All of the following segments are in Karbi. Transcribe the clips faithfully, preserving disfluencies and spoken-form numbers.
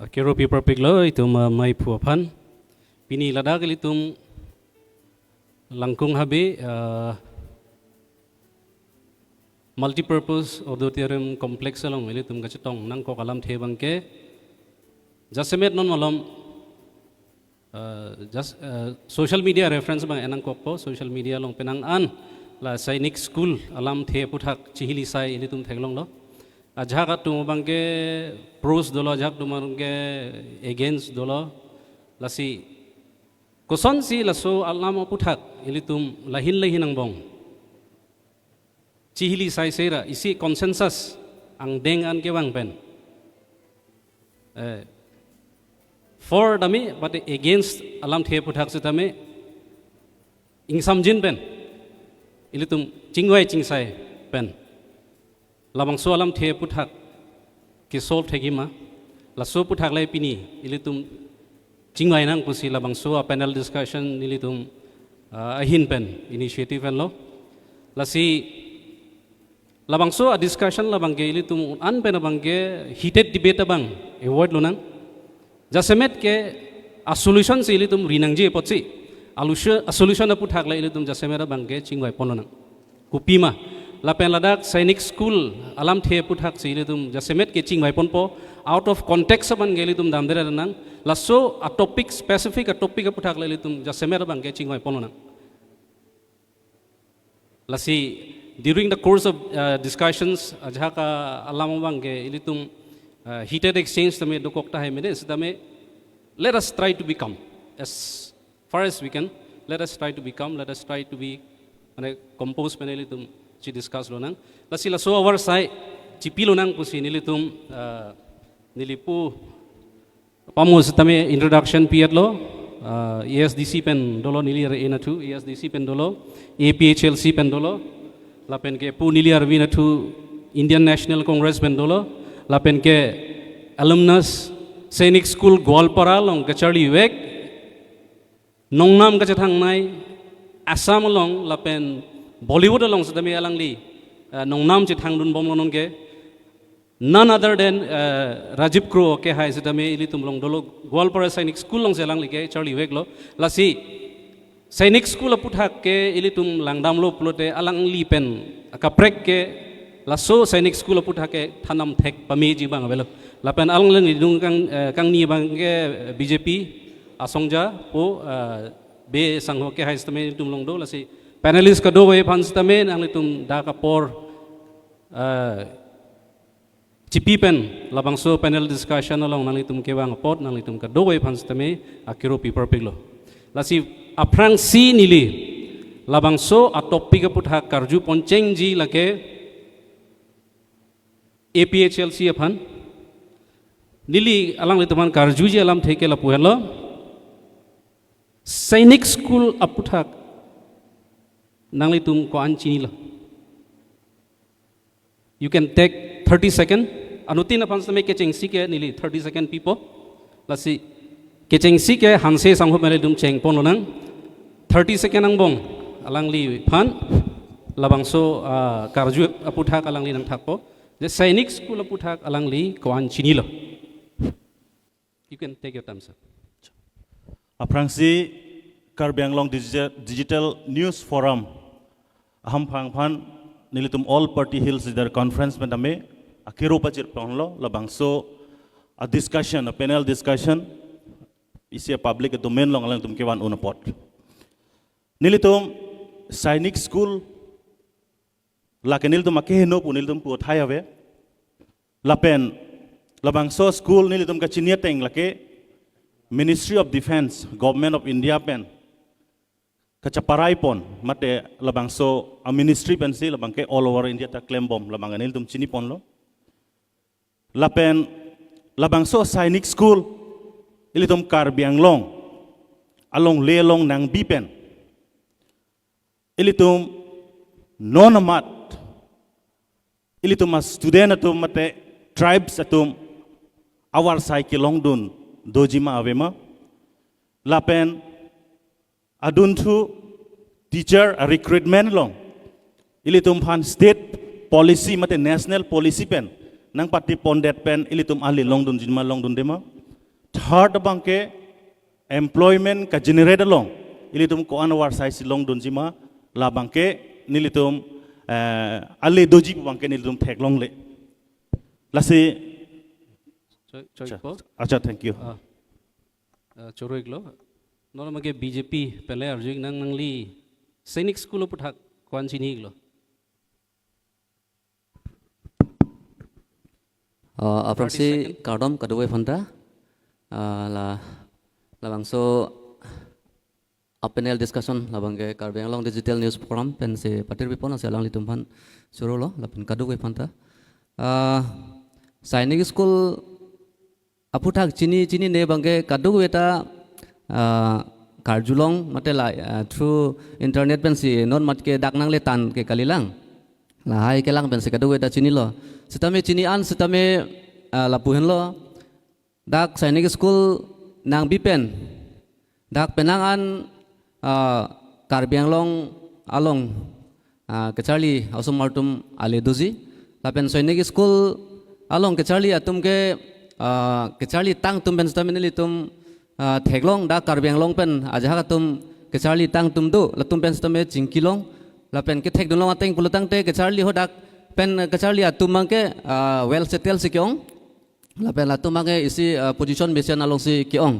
Akero pi parpiklo itum, ah, maiphu aphan. Pini ladak ilitum Langkung Habe, ah, Multipurpose Auditorium Complex along ilitum kachetong nangkok alamthe abangke jasemet non malom, ah, jas-, ah, social media reference abang enangkokpo, social media along penang an la Sainik School alamthe aphuthak chihili sai ilitum theklonglo. Ajahak atum abangke pros dolo, ajahak atum abangke against dolo. Lasi kosonsi laso alam aphuthak ilitum lahin lahin angbong chihili sai sera isi consensus angdeng an kevang pen, eh, for tame, but against alamthe aphuthak setame ingsamjin pen ilitum chingvai chingsai pen labangso alamthe aphuthak ke-solve thekji ma, laso aphuthak le pini ilitum chingvai nang pusi labangso a-panel discussion nelitum, ah, ahin pen initiative enlo. Lasi labangso a-discussion labangke ilitum an pen abangke heated debate abang avoid lonang. Jasemet ke a-solution si ilitum rinangji apotsi, alusha-, a-solution aphuthak le ilitum jasemet abangke chingvai pon lonang. Kopima, lapen ladak Sainik School alamthe aphuthak si ilitum jasemet ke chingvai ponpo, out of context abangke ilitum damdere nang, laso a-topic, specific a-topic aphuthak le ilitum jasemet abangke chingvai pon lonang. Lasi, during the course of, uh, discussions, ajahak alam abangke ilitum, uh, heated exchange tame dokok tahai mene, setame, let us try to be calm as far as we can. Let us try to be calm. Let us try to be, mane, composed pen ilitum chi-discuss lonang. Lasi laso avar sai chipi lonang pusi nelitum, uh, neli pu pamo setame introduction pi-etlo, ah, A S D C pen dolo neli ar-e nathu, A S D C pen dolo, A P H L C pen dolo, lapen ke pu neli arvi nathu Indian National Congress pen dolo, lapen ke alumnus Sainik School Goalpara along kacharlivek, nongnam kachethangnei, Assam along lapen Bollywood along setame alangli, eh, nongnam chethangdun bomlo nonke. None other than, eh, Rajiv Kro kehai setame ilitum along dolo, Goalpara Sainik School alongsi alangli kacharliveklo. Lasi Sainik School aphuthak ke ilitum langdamlo pulote alangli pen akaprek ke laso Sainik School aphuthak ke thandam thek pameji abang avelo. Lapen alangli nung kang, eh, kangni abangke B J P asongja pu, eh, Be Sangho kehai setame ilitum along do, lasi panelist kadokave aphan setame nanglitum dak apor, eh, chipi pen labangso panel discussion along nanglitum kevang apot nanglitum kadokave aphan setame akero pi parpiklo. Lasi aphrangsi neli labangso a-topic aphuthak karju ponchengji lake A P H L C aphan. Neli alanglitum aphan karjuji alamthe ke lapu henlo. Sainik School aphuthak nanglitum ko-an chinilo? You can take thirty second. Anuttin aphan setame kechengsi ke neli thirty second pipo. Lasi kechengsi ke Hanse Sangho pen ilitum chengpon lonang. Thirty second angbong alangliphan labangso, ah, karju aphuthak alangli nangthakpo. Je Sainik School aphuthak alangli ko-an chinilo? You can take your time, sir. Aphrangsi Karbi Anglong Digi-, Digital News Forum ahamphang aphan nelitum All Party Hill Leaders Conference pen tame akero pachirponlo, labangso a-discussion, a-panel discussion isi a-public domain along alangtum kevan un apot. Nelitum Sainik School lake nelitum akeheno pu nelitum pu athai ave. Lapen labangso school nelitum kachini ateng lake Ministry of Defence, Government of India pen kachaparai pon, mate labangso a-ministry pensi labangke all over India ta klembom, labang nelitum chiniponlo. Lapen labangso Sainik School ilitum Karbi Anglong alongle along nangbi pen ilitum non amat, ilitum a-student atum mate tribes atum avarsai kelongdun dojima avema. Lapen adunthu teacher a-recruitment along ilitum aphan state policy mate national policy pen nangpatipondet pen ilitum ali longdunjima longdundema. third abangke employment ka-generate along ilitum ko-an oversize longdunji ma, labangke nelitum, eh, ale doji pu abangke nelitum theklongle. Lasi, Choi, choi acha, po. Acha, thank you. Ah, ah, choro-iklo. Non abangke B J P pen le arju-ik nang, nangli Sainik School aputhak ko-an chini-iklo? Uh, aphrangsi thirty second. Kardom kadokave aphanta. Uh, la, labangso a-panel discussion labangke Karbi Anglong Digital News Forum pensi patir pipon, lasi alanglitum aphan chorolo lapen kadokave aphanta. Uh, Sainik School aputhak chini, chinine abangke kadokaveta, ah, karjulong mate la, ah, through internet pensi non mat ke dak nangle tan ke kalilang. Lahai kelang pensi kadokaveta chinilo. Sitame chini an sitame, ah, lapu henlo. Dak Sainik School nangbi pen dak penang an, ah, Karbi Anglong along, ah, kacharli osomar atum ale doji. Lapen Sainik School along kacharli atum ke, ah, kacharli tang atum pen sitame nelitum, ah, theklong, dak Karbi Anglong pen ajahak atum kacharli tang atum do, latum pen sitame chingkilong. Lapen kethekdunlong ateng pulotangte kacharli hadak pen kacharli atum abangke, ah, well settled si ke-ong. Lapen latum abangke isi, ah, position mesen alongsi ke-ong.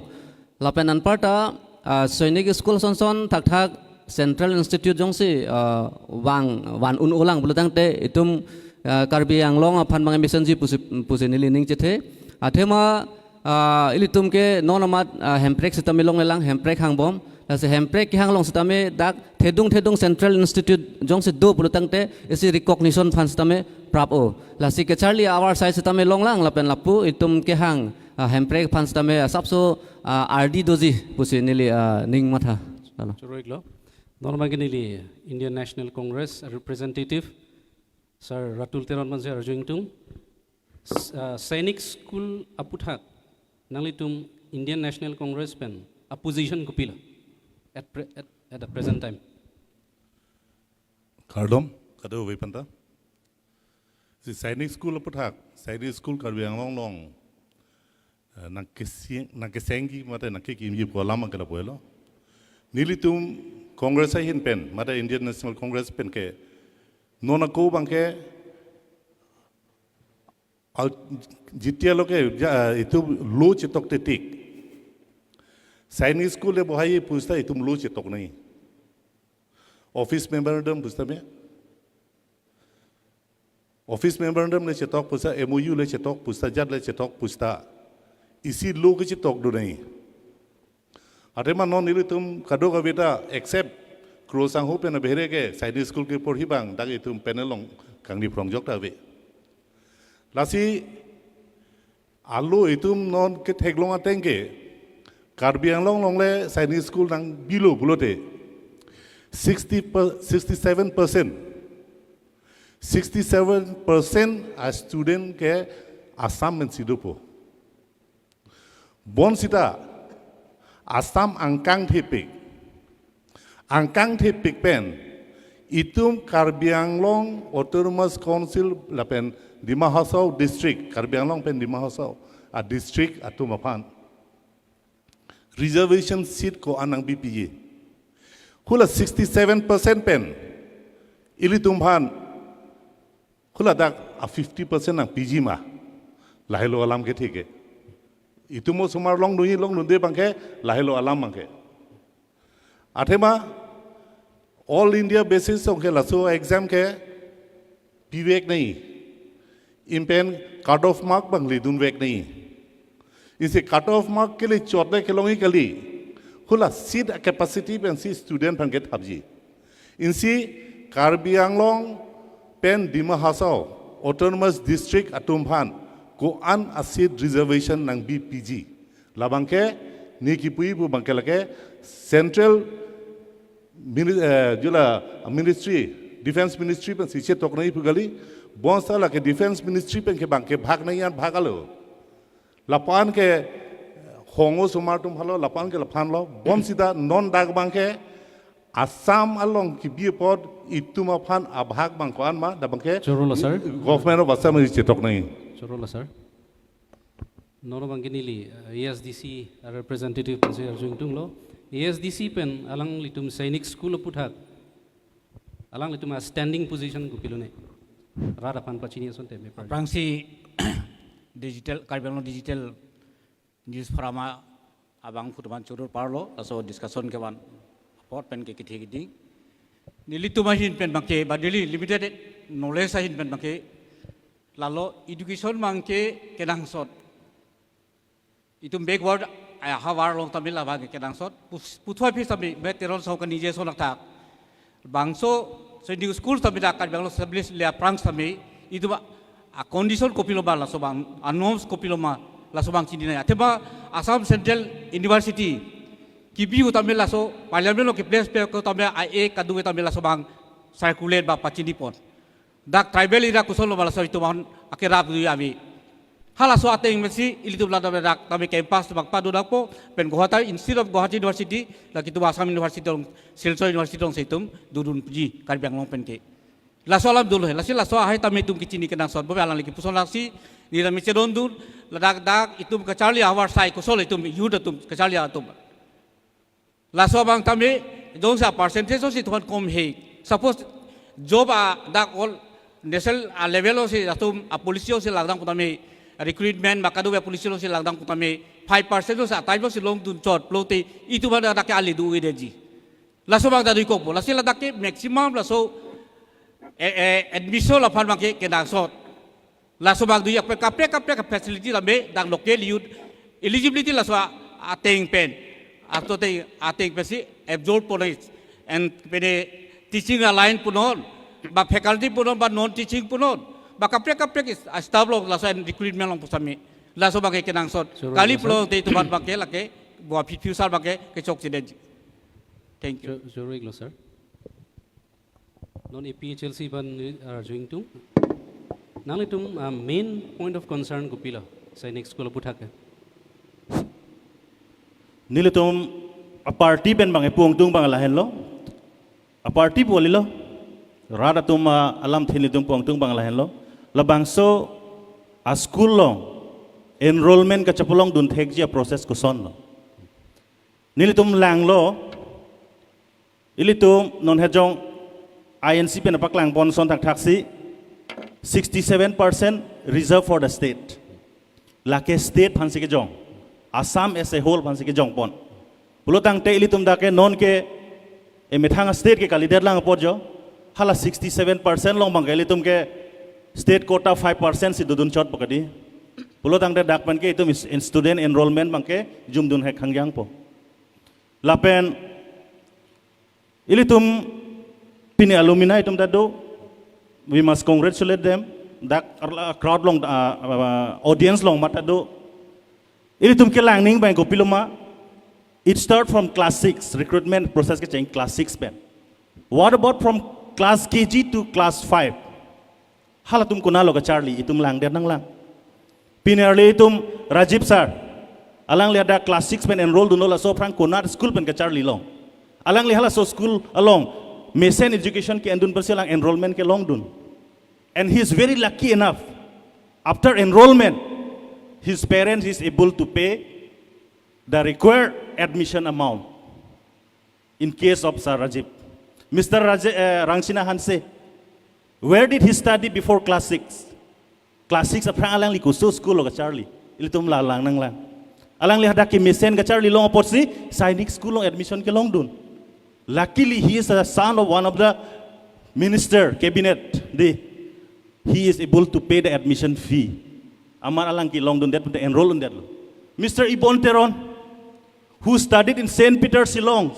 Lapen anparta, ah, Sainik School sonson thakthak Central Institute jongsi, ah, vang, van un-olang pulotangte itum, ah, Karbi Anglong aphan abang mesenji pusi, pusi neli ning chethe. Athema, ah, ilitum ke non amat, ah, hemprek sitame longlelang, hemprek hangbom. Lasi hemprek kehang along sitame dak thedung thedung Central Institute jongsi do pulotangte isi recognition aphan sitame prap-o. Lasi kacharli oversize sitame longlang lapen lapu itum kehang, ah, hemprek aphan sitame asapso, ah, ardi doji pusi neli, ah, ning matha. Lalo. Choro-iklo. Non abangke neli Indian National Congress representative Sir Ratul Teron aphansi arju ingtung. S-, ah, Sainik School aputhak nanglitum Indian National Congress pen a-position kopilo at pre-, at, at the present time? Kardom kadokave aphanta. Si Sainik School aputhak, Sainik School Karbi Anglong along, eh, nangkeseng, nangkesengji mate nangkekimji pu alam ke lapu helo. Nelitum Congress ahin pen mate Indian National Congress pen ke non ako abangke al-, G T L ke ja, itum lo chetok tetik. Sainik School le bohai pusita itum lo chetok nangji. Office memorandum pusita me. Office memorandum le chetok pusita, M O U le chetok pusita, jat le chetok pusita. Isi lo ke chetokdun nangji. Athema non nelitum kadokaveta except Kro Sangho pen abhere ke Sainik School keporhi abang dak itum panel along kangni phrong jok ta ave. Lasi alo itum non ketheklong ateng ke Karbi Anglong along le Sainik School nangbilo pulote sixty per, sixty-seven percent, sixty-seven percent a-student ke Assam pensi dopo. Bonsita Assam angkang thepik. Angkang thepik pen itum Karbi Anglong Autonomous Council lapen Dima Hasao District, Karbi Anglong pen Dima Hasao a-district atum aphan reservation seat ko-an nangpipiji. Hula sixty-seven percent pen ilitum aphan hula dak a fifty percent nangpiji ma. Lahelo alam kethe ke. Itum osomar longdunji longdunde abangke lahelo alam abangke. Athema All India basis along ke laso exam ke pivek nangji. Ipen cut off mark abang ledunvek nangji. Isi cut off mark kele chot le kelongji kali. Hula seat capacity pensi student aphan kethapji. Insi Karbi Anglong pen Dima Hasao Autonomous District atum aphan ko-an a-seat reservation nangpipiji. Labangke ne kipuji pu abangke lake Central Mini-, eh, jula Ministry, Defence Ministry pensi chetok nangji pu kali. Bonsita lake Defence Ministry pen ke abangke bhag nangji an bhag alo. Lapu-an ke hong osomar atum aphanlo, lapu-an ke laphanlo. Bonsita non dak abangke Assam along kebi apot itum aphan abhag abang ko-an ma, dak abangke Choro-lo, sir. Government of Assam chetok nangji. Choro-lo, sir. Non abangke neli, eh, A S D C representative pensi arju ingtunglo. A S D C pen alanglitum Sainik School aputhak alanglitum a-standing position kopilone? Rat aphan pachini asonte me parju. Aphrangsi digital, Karbi Anglong Digital News Forum abangphu atum aphan chorur parlo, laso discussion kevan apot pen ke kethe kedi. Nelitum ahin pen abangke, ba neli limited knowledge ahin pen abangke, lalo education abangke kenangsot. Itum backward, eh, havar along tame labang kenangsot. Pus-, puthot aphi tame, me Teron Sahu kaningje ason athak. Bangso, so new school tame dak Karbi Anglong establish le aphrang tame, itum a, a condition kopiloma laso abang, a norms kopiloma laso abang chininei. Athema Assam Central University, kibi u tame laso, parliament along ke-place pe ko tame a-act kadokave tame laso abang circulate ba pachinipon. Dak tribal area kosonlo ma laso itum aphan akerap dui ave. Halaso ateng pensi ilitum ladak dak tame campus abang pado dakpo, pen Guwahati, instead of Guwahati University, lake itum Assam University along, Silchar University alongsi itum dodunji Karbi Anglong pen ke. Laso alam dunlo he, lasi laso ahai tame itum kechini kenangsot, bome alangli kepuson lasi, neli tame chedondun, ladak dak itum kacharli ahavar asai kosonlo itum, youth atum, kacharli atum. Laso abang tame, jongsi a-percentage si tuhan kom he. Suppose job a dak all national a-level si atum a-policy si langdang pu tame, recruitment ba kadokave policy si langdang pu tame, five percent si a-type si longdun chot pulote itum aphan dak ke ali do-edetji. Laso abang ta dui kokpo. Lasi ladak ke maximum laso, eh, eh, admission aphan abangke kenangsot. Laso abang dui kaprek kaprek kaprek facility tame dak local youth eligibility laso a-, ateng pen. Ato ateng, ateng pensi absorb punon. And pene teaching a-line punon, ba faculty punon, ba non teaching punon, ba kaprek kaprek is, a-staff along laso and recruitment along pu tame. Laso abangke kenangsot. Choro Kali iklo, sir. Pulote itum aphan abangke lake, buat fu-, future abangke kechokche detji. Thank you. Choro, choro iklo, sir. Non A P H L C aphan arju ingtung. Nanglitum, ah, main point of concern kopilo, Sainik School aputhak ke? Nelitum a-party pen abang pu ingtung abang lahenlo. A-party pu kalilo. Rat atum, ah, alamthe nelitum pu ingtung abang lahenlo. Labangso a-school along enrollment kachepalongdun thekji a-process kosonlo. Nelitum langlo, ilitum non hejong I N C pen apaklangpon ason thakthaksi, sixty-seven percent reserved for the state. Lake state aphansi kejong, Assam as a whole aphansi kejongpon. Pulotangte ilitum dak ke non ke emethang a-state ke kalidet lang apot jo, hala sixty-seven percent along abangke ilitum ke state quota five percent si dodun chotpo kedi. Pulotangte dak pen ke itum is-, in student enrollment abangke jumdun hek hangjangpo. Lapen ilitum pini alumni atum ta do, we must congratulate them. Dak arla crowd along, ah, ah, audience along mata do. Ilitum kelang ning abang kopiloma, it start from class six, recruitment process kecheng class six pen. What about from class K G to class five? Halatum konatlo kacharli, itum langdet nanglang. Pini arli itum Rajiv sir, alangli hadak class six pen enroll dunlo, laso aphrang konat school pen kacharlilo? Alangli halaso school along mesen education ke-endun pensi alang enrollment kelongdun. And he is very lucky enough. After enrollment, his parents is able to pay the required admission amount. In case of Sir Rajiv, Mister Raje-, eh, Rangsina Hanse, where did he study before class six? Class six aphrang alangli koso school lo kacharli? Ilitum la lang nanglang. Alangli hadak kemesen kacharli along apotsi Sainik School along admission kelongdun. Luckily, he is a son of one of the minister, cabinet. Dei, he is able to pay the admission fee. Amat alang kelongdundet pute enroll undetlo. Mister Ibon Teron, who studied in Saint Peter Shillong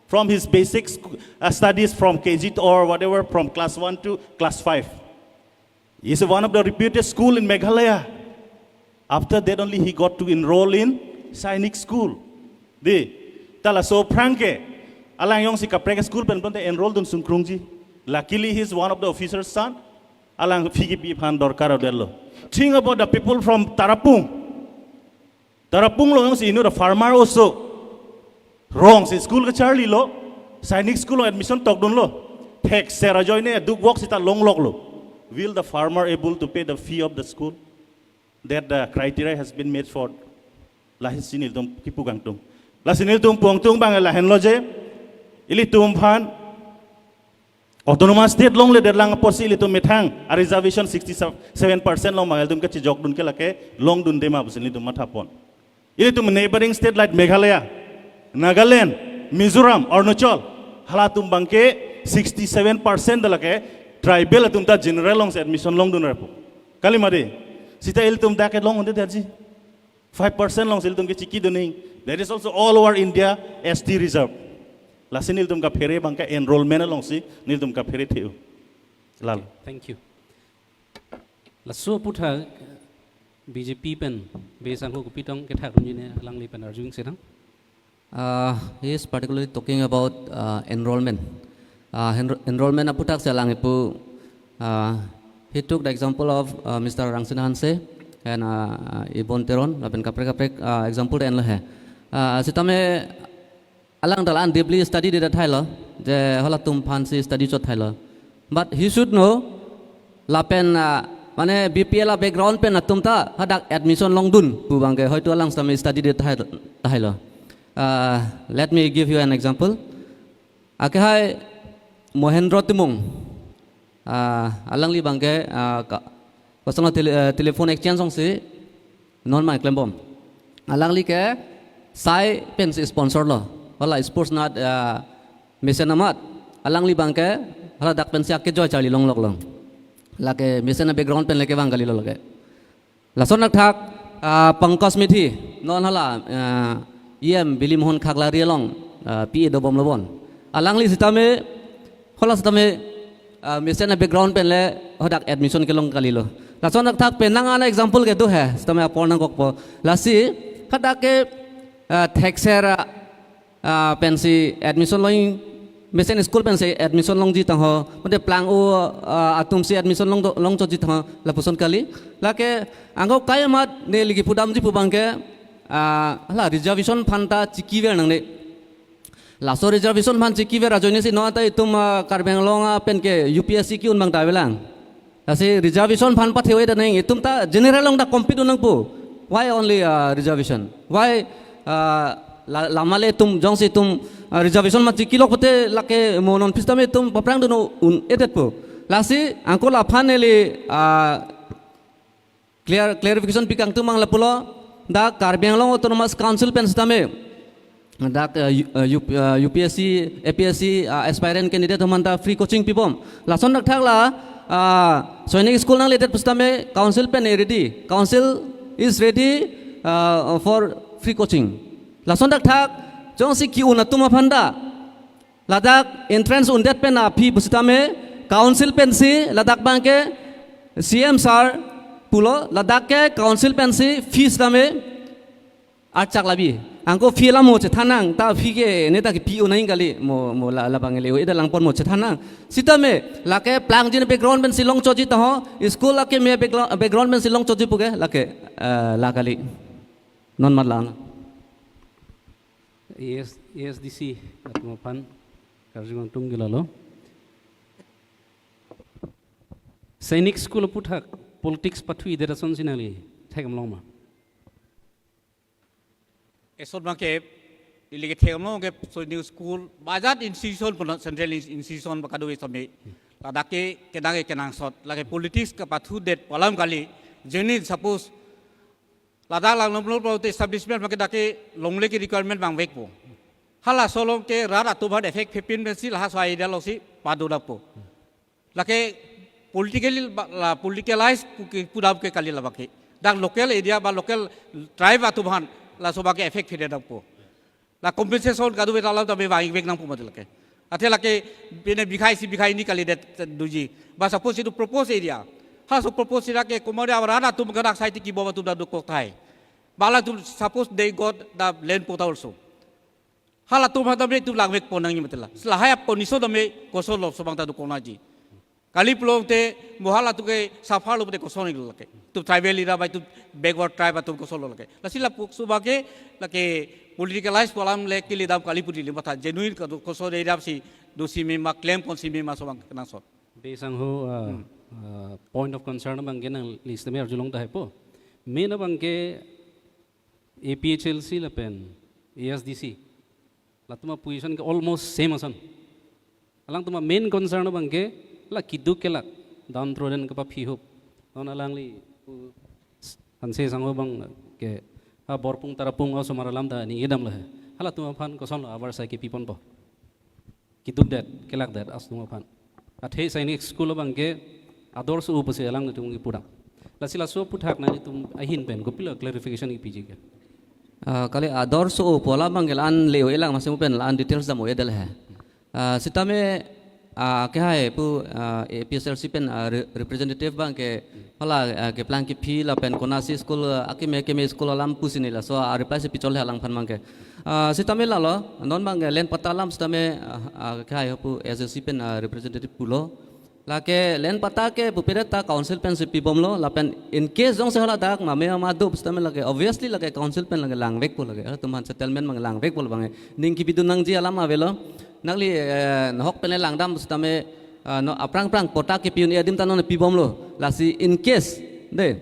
from his basic sc-, uh, studies from K G or whatever, from class one to class five. He is one of the reputed school in Meghalaya. After that only he got to enroll in Sainik School. Dei, ta laso aphrang ke, alang jongsi kaprek school pen pute enroll dun sungkrungji. Luckily, he is one of the officer's son. Alang fee kepi aphan dorkar odetlo. Think about the people from Tarapung. Tarapung along jongsi inut a-farmer oso rongsi school kacharlilo, Sainik School along admission tokdunlo, thekser ajoine dukvok sita longloklo. Will the farmer able to pay the fee of the school? that the criteria has been met for, lasi nelitum kipu kangtung. Lasi nelitum pu kangtung abang lahenlo je, ilitum aphan autonomous state longledet lang apotsi ilitum methang a reservation sixty-seven percent along abang ilitum kachijokdun ke lake longdunde ma pusi nelitum mathapon. Ilitum neighboring state like Meghalaya, Nagaland, Mizoram, Arunachal, halatum abangke sixty-seven percent lake tribal atum ta general alongsi admission longdun repo. Kali ma dei, seta ilitum dak ke longdunde detji. Five percent alongsi ilitum ke chikidun nang. That is also all over India S T reserve. Lasi nelitum kaphere abangke enrollment alongsi nelitum kaphere the-o. Lalo. Thank you. Laso aputhak B J P pen, Bey Sangho kopi tong kethakdunji ne alangli pen arjudun sedang. Uh, he is particularly talking about uh, enrollment. Uh, enro- enrollment aputhak si alang ipu, uh, he took the example of uh, Mister Rangsina Hanse and uh, uh, Ibon Teron, lapen kaprek kaprek uh, example enlo he. Uh, sitame alang dalan deeply study de thailo, je halatum aphansi study chot thailo. But he should know, lapen uh, mane B P L a background pen atum ta hadak admission longdun pu abangke hoito alang sitame study de thai- thailo. Uh, let me give you an example. Akehai Mohendro Timung, uh, alangli abangke uh, ka- kosonlo tele- uh, telephone exchange alongsi non mai klembom. Alangli ke sai pensi sponsor lo. Hala sports nat uh, mesen amat. Alangli abangke haladak pensi akejoi charli longlok long. Lake mesen a background pen leke abang kalilo lake. Lason thakthak uh, Pankaj Methi, non hala uh, E M Billy Mohan Khagla ri along uh, P A dobomlo bon. Alangli sitame, hala sitame uh, mesen a background pen le hadak admission kelong kalilo. Lason thakthak penang ana example kedo he, sitame apor nangkokpo. Lasi hadak ke uh, thekser uh, uh, pensi admission long, mesen school pensi admission longji tangho, mate plang-o uh, atumsi admission long longchotji tangho, lapuson kali. Lake angko kai amat neli kipudamji pu abangke uh, hala reservation aphan ta chikiver nangne. Laso reservation aphan chikiver ajoinesi non ta itum uh, Karbi Anglong uh, pen ke U P S C ke-un abang ta avelang. Lasi reservation aphan pathe-o-e ta nang, itum ta general along ta compete un nangpo. Why only uh, reservation? Why uh, la- lama le itum jongsi itum uh, reservation ma chikilok pute lake mo non pistame itum paprang dun un-edetpo. Lasi angko laphan neli uh, clear clarification pi kangtung abang lapulo, dak Karbi Anglong Autonomous Council pen sitame dak uh, U- uh, U- uh, U P S C, A P S C uh, aspirant candidate atum aphan ta free coaching pibom. Lason thakthak la uh, Sainik School nangledet pusitame council pen ready. Council is ready uh, for free coaching. Lason thakthak jongsi ke-un atum aphan ta ladak entrance undet pen aphi pusitame council pensi ladak abangke C M sir pulo, ladak ke council pensi fees tame archak labi. Angko fee la mo chethan nang, ta fee ke ne ta ke P O nang kali mo mo la labang le ida langpon mo chethan nang. Sitame lake plangji background pensi longchotji tangho, school lake me background background pensi longchotji pu ke lake eh, la kali. Non mat la na. A S, A S D C atum aphan karjong tung gilalo. Sainik School aputhak politics pathu-i derason sinali thek-am long ma? Esot abangke ili ke thek-am long ke Sainik School bajat institution pun central institution ba kado sitame ladak ke kenang ke kenangsot lake politics kepathudet pu alam kali. Jenin suppose ladak lang nom lo establishment abangke dak ke longle ke requirement abang vekpo. Halaso along ke rat atum aphan effect phepin pensi laso idea alongsi padodakpo. Lake politically ba- la politicalize pu ke pudam ke kali labangke. Dak local area ba local tribe atum aphan laso abangke effect phededakpo. La compensation kado beta lam ta be vang vek nangpo mati lake. Athe lake bine bikhai si bikhai ni kalidet duji. Ba suppose itu propose area. Halaso propose area ke kumari awaran atum kadak site kibom atum ta dokok tahai. Ba latum suppose they got the land quota also. Halatum aphan tame itum langvekpon nangji mati la. Lahai apon iso tame kosonlo laso abang ta dokok nangji. Kali pulote mo halatum ke suffer lo pute kosonlo lake. Itum tribal area ba itum backward tribe atum kosonlo lake. Lasi lapuson abangke lake politicalize pu alam le kili dam kali pu neli matha genuine ka koson area si dosi me ma claim ponsi me ma laso abang kenangsot. Bey Sangho uh, uh, point of concern abangke nangli sitame arjulong tahai po. Main abangke A P H L C lapen A S D C. Latum aposition ke almost same ason. Alangtum amain concern abangke la keduk kelak, downtrodden kapaphihup. Non alangli pu Hanse sangho abangke, ha Borpung Tarapung osomar alam ta ningjedam lahai. Halatum aphan kosonlo abar sai kepiponpo. Kedukdet, kelakdet atum aphan. Athe Sainik School abangke ador so-o pusi alanglitum kepudam. Lasi laso aputhak nanglitum ahin pen kopilo clarification kepiji ke? Ah, kali ador so-o pu alam abangke la-an le-o-e lang, masi mo pen la-an details dam-o-edet lahai. Ah, sitame, ah, kehai pu, ah, A P H L C pen, ah, re-, representative abangke hala, ah, keplang kephi lapen konasi school, ah, akeme akeme school alam pusi neli laso, ah, reply si pichol he alangphan abangke. Ah, sitame lalo, non abangke land patta alam sitame, ah, ah, kehai pu A S D C pen, ah, representative pulo. Lake land patta ke pupere ta council pensi pibomlo, lapen in case jongsi hala dak mame ama do sitame lake obviously lake council pen lake langvekpo lake. Halatum aphan settlement abang langvekpo abangke. Ning kepidun nangji alam avelo. Nangli, eh, nahok pen le langdam sitame, ah, no aphrang aphrang patta kepi un-e adim ta non pibomlo. Lasi in case, de.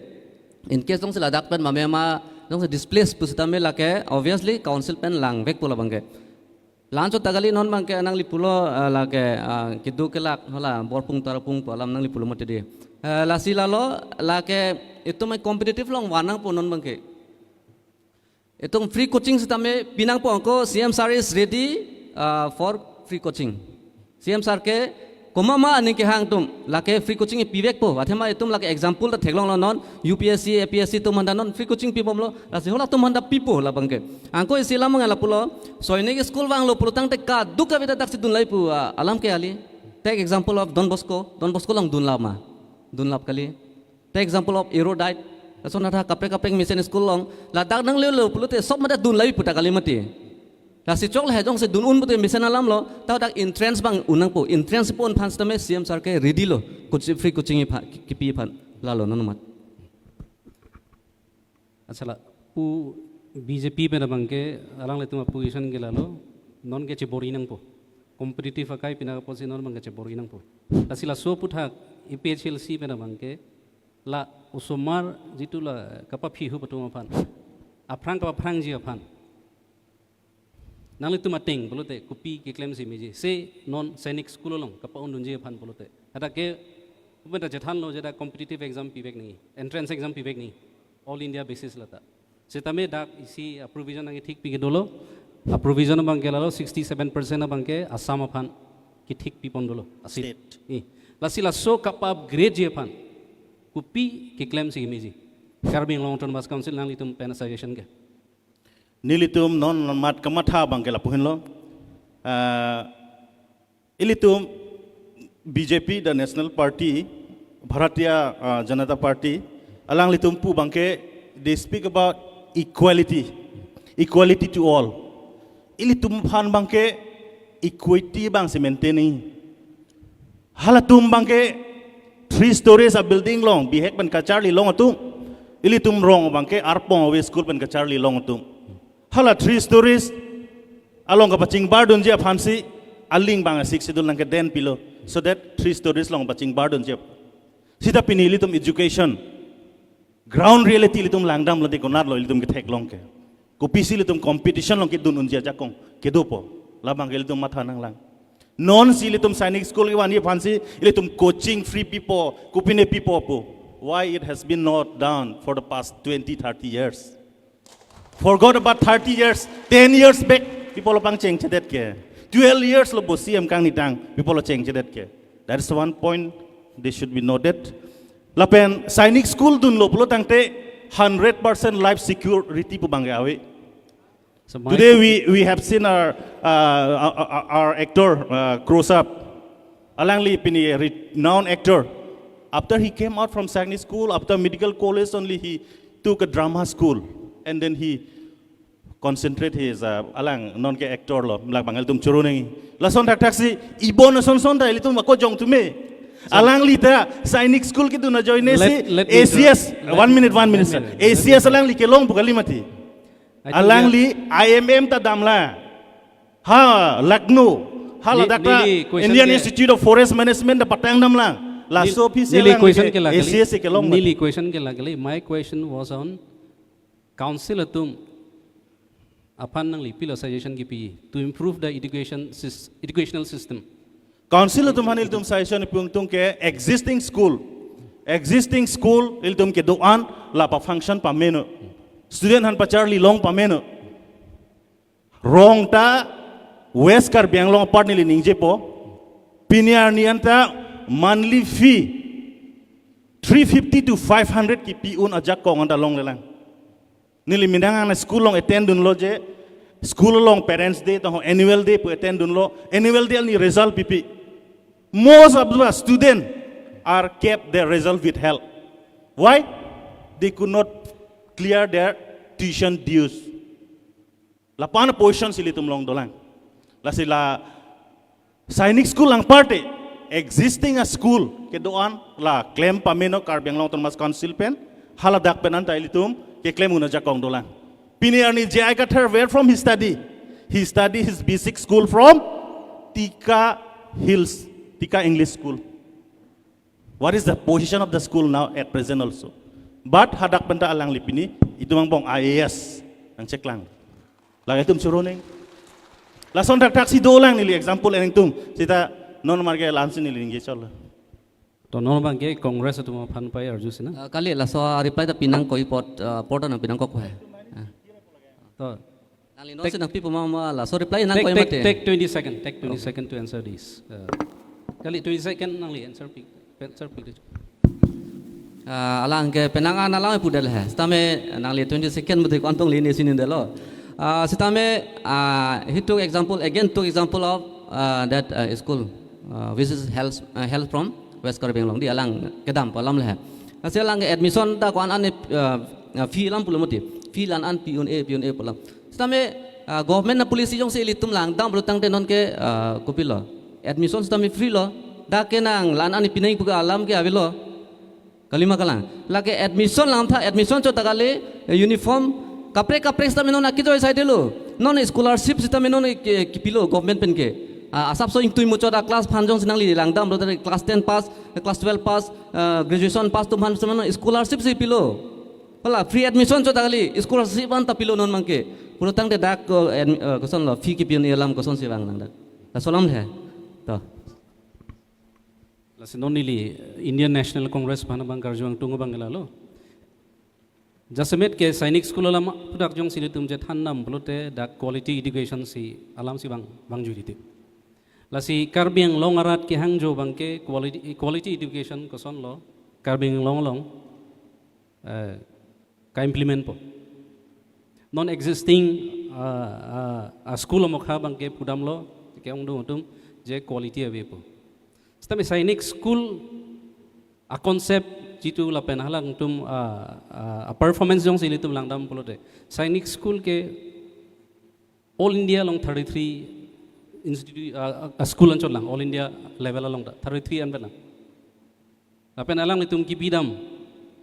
In case jongsi ladak pen mame ama jongsi displace pusitame lake obviously council pen langvekpo abangke. Lancho ta kali non abangke nangli pulo, eh, lake, ah, keduk kelak hala Borpung Tarapung pu alam nangli pulo mati di. Eh, lasi lalo lake itum competitive along van nangpo non abangke. Itum free coaching sitame pi nangpo, anke C M sir is ready, ah, for free coaching. C M sir ke komatma aning kehang atum lake free coaching pivekpo. Athema itum lake example ta theklonglo non U P S C, A P S C atum aphanta non free coaching pibomlo. Lasi halatum aphanta pipo labangke. Anke isi alam abang lapulo. Sainik School vanglo pulo tangte kaduk kave ta daksi dun lahai pu, ah, alam ke kali. Take example of Don Bosco. Don Bosco along dunlap ma? Dunlap kali. Take example of erudite. Lason atha kaprek kaprek mission school along. Ladak nanglelo pulote sob mate dun lahai pu ta kali mati. Lasi chok lahai jongsi dun un pute mission alamlo. Ta dak entrance abang un nangpo. Entrance pu un aphan sitame C M sir ke ready lo. Coaching, free coaching ipha, kipi aphan. Lalo non mat. Achala, pu B J P pen abangke alanglitum aposition ke lalo, non ke chebor-i nangpo. Competitive akai pina apotsi non abangke chebor-i nangpo. Lasi laso aputhak A P H L C pen abangke la osomar jitu la kapaphihup atum aphan, aphrang kapaphrangji aphan nanglitum ateng pulote kopi keklemsi meji? Se non Sainik School along kapa-un dunji aphan pulote. Hadak ke pupenta chethanlo je dak competitive exam pivek nangji, entrance exam pivek nangji, all India basis lata. Sitame dak isi a-provision nangkethik pi ke dolo. A-provision abangke lalo sixty-seven percent abangke Assam aphan kethik pipon dolo. A-seat. State. I. Lasi laso kapa-upgrade ji aphan kopi keklemsi meji? Karbi Anglong Autonomous Council nanglitum pen suggestion ke. Nelitum non mat kamatha abangke lapu henlo. Ah, ilitum B J P, the National Party, Bharatiya, ah, Janata Party, alanglitum pu abangke, they speak about equality, equality to all. Ilitum aphan abangke equity abangsi maintain nangji. Halatum abangke three stories a-building along bihek pen kacharli long atum, ilitum rong abangke arpong ave school pen kacharli long atum. Hala three stories along kapachingbar dunji aphansi aling abang a-Sixth Schedule nangkeden pilo, so that three stories along pachingbar dunji ap-, sita pini ilitum education ground reality ilitum langdam lade konatlo ilitum ketheklong ke. Kopisi ilitum competition along kedun unji ajakong kedopo? Labangke ilitum matha nanglang. Nonsi ilitum Sainik School kevanji aphansi ilitum coaching free pipo, kopine pipo pu? Why it has been not done for the past twenty, thirty years? Forgot about thirty years, ten years back, pi apotlo pangchengchedet ke? Twelve years lo bo C M kangnitang, pi apotlo chengchedet ke? That is one point they should be noted. Lapen Sainik School dunlo pulo tangte hundred percent life security pu abangke ave. So my Today we, we have seen our, uh, our, our actor, uh, Close Up. Alangli pini a renowned actor. After he came out from Sainik School, after medical college only he took a drama school. And then he concentrate his, uh, alang non ke actor lo, mlak bangal tum choro nangji. Lason thakthak si, ibon son son ta ilitum ako jong tume. So Alangli ta Sainik School kedun ajoine si Let, let me A C S, interrupt. Let one me minute, one minute, let me sir. interrupt. A C S alangli kelong pu kali mati. I think we are Alangli I M M ta damlo. Ha, Lucknow. Ha, Ne-, ladak ta neli question Indian ke Institute of Forest Management ta patang damlo. Laso office neli lang question ke, ke lagli. A C S A kelong neli mati. Question ke lagli. My question was on council atum aphan nangli pilo suggestion kipi to improve the education sys-, educational system. Council atum aphan ilitum suggestion pi-un tung ke existing school. Existing school ilitum kedo-an la pa-function pameno. Student aphan pacharli long pameno. Rong ta West Karbi Anglong apart neli ningjepo. Pini arni anta monthly fee three fifty to five hundred kipi-un ajakong anta longlelang. Neli midang an school along attend dunlo je, school along parents day, taho annual day pu attend dunlo, annual day alni result pipi. Most of the student are kept their result withheld. Why? They could not clear their tuition dues. Lapu-an position si ilitum long dolang. Lasi la Sainik School anparta existing a-school kedo-an la klem pameno Karbi Anglong Autonomous Council pen, haladak pen anta ilitum keklem-un ajakong dolang. Pini arni J I Kathar, where from he study? He study his basic school from Tika Hills, Tika English School. What is the position of the school now at present also? But hadak pen ta alangli pini itum angbong I A S nangcheklang. Lake itum choro neng. Lason thakthak si dolang neli example eneng tum. Seta non marke lansi neli ningje cholo. To non abangke Congress atum aphan pai arju sinang. Ah, kali laso reply ta pinangkok apot, ah, apor ta nangpinangkok hai. Ah. To. Nangli non si nangpipo ma, ma laso reply nangkok mati. Take, take twenty second, take twenty second to answer this. Uh, kali twenty second nangli answer pi, answer pi. Ah, alang ke penang an alang pudel hai. Sitame nangli twenty second mati ko-an tong lini sini delo. Ah, sitame, ah, he took example, again took example of, ah, that, ah, school, ah, which is hails, ah, hails from West Karbi Anglong, di alang kedam pu alam le hai. Lasi alang ke admission ta ko-an an, ah, ah, fee alam pulo mati. Fee la-an an pi-un-e, pi-un-e pu alam. Sitame, ah, government a-policy jongsi ilitum langdam pulo tangte non ke, ah, kopilo. Admission sitame free lo. Dak ke nang la-an an pinangji pu ke alam ke avelo. Kalima kalang. Lake admission langtha, admission chot ta kali, eh, uniform. Kaprek kaprek sitame non akejoi saidelo. Non scholarship sitame non ke, kipilo government pen ke. Ah, asapso ingtui muchot a-class aphan jongsi nangli langdam pulote class ten pass, class twelve pass, ah, graduation pass atum aphan sitame non scholarship si pilo. Hala free admission chot ta kali, scholarship an ta pilo non abangke. Pulo tangte dak ko, admi-, eh, kosonlo, fee kipi-un-e alam kosonsi vang nang dak. Laso alam le hai. To. Lasi non neli Indian National Congress aphan abang karju ingtung abang ke lalo. Jasemet ke Sainik School alam aphuthak jongsi ilitum chethandam pulote dak quality education si alam si vang, vangjui titi. Lasi Karbi Anglong arat kehangjo abangke quality, quality education kosonlo Karbi Anglong along, eh, ka-implement po. Non existing, ah, ah, ah, school amokha abangke pudamlo, ke-ongdung atum je quality ave po. Sitame Sainik School a-concept jitu lapen halangtum, ah, ah, a-performance jongsi ilitum langdam pulote. Sainik School ke All India along thirty-three institute, ah, ah, school anchot lang, All India level along ta, thirty-three an pen lang. Lapen alanglitum kebidam,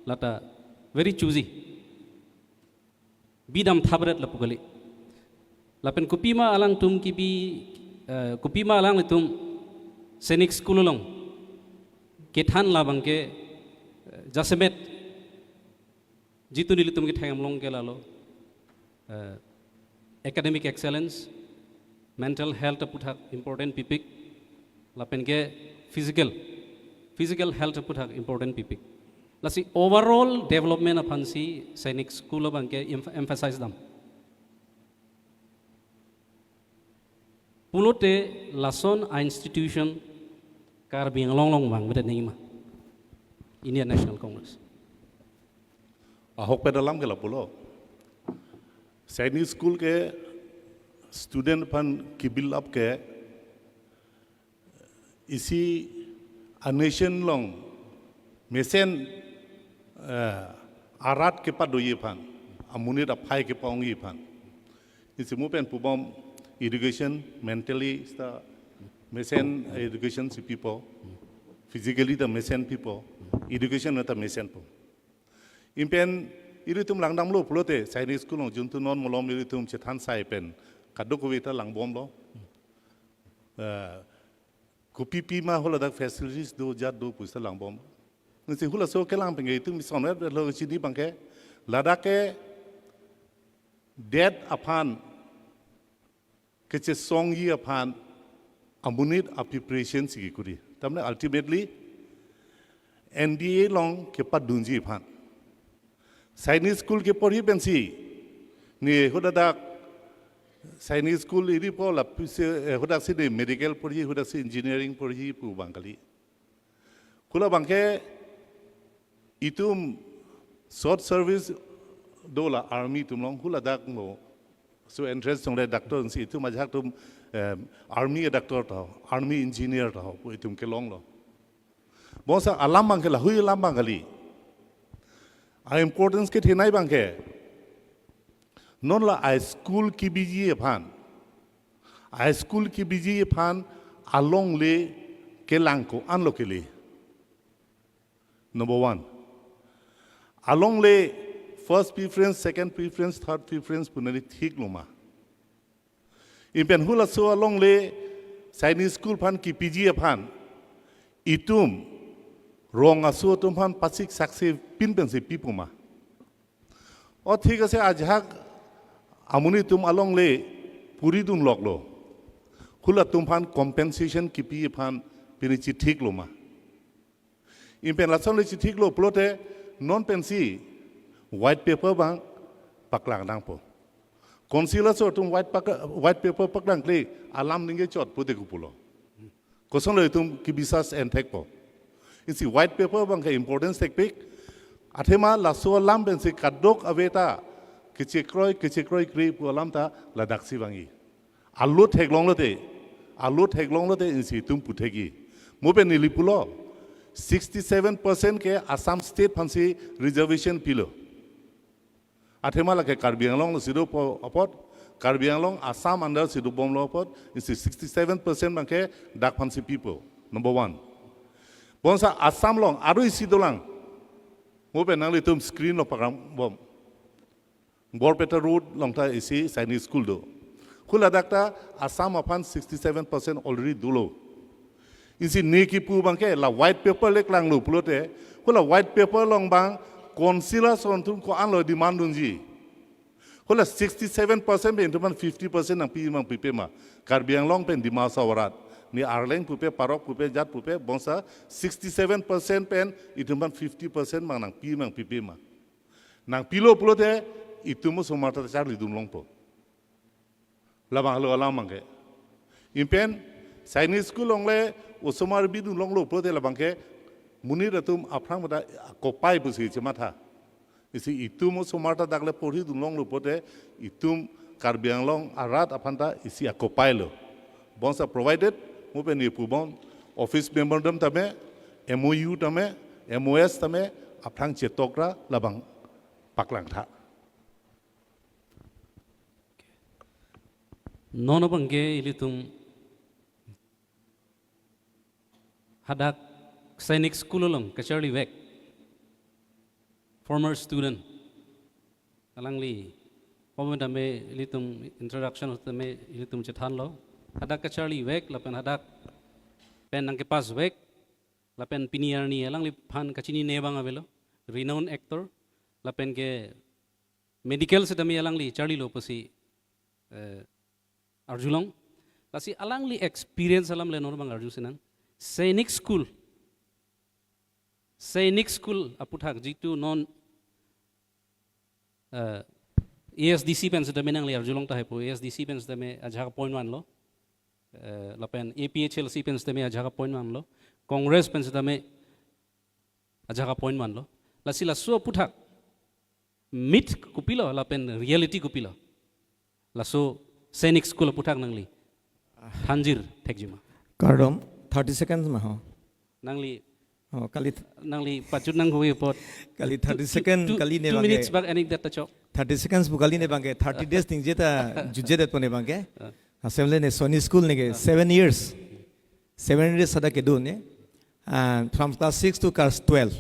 lata very choosy. Bidam thapret lapu kali. Lapen kopima alangtum kebi, eh, kopima alanglitum Sainik School along kethan labangke, eh, jasemet jitu nelitum kethengdam long ke lalo, eh, academic excellence, mental health aphuthak important pipik, lapen ke physical, physical health aphuthak important pipik. Lasi overall development aphansi Sainik School abangke emph-, emphasize dam. Pulote lason a-institution Karbi Anglong along vangvedet nangji ma Indian National Congress? Ahokpet alam ke lapulo. Sainik School ke student aphan ke-build up ke isi a-nation along mesen, eh, arat kepadoji aphan, amonit aphai kepa-ongji aphan. Isi mo pen pubom education, mentally ta mesen education si pipo, physically ta mesen pipo, education ta mesen po. Lapen ilitum langdamlo pulote Sainik School along juntu non malom ilitum chethan sai pen kadokave ta langbomlo. Eh, Kopi pima haladak facilities do jat do pusi langbom. Nangsi halaso kelang penke itum isonvet lo chini abangke ladak ke det aphan kechesongji aphan amonit a-preparation si kekuri. Tamne ultimately N D A along kepadunji aphan. Sainik school keporhi pensi ne haladak Sainik school iri po lapusi, eh, haladak si de medical porhi, haladak si engineering porhi pu abang kali. Hala abangke itum short service do la army atum along haladak mo. So entrance chongle doctor si itum ajahak atum, em, army doctor ta, army engineer ta pu itum kelonglo. Bangso alam abangke lahui alam abang kali. A-importance kethenei abangke non la a-school kebiji aphan, a-school kebiji aphan alongle kelang ko-anlo kele. Number one. Alongle first preference, second preference, third preference pu neli thiklo ma. Ipen halaso alongle Sainik school aphan kepiji aphan itum rong aso atum aphan pasik saksi pin pensi pipo ma. O thik ase, ajahak amonit atum alongle puri dunloklo. Halatum aphan compensation kepi aphan pini chithiklo ma. Ipen lason le chithiklo pulote non pensi white paper abang paklang nangpo. Council aso atum white pak-, white paper paklang kle alam ningje chot pute kopulo. Kosonlo itum kebisas enthekpo. Isi white paper abangke importance thekpik. Athema laso alam pensi kadokave ta kechekroi, kechekroikre pu alam ta ladaksi vangji. Alo theklonglote, alo theklonglote isi itum puthekji. Mo pen neli pulo, sixty-seven percent ke Assam State aphansi reservation pilo. Athema lake Karbi Anglong lo si dopo apot, Karbi Anglong Assam under si dobomlo apot, isi sixty-seven percent abangke dak aphansi pipo. Number one. Bonta Assam along aro isi dolang. Mo pen nanglitum screen lo pakrambom. Borpeta Road along ta isi Sainik school do. Haladak ta Assam aphan sixty-seven percent already dolo. Isi ne kipu abangke la white paper le klanglo pulote, hala white paper along abang council ason atum ko-anlo demand dunji. Hala sixty-seven percent pen itum aphan fifty percent nangpi ma nangpipe ma. Karbi Anglong pen Dima Hasao arat. Ne Arleng pupe, Parok pupe, jat pupe, bonta sixty-seven percent pen itum aphan fifty percent ma nangpi ma nangpipe ma. Nangpilo pulote itum osomar ta charli dunlongpo. Labang halo alam abangke. Ipen Sainik school alongle osomar bi dunlonglo pulote labangke monit atum aphrang mata kopai pusi chematha. Isi itum osomar ta dak le porhi dunlonglo pulote itum Karbi Anglong arat aphan ta isi akopailo. Bonta provided mo pen ne pubom office memorandum tame, M O U tame, M O S tame, aphrang chetok ra labang paklangtha. Non abangke ilitum hadak Sainik school along kacharli vek former student alangli pom tame ilitum introduction tame ilitum chethanlo. Hadak kacharli vek lapen hadak pen nangkepass vek lapen pini arni alangliphan kachinine abang avelo, renowned actor, lapen ke medical setame alangli charlilo pusi, eh, arjulong. Lasi alangli experience alam le non abang arju sinang. Sainik school, Sainik school aputhak jitu non, eh, A S D C pen setame nangli arjulong tahai pu, A S D C pen setame ajahak point one lo. Eh, lapen A P H L C pen setame ajahak point one lo. Congress pen setame ajahak point one lo. Lasi laso aputhak myth kopilo lapen reality kopilo? Laso Sainik school aputhak nangli thanjir thekji ma? Kardom, thirty seconds ma ho. Nangli, oh, kali th- nangli pachut nang hui pot. Kali thirty two, second, two, kali ne two bangke minutes bak aning dat ta chok. Thirty seconds bu kali ne bangke, thirty days ningje ta jutje det po ne bangke. Ah. Assembly ne Sainik school ne ke, ah, seven years. Seven years hadak kedo ne. And from class six to class twelve.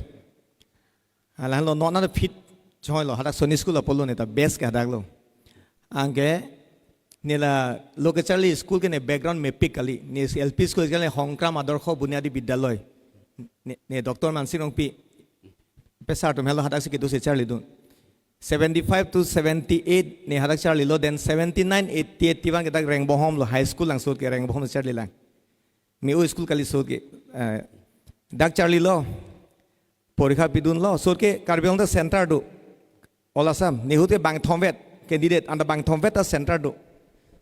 Alanglo non na fit choi lo, hadak Sainik school apotlo ne ta best ke hadak lo. Anke Ne la lo kacharli school ke ne background mepik kali. Ne L P school kali Hongkram Adorsho Bunyadi Bidyaloy. Ne, ne Doctor Mansing Rongpi. Pesar atum helo hadak si kedo si charlidun. Seventy-five to seventy-eight ne hadak charlilo, then seventy-nine, eighty-eight tivan ke dak Rengbohom lo, high school lang sot ke Rengbohom charlilang. Me-o school kali sot ke, eh, dak charlilo. Porikha pidunlo, sot ke Karbi Anglong ta center do. All Assam, ne ahut ke bangthomvet candidate, anta bangthomvet ta center do.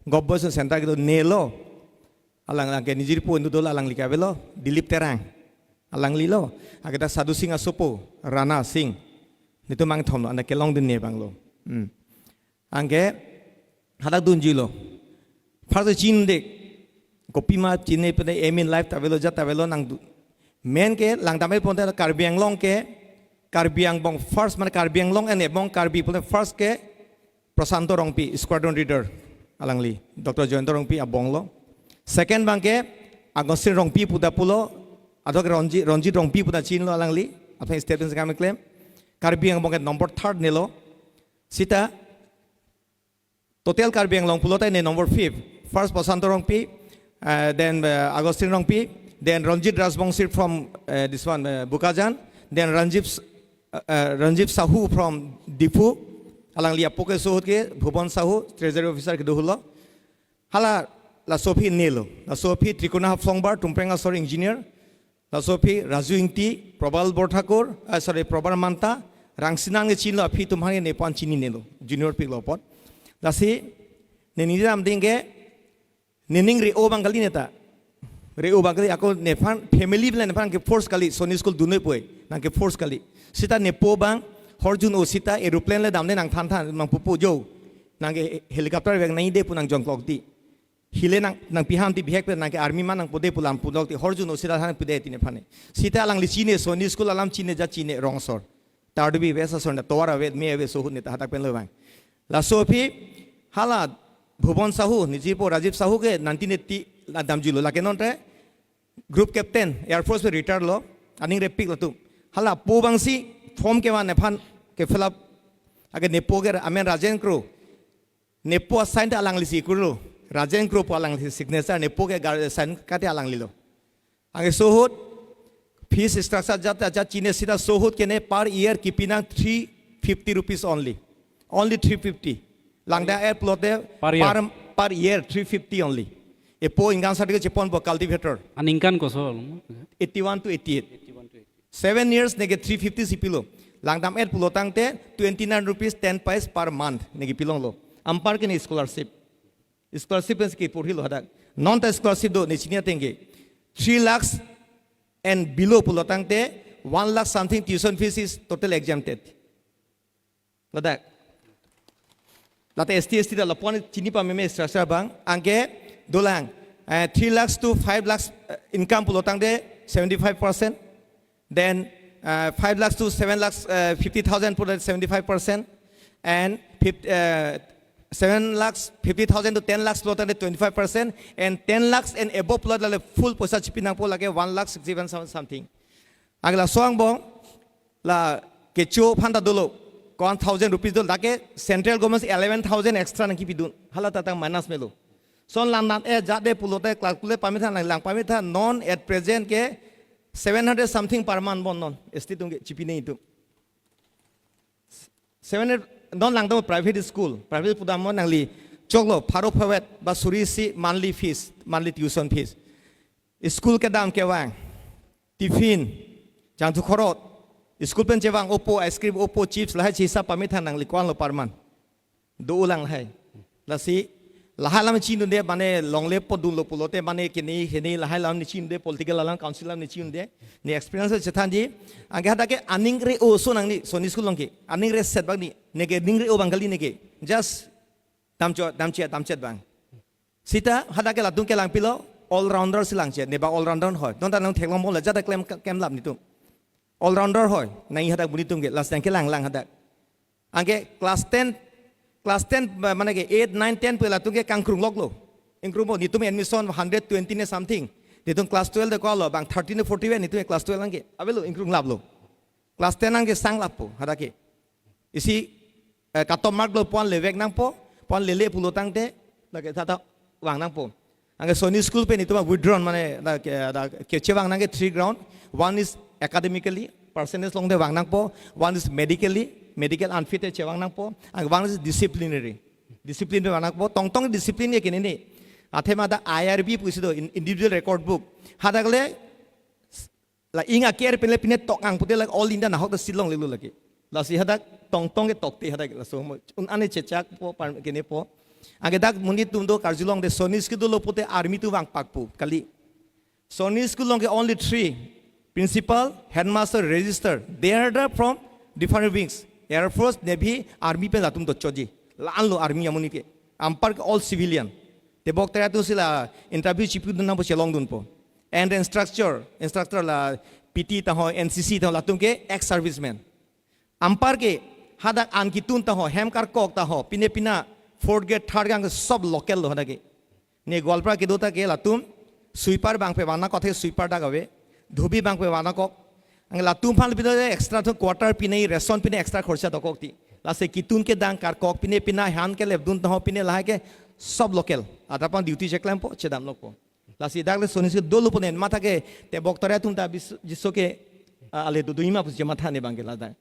Govt Boys center kedo, nelo. Alang, alang ke nijirpo indu dolo, alangli ke avelo, Dilip Terang. Alanglilo. Anke dak Sadhu Sing asopo, Rana Sing. Netum bangthomlo, anta kelongdun ne abanglo. Hmm. Anke hadak dunjuilo. First chinine, kopima chinine pen aim in life ta avelo, jat ta avelo nangdun. Main ke langdam-et ponte Karbi Anglong ke, Karbi angbong first, mane Karbi Anglong and among Karbi pulote first ke Prasanto Rongpi, squadron leader alangli, Doctor Jayanta Rongpi abonglo. Second abang ke Augustine Rongpi pu ta pulo, adok Ronji, Ronjit Rongpi pu ta chinilo alangli, aphan statement kami claim. Karbi angbong ke number third nelo. Sita total Karbi Anglong pulote ne number fifth. First Prasanto Rongpi, uh, then, uh, Augustine Rongpi, then Ranjit Rajbongsi from, uh, this one, uh, Bokajan, then Ranjit, uh, uh, Ranjit Sahu from Diphu, alangli apo ke so ahut ke Bhuban Sahu, Treasury Officer kedo hulo. Hala laso aphi nelo. Laso aphi Trikona Haflongbar, Tumpreng asor engineer, laso aphi Raju Ingti, Probal Borthakur, ah, sorry, Probal Manta, Rangsinang ke chinilo, aphi atum aphan ke nephan chininelo, junior piklo apot. Lasi, ne ningje dam ding ke, ne ning re-o abang kali neta. Re-o abang kali, ako nephan, family pen nephan ke force kali, Sunday school dunoi poi, nang ke force kali. Sita nepo abang, horjun o sita, aeroplane le damde nangthan than, nangpupu jo. Nang ke helicopter vek nangde pu nang jongklok di. Hile nang, nangpi ham ti bihek pen nang ke army man nangpode pu lam pudok ti horjun o sita than pude ti nephan ne. Sita alangli chine, Sunday school alam chine, jat chine, rong asor. Tardubi West asor ne tovar ave, me ave so ahut neta hadak pen lo abang. Laso aphi hala Bhuban Sahu, nijirpo Rajib Sahu ke nineteen eighty la damjuilo, lake non te group captain, Air Force pen retire lo, aning repik latum. Hala po abangsi form kevan nephan ke fill up, anke nepo ke amen Rajen Kro. Nepo assign ta alanglisi kurlo. Rajen Kro pu alangli signature, nepo ke gar sign kate alanglilo. Anke so ahut, fees structure jat ta jat chine sita so ahut ke ne per year kipi nang three fifty rupees only. Only three fifty. Langdam-et pulote Per year. per, per year three fifty only. Epo income certificate cheponpo cultivator. Aningkan koso? Eighty-one to eighty-eight. Seven years neke three fifty si pilo. Langdam-et pulo tangte twenty-nine rupees ten paise per month neke pilonglo. Anpar ke ne scholarship. Scholarship pensi keporhilo hadak. Non ta scholarship do ne chini ateng ke. Three lakhs and below pulo tangte one lakh something tuition fees is total exempted. Ladak. Lata S T, S T ta lapu-an chini pameme structure abang. Anke dolang. Eh, three lakhs to five lakhs, eh, income pulo tangte seventy-five percent. Then, uh, five lakhs to seven lakhs, uh, fifty thousand pulo seventy-five percent. And fif-, uh, seven lakhs fifty thousand to ten lakhs pulo tangte twenty-five percent. And ten lakhs and above pulo tangte full poisa chipi nangpo, lake one lakh sixty-one thousand something. Anke laso angbong la kecho aphan ta dolo, one thousand rupees dolo, lake central government eleven thousand extra nangkipidun. Hala ta tang minus melo. Son langdam-et jat de pulote class school le pame tha, lang, lang pame tha, non at present ke seven hundred something per month bon non, S T atum ke chipine itum. Seven hundred, non langdam private school, private pudam non nangli choklo, pharo phavet ba suri isi monthly fees, monthly tuition fees. School kedam kevang, tiffin, jangthu khorot, school pen chevang opo, ice cream opo, chips, lahai chisa pame tha nangli ko-an lo per month. Do-o lang lahai. Lasi, lahai alam chinidunde, mane longle apot dunlo pulote, mane kene, kene lahai alam ne chinidunde, political alam, council alam ne chinidunde, ne experience chethanji, anke hadak ke aning re-o ason nangne, Sunday school along ke, aning reset abang ne, neke ning re-o abang kali neke, just damcho, damche, damchet abang. Sita hadak ke latum kelang pilo, all rounder si langchet, ne ba all rounder hoi, non ta nang theklong mo la, jada klem, klem lap netum. All rounder hoi, nang hadak buni atum ke, lasi nang kelang lang hadak. Anke class ten, class ten, ba, mane ke eight, nine, ten pu latum ke kangkrung loklo. Ingkrungpo, netum admission hundred twenty ne something. Netum class twelve de ko-an lo, bang thirty ne forty-one, netum class twelve anke. Avelo, ingkrung laplo. Class ten anke sang lappo, hadak ke. Isi, eh, cut off mark lo pu-an levek nangpo, pu-an lele pulo tangte, Lake thata vang nangpo. Anke Sainik School pen itum withdrawn mane da ke da kechevang nangke three ground. One is academically, percentage along te vang nangpo. One is medically, medical unfit te chevang nangpo. Anke one is disciplinary. Discipline pen vang nangpo. Tongtong discipline ke kene ne. Athema da I R B pusi do, in- individual record book. Hadak le la ing a care pen le pine tok ang pute la all India nahok ta silong lelu lake. Lasi hadak tongtong ke tokte hadak laso mo. Un ane chechakpo par kene po. Anke dak monit atum do karjulongte Sainik School dolo pute army atum vangpakpo kali. Sainik School along ke only three: principal, headmaster, register. They are the from different wings. Air Force, Navy, Army pen latum dochoji. La-anlo army amonit ke. Anparke all civilian. Tebok tera atumsi la interview chipidun nangpo, chelongdunpo. And the instructor, instructor la P T ta ho, N C C ta ho, latum ke ex-serviceman. Anparke hadak an kitun ta ho, hem karkok ta ho, pine pina fourth grade, third grade ke sob local lo hadak ke. Ne Goalpara kedo ta ke latum sweeper bang pe vang nangkok the, sweeper dak ave, dhobi bang pe vang nangkok. Anke latum aphan pine extra thu quarter pine, ration pine extra khorcha dokok ti. Lasi kitun kedang, karkok pine pina, han kelepdun ta ho pine lahai ke sob local. Adap abang duty cheklempo, chedam lokpo. Lasi dak le Sainik School dolo pune matha ke tebok tera atum ta bis- jiso ke, ah, ale dodoi ma pusi matha ne bang ke ladak.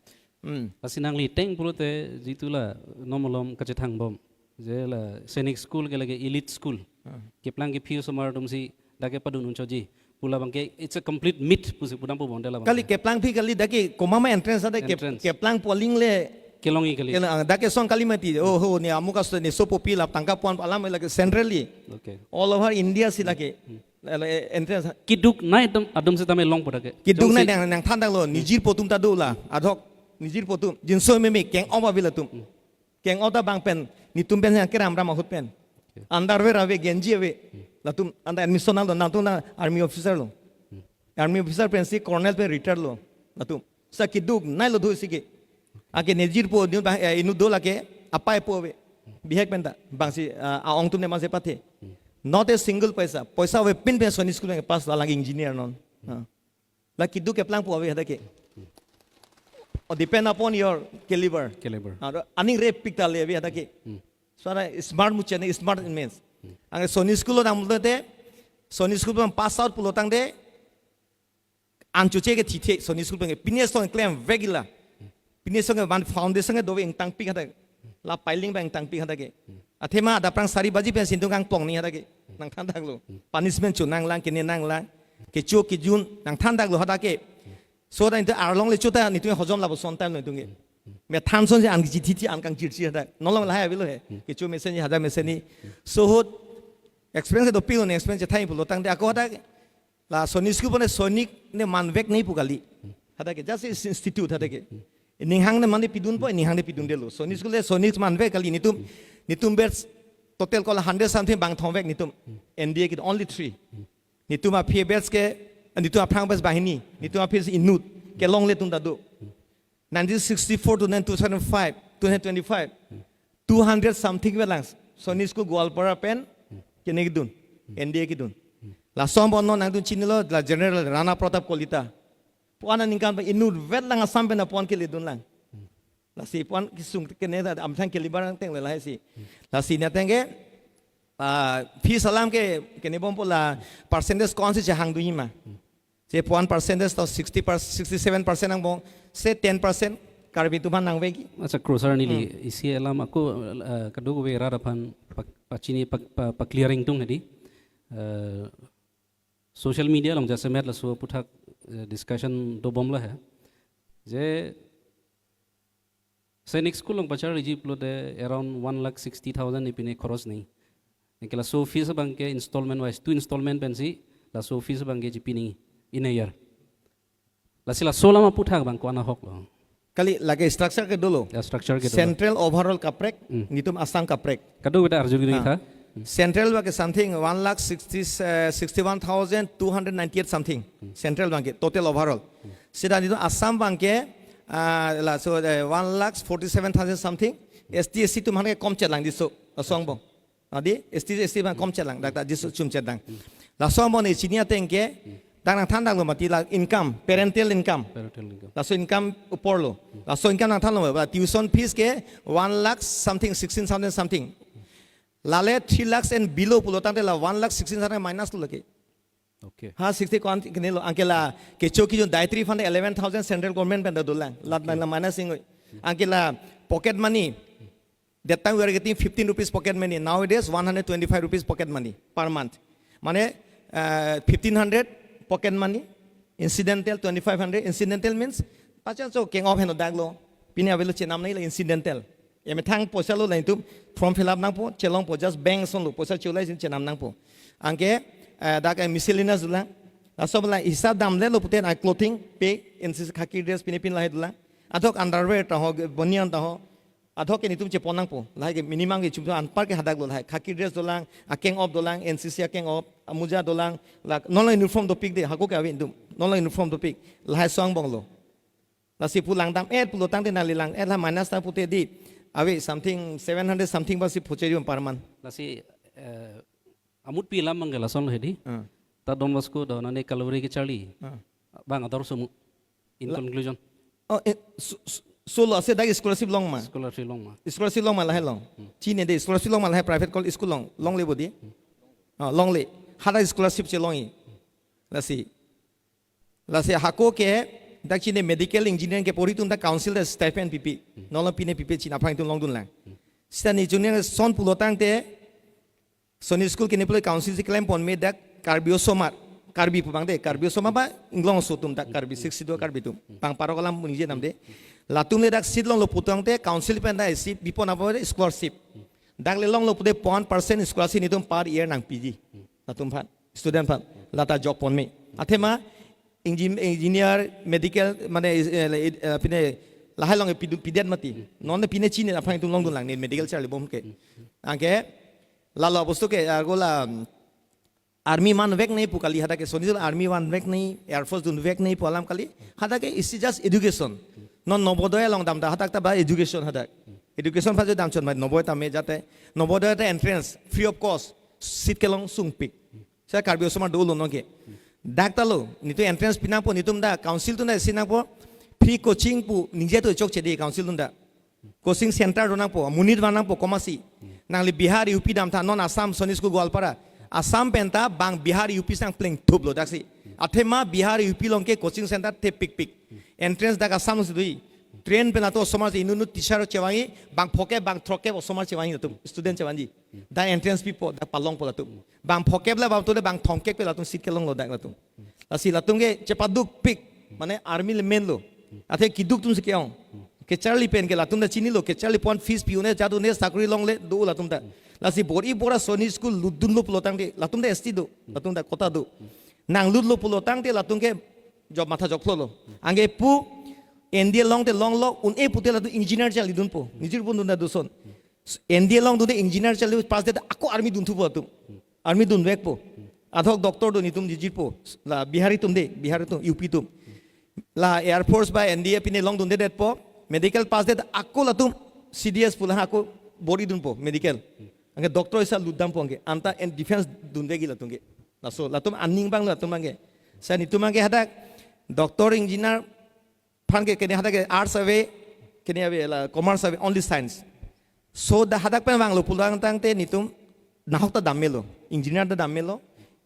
Hmm. Lasi nangli ateng pulote jitu la non malom kachethang bom. Je la Sainik School ke lake elite school. Ah. Keplang ke aphi osomar atumsi dak ke padun unchoji pu labang ke it's a complete myth pusi pudampo bonde labang. Kali ke. Keplang aphi kali, dak ke komat ma entrance ada ke, Entrance. Keplang polling le kelongji kali. Kela, ah, dak ke song kali mati. Oh ho, ne amuk aso ne sopo pi la tangka pon alam lake centrally. Okay. All over India si lake. Hmm. Lale entrance. Keduk nai atum, atum setame longpo dak ke. Keduk nai. Jongsi nang, nangthan daklo, nijirpo atum ta do la, adhok, nijirpo atum, jinso meme keng-ong ave latum. Hmm. Keng-ong ta bang pen, netum pen yang keram ram ahut pen. Okay. Underwear ave, genji ave. Hmm. Latum anta admission lo, nangtum na army officer lo. Hmm. Army officer pensi colonel pen retire lo. Latum. Sa keduk nai lo do si ke. Anke nejirpo, inut bang, eh, inut do lake, apaipo ave. Bihek pen ta, bangsi, ah, a-ong atum ne manse pathe. Hmm. Not a single paisa. Paisa avepin pen Sainik School ke pass la lang engineer non. Hmm. Ah. La keduk keplangpo ave hadak ke. Or depend upon your caliber. Caliber. Ah, aning repik ta le ave hadak ke. Hmm. So ada smart muchen, smart immense. Hmm. Anke Sainik School lo nang pulote, Sainik School pen pass out pulo tangte, an choche ke thithe Sainik School pen ke. Pine song klemvek ila. Pine song ke van foundation ke dove ingtangpik hadak. La piling bang ingtangpik hadak ke. Athema adap aphrang sari baji pen sintung kangpong ni hadak ke. Nangthan daklo. Punishment cho nanglang, kene nanglang. Kecho kejun nangthan daklo hadak ke. So da netum arlong le cho ta netum hojom lapuson time netum ke. Methan sonsi an kechi thithe, an kangchirchi hadak. Non along lahai avelo he. Kecho mesen ni, hadak mesen ni. So ahut experience dopilo ne, experience chethai pulo tangte ako hadak la Sainik School pone Sainik ne manvek nangji pu kali. Hadak ke just is institute hadak ke. Ninghang ne mane pidunpo, ninghang ne pidundelo. Sainik School le Sainik manvek kali netum. Netum batch total ko la hundred something bang thomvek netum. N D A ke only three. Netum aphi batch ke, netum aphrang batch banghini. Netum aphi inut. Kelongle atum ta do. Nineteen sixty-four to two thousand five, twenty twenty-five, two hundred something vet lang Sainik School Goalpara pen kene kedun, N D A kedun. Laso angbong non nangtum chinilo, la General Rana Pratap Kalita. Pu-an aningkan pen inut vet lang Assam pen apon keledun lang. Lasi pu-an kesung kene ta amthang kelibar nangteng le lahai si. Lasi ne ateng ke, ah, fees alam ke kene bompo, la percentage ko-ansi chehangdunji ma. Je pu-an percentage to sixty percent, sixty-seven percent angbong, se ten percent Karbi atum aphan nangvekji. Accha, Kro sir, neli Hmm. isi alam ako, eh, kadokave rat aphan pa-, pachini pa-, pa-, pa-clearing tung hedi. Eh, social media along jasemet laso aphuthak, eh, discussion dobomlo he. Je Sainik School along pacharliji pulote around one lakh sixty thousand ne pine khoros nangji. Anke laso fees abang ke installment wise, two installment pensi laso fees abang ke chipi nangji in a year. Lasi laso alam aphuthak abang ko-an ahoklo? Kali lake structure ke dolo. Ya, structure ke dolo. Central overall kaprek, Hmm. netum Assam kaprek. Kadokave ta arju gini Ah. tha. Central abang ke something one lakh sixty, eh, sixty-one thousand two hundred ninety-eight something. Central abang ke total overall. Seta netum Assam abang ke, ah, laso, eh, one lakh forty-seven thousand something. S T, S C atum aphan ke komchet lang diso, laso angbong. Adi, S T, S C abang komchet lang, dak ta diso chumchet lang. Laso angbong ne chini ateng ke, dak nangthan daklo mati la income, parental income. Parental income. Laso income upor lo. Laso income nangthanlo, ba tuition fees ke one lakh something, sixteen thousand something. Lale three lakhs and below pulo tangte la one lakh sixteen thousand minus lo lake. Okay. Ha sixty ko-an kene lo, anke la kecho kejun dietary fund eleven thousand central government pen ta dolang. Lat nang la minus ingoi. Anke la pocket money. That time we are getting fifteen rupees pocket money. Nowadays one hundred twenty-five rupees pocket money per month. Mane uh, fifteen hundred pocket money, incidental twenty-five hundred. Incidental means pacha so keng off heno daglo. Pine avelo chenam nai la incidental. Emethang poisa lo la itum form fill up nangpo, chelongpo, just bank ason lo, poisa chulai sin chenam nangpo. Anke uh, dak eh, miscellaneous dolang. Laso la hisab damle lo puten a clothing, pay, N C C khaki dress pine pin lahai dolang. Athok underwear ta ho, bonian ta ho. Athok ke nitum chepon nangpo. Lahai ke minimum ke chumtu anpar ke hadak lo lahai. Khaki dress dolang, akeng off dolang, N C C akeng off, amuja dolang, la non la uniform dopik de, hako ke ave itum. Non la uniform dopik. Lahai so angbong lo. Lasi pu langdam et pulo tangte nali lang et la minus ta pute di. Ave something seven hundred something basi phuche yum per month. Lasi eh, amutpi alam abang ke lason lo hedi. Ah. Ta Don Bosco do nane Calvary kecharli. Ah. Bang ador sumu. In La- conclusion. Oh, eh, so, so, so lo ase dak scholarship long ma. Scholarship long ma. Scholarship long ma lahai long. Chine de scholarship long ma lahai private college school long. Longle bodi. Ah, longle. Hada scholarship chelongji. Lasi. Lasi hako ke dak chine medical engineering ke pori atum dak council dak stipend pipi. Non la pine pipe chin aphrang itum longdun lang. Sita ni junior son pulo tangte Soni school kini pule council si klem pon me dak Karbi osomar. Karbi pu abang de, Karbi osomar ba inglong so atum dak Karbi sixty-two Karbi atum. Pang parok alam ningje nam de. Latum le dak seat longlo pu tangte council pen dak isi bipon apo de scholarship. Dak le longlo pute one percent scholarship nitum per year nangpiji. Latum aphan, student aphan. Lata job pon me. Athema engi- engineer, medical, mane eh, eh, pine lahai long pidu- pidet mati. Non pine chine aphrang itum longdun lang ne medical charli bom ke. Anke lalo abostu ke argo la um, army man vek nai pu kali, hadak ke Soni army man vek nai, air force dun vek nai pu alam kali. Hadak ke isi just education. Non Nobodoy along dam ta hadak ta ba education hadak. Education phajo dam chon mai Nobodoy ta me jate. Nobodoy ta entrance free of cost. Seat kelong sungpik. Sa Karbi osomar dolo nonke. Dak ta lo, nitum entrance pi nangpo, nitum dak council atum dak si nangpo, free coaching pu ningje to chokche de council atum dak. Coaching center do nangpo, monit van nangpo, komatsi. Nangli Bihar U P dam tha, non Assam, Soni school Goalpara. Assam pen ta bang Bihar U P sang plengthup lo daksi. Athema Bihar U P along ke coaching center thepikpik. Entrance dak Assam si dui. Train pen atum osomar si inut inut teacher chevangji, bang phokep, bang throkkep osomar chevangji atum, student chevangji. Dak entrance pipo, dak palongpo latum. Bang phokep la bang tole bang thomkep pe latum seat kelonglo dak latum. Lasi latum ke chepadukpik, mane army le main lo. Athe kiduk atum si ke-ong. Kecharli pen ke latum ta chinilo, kecharli pon fees pi un-e, jat un-e, sakori longle, do latum ta. Lasi bor-i bor-a Soni school lutdunlo pulo tangte, latum ta S T do, latum ta quota do. Nanglutlo pulo tangte latum ke job matha job lo. Anke pu N D A longte longlo, un-e pute latum engineer charlidunpo, nijir pon dun ta doson. N D A longdunde engineer charli pass det ako army dunthupo atum. Army dunvekpo. Athok doctor do nitum jirpo. La Bihari atum de, Bihari atum, U P atum. La Air Force ba N D A pine longdunde detpo. Medical pass det ako latum C D S pu la ako bor-i dunpo medical. Anke doctor isi lutdampo anke. Anta en defense dunvekji latum ke. Laso latum aning abang latum abang ke. Sa nitum abang ke hadak doctor engineer aphan ke kene hadak ke arts ave, kene ave la commerce ave, only science. So dak hadak pen vanglo pulang tangte nitum nahok ta dam melo, engineer ta dam melo,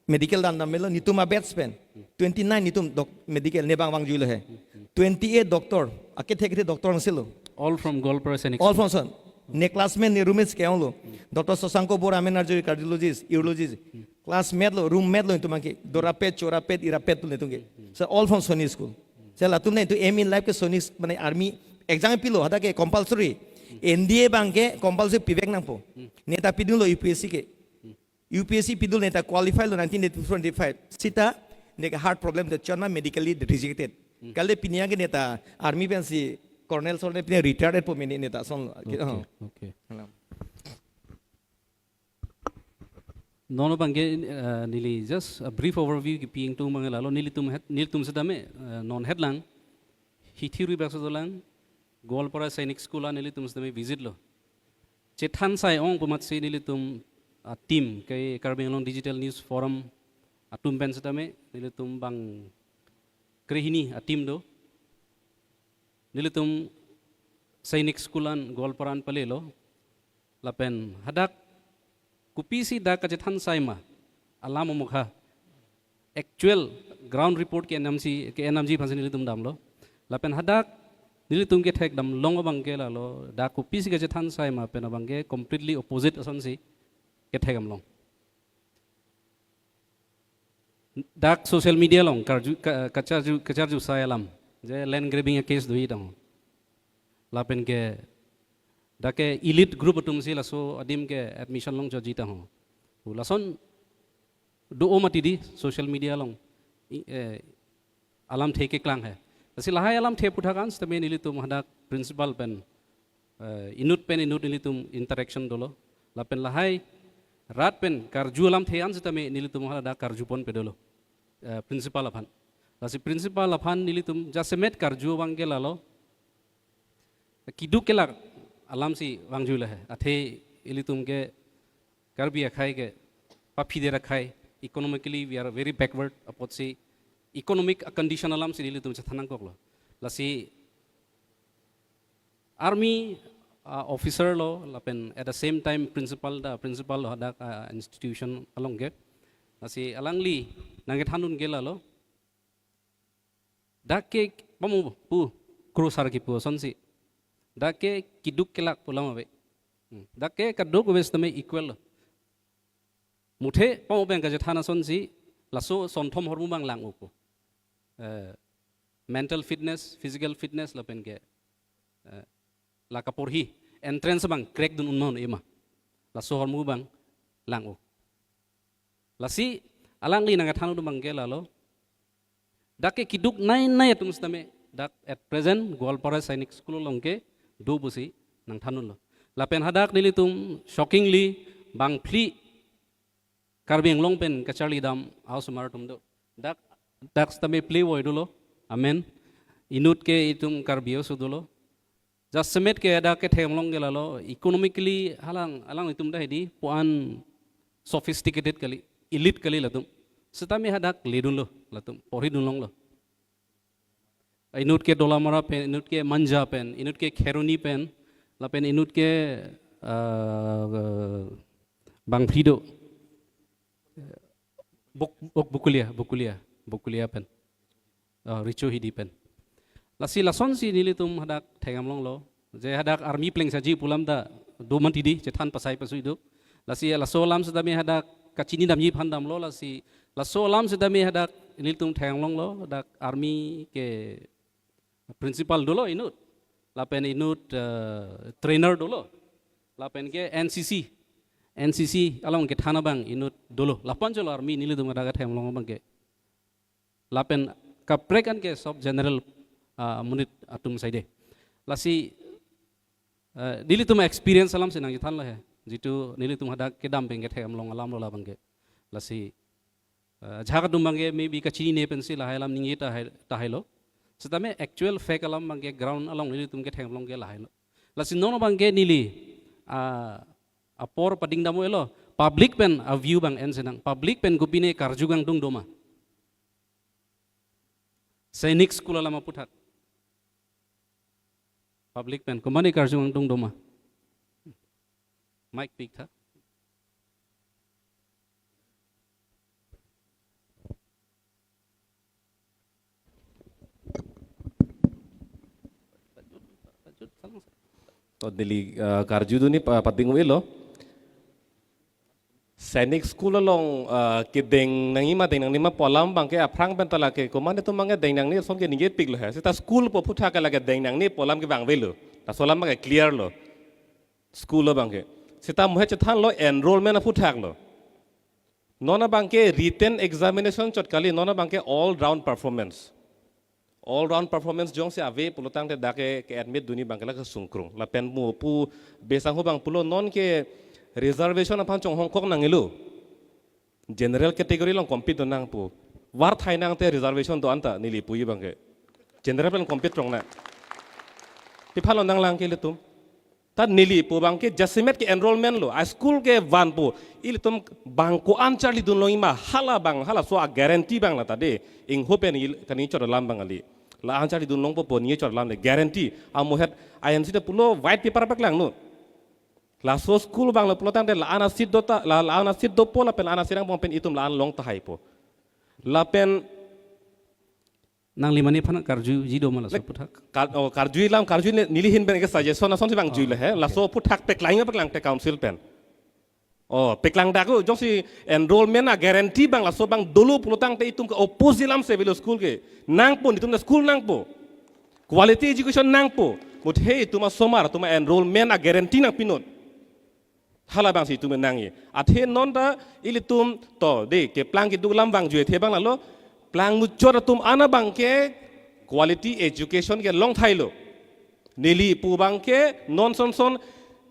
medical dam dam melo, nitum a batch pen twenty nine nitum doc- medical ne bang vangjuilo he. Twenty eight doctor, akethe kethe doctor angselo. All from Goalpara Sainik. All from Soni. Ne classmate ne roommate ke-onglo. Doctor Sasanko Bora, amen arjuri, cardiologist, urologist. Classmate lo, roommate lo itum abang ke. Dorapet, chorapet, irapet pu netum ke. So all from Soni school. So latum netum aim in life ke Soni mane army exam pilo, hadak ke compulsory. N D A abang ke compulsory pivek nangpo. Neta pidunlo U P S C ke. U P S C pidun neta qualify lo nineteen eighty-four eighty-five. Sita neka heart problem de chona medically rejected. Kali pini abang ke neta army pensi colonel soldier pini retired po mini neta son. Okay, okay. Non abang ke uh, neli just a brief overview kipi ingtung abang lalo nelitum het nelitum setame uh, non hetlang hithi rui bakso dolang Goalpara Sainik School a nelitum setame visit lo. Chethan sai ong pumat si nelitum a team ke Karbi Anglong Digital News Forum atum pen setame nelitum bang krehini a team do. Nelitum Sainik School an Goalpara an palelo. Lapen hadak kopisi dak kachethan sai ma, alam amokha, actual ground report ke-enamsi, ke-enamji aphansi nelitum damlo. Lapen hadak nelitum kethekdam long abangke lalo, dak kopisi kachethan sai ma pen abangke completely opposite asonsi kethekdam long. Dak social media along karju, ka-, kacharju, kacharju sai alam, je land grabbing a-case doji tang ho. Lapen ke dak ke elite group atumsi laso adim ke admission longchotji tang ho pu lason do-o mati di social media along, i-, eh, alamthe keklang he. Lasi lahai alamthe aphuthak an sitame nelitum hadak principal pen, eh, inut pen inut nelitum interaction dolo. Lapen lahai rat pen karju alamthe an sitame nelitum hadak karjupon pe dolo, eh, principal aphan. Lasi principal aphan nelitum jasemet karju abangke lalo, keduk kelak alamsi vangjulo he. Athe ilitum ke Karbi akhai ke paphider akhai, economically we are very backward apotsi economic condition alamsi ilitum chethan nangkoklo. Lasi army, ah, officer lo, lapen at the same time principal, the principal lo hadak, ah, institution along ke. Lasi alangli nangkethan un ke lalo, dak ke pamu pu, krusar kipu asonsi. Dak ke keduk kelak pu alam ave. Hmm. Dak ke kadokave sitame equal lo. Muthe pamu pen kachethan asonsi, laso sonthom ahormu abang lang-o pu. Eh, mental fitness, physical fitness lapen ke, eh, la kaporhi, entrance abang crack dun un ma un-e ma, laso ahormu abang lang-o. Lasi alangli nangkethan un abangke lalo, dak ke keduk nei nei atum sitame dak at present Goalpara Sainik School along ke do pusi nangthan unlo. Lapen hadak nelitum shockingly bangphli Karbi Anglong pen kacharlidam a-osomar atum do. Dak, dak sitame play voi dolo, amen. Inut ke itum Karbi oso dolo. Jasemet ke hadak kethekdam long ke lalo, economically halang, alanglitum ta hedi, puan sophisticated kali, elite kali latum. Sitame hadak ledunlo latum, porhidun longlo. Inut ke Dolamara pen, inut ke Manja pen, inut ke Kheroni pen, lapen inut ke, ah, bangphli do. Bok, Bok, Bokolia, Bokolia, Bokolia pen. Ah, Richo Hidi pen. Lasi lasonsi nelitum hadak thekdam longlo. Je hadak army plengsaji pu alam ta do mati di, chethan pasai pasui do. Lasi laso alam sitame hadak kachinidamji aphan damlo, lasi laso alam sitame hadak nelitum thekdam longlo, dak army ke principal dolo inut. Lapen inut, eh, trainer dolo. Lapen ke N C C. N C C along kethan abang inut dolo. Lapu-an cholo army nelitum hadak thekdam long abangke. Lapen kaprek an ke sob general, ah, monit atum saide. Lasi, eh, nelitum experience alamsi nangchethanlo he. Jitu nelitum hadak kedam pen kethekdam long alam lo labangke. Lasi, eh, ajahak atum abangke maybe kachinine pensi lahai alam ningje tahai, tahailo. Sitame actual fact alam abangke ground along nelitum kethekdam long ke lahailo. Lasi non abangke neli, ah, apor padingdam un-elo. Public pen a-view abang en sinang. Public pen kopine karju kangtung do ma? Sainik School alam aphuthak. Public pen komatne karju kangtung do ma? Mic pik tha. To neli, eh, karju dunji pa-, pading un-elo. Sainik School along, eh, kedeng nangji ma deng nangne ma pu alam abangke aphrang pen ta lake komatne atum abangke deng nangne ason ke ningje piklo he. Seta school pu aphuthak ke lake deng nangne pu alam ke vangvelo. Laso alam abangke clear lo. School abangke. Seta mo he chethanlo enrollment aphuthak lo. Non abangke written examination chot kali, non abangke all round performance. All round performance jongsi ave pulotangte dak ke, ke-admit dunji abangke la kesungkrung. Lapen mo pu besang ho abang pulo non ke reservation aphan chonghongkok nanglo. General category along compete do nang pu. War thai nangte reservation do-an ta neli puji abangke. General pen compete rong na. Pi aphan lo nanglang ke ilitum. Ta neli pu abangke jasemet ke enrollment lo, a-school ke van pu, ilitum bang ko-an charlidun longji ma, hala abang, halaso a-guarantee abang la ta de, ingho pen il-, kaningje chot alam abang kali. La-an charlidun longpo pu ningje chot alam le, guarantee, amohet I N C te pulo white paper paklangnon. Laso school abang lo pulotangte la-an aseat do ta, la, la-an aseat dopo lapen la-an aseat angbong pen itum la-an long tahaipo. Lapen nangli mane aphan karjuji do ma laso aputhak? Kar-, oh, karjui lam, karjui ne-, neli ahin pen ke suggestion asonsi vangjuilo he. Oh, okay. Laso aputhak peklang, peklang te council pen. Oh, peklang dak lo, jongsi enrollment a-guarantee abang laso abang dolo pulotangte itum ke oppose lamsi avelo school ke. Nangpo, itum na school nangpo. Quality education nangpo. Muthe itum asomar atum a-enrollment a-guarantee nangpinon. Halabangsi itum nangji. Athe non ta ilitum to, de, keplang keduk lam vangjuiethe abang lalo, plangmuchot atum an abang ke quality education kelong thailo. Neli pu abang ke non sonson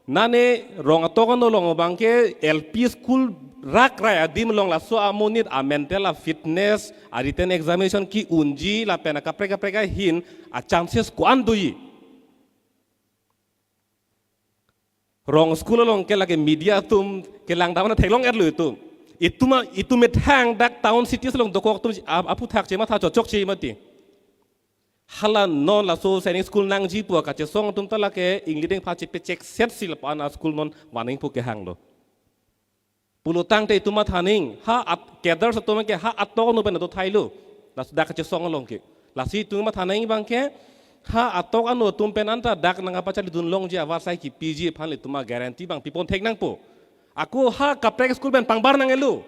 nane rong atok ano along abang ke L P school rak rai adim along laso amonit a-mental a-fitness, a-written examination ke-unji lapen akaprek kaprek ahin a-chances ko-an doji. Rong school along ke lake media atum kelang damna theklong-etlo itum. Itum a-, itum methang dak town cities along dokok atum ap-, aputhak chematha chokchokche mati. Hala non laso Sainik school nangji pu kachesong atum ta lake English dengpha chepecheksetsi lapu-an a-school non vanengpo kehanglo. Pulotangte itum mathaning, ha at-, cadres atum ke ha atok ano pen dothailo. Laso dak kachesong along ke. Lasi itum mathaning abang ke, ha atok ano atum pen anta dak nangkapacharlidun longji avarsai kepiji aphan le itum a-guarantee abang pipon thek nangpo. Ako ha kaprek school pen pangbar nangelo.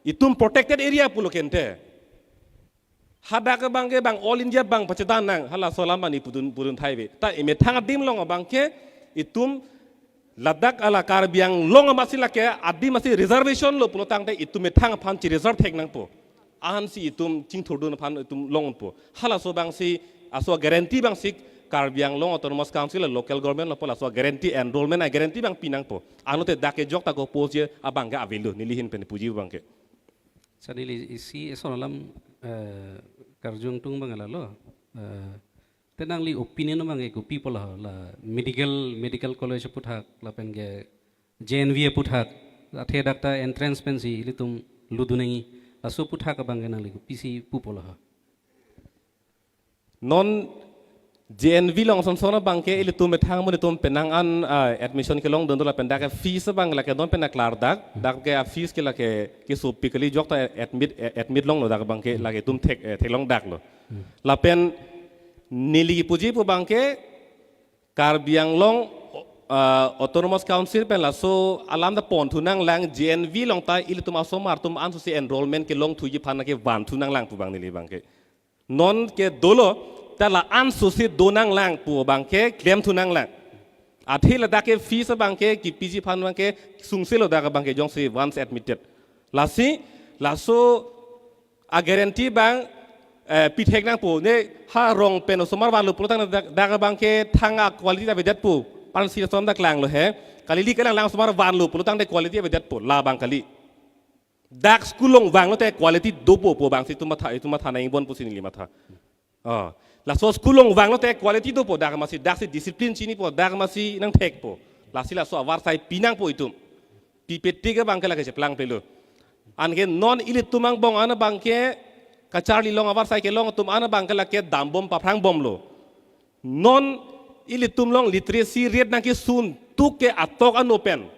Itum protected area pulo kente. Hadak abang ke bang All India bang pachedan nang, halaso alam mani pudun, pudun thai ave. Ta emethang adim along abang ke itum ladak ala Karbi Anglong amatsi lake adim asi reservation lo pulotangte itum methang aphan che-reserve thek nangpo. Ansi itum chingthurdun aphan itum longpo. Halaso abangsi, laso a-guarantee abangsi Karbi Anglong Autonomous Council a local government lo pu laso a-guarantee, enrollment a-guarantee abang pinangpo. Ano te dak kejok ta ko-oppose abang ke avelo, neli ahin pen puji abang ke. Sa neli isi eson alam, eh, karjung tung abang lalo. Eh, te nangli opinion abang ke kopi pulo, la medical, medical college aputhak, lapen ke J N V aputhak, athe dak ta entrance pensi ilitum ludun nangji. Laso aputhak abang ke nangli kopisi pu pulo? Non J N V along sonson abang ke ilitum methang amonit atum penang an, ah, admission kelongdun do lapen dak ke fees abang lake non pen aklardak, dak ke a-fees ke lake kesopi kali, jok ta admit, eh, admit longlo dak abang ke lake itum thek, eh, theklongdaklo. Hmm. Lapen neli puji pu abang ke Karbi Anglong, ah, Autonomous Council pen laso alam ta ponthu nanglang, J N V along ta ilitum asomar atum ansose enrollment kelongthuji aphan ke vanthu nanglang pu abang neli abang ke. Non ke dolo, ta la ansose do nanglang pu abang ke klemthu nanglang. Athe ladak ke fees abang ke kepiji aphan abang ke sungselo dak abang ke jongsi once admitted. Lasi, laso a-guarantee abang, eh, pithek nangpo, ne ha rong pen osomar vanlo pulotang dak, dak abang ke thang a-quality ta avedetpo, pensi lason ta klanglo he. Kali, ili kelang lang osomar vanlo pulotangte quality avedetpo, labang kali. Dak school along vanglote quality dopo pu abangsi itum matha, itum matha nang ingbon pusi neli matha. Oh. Laso school along vanglote quality dopo, dak amatsi, daksi discipline chinipo, dak amatsi nangthekpo. Lasi laso avarsai pinangpo itum. Pipetik abang ke lake cheplangplelo. Anke non ilitum angbong an abang ke kacharli long avarsai kelong atum an abang ke lake dambom paphrangbombomlo. Non ilitum along literacy rate nangkesun tuk ke atok ano pen.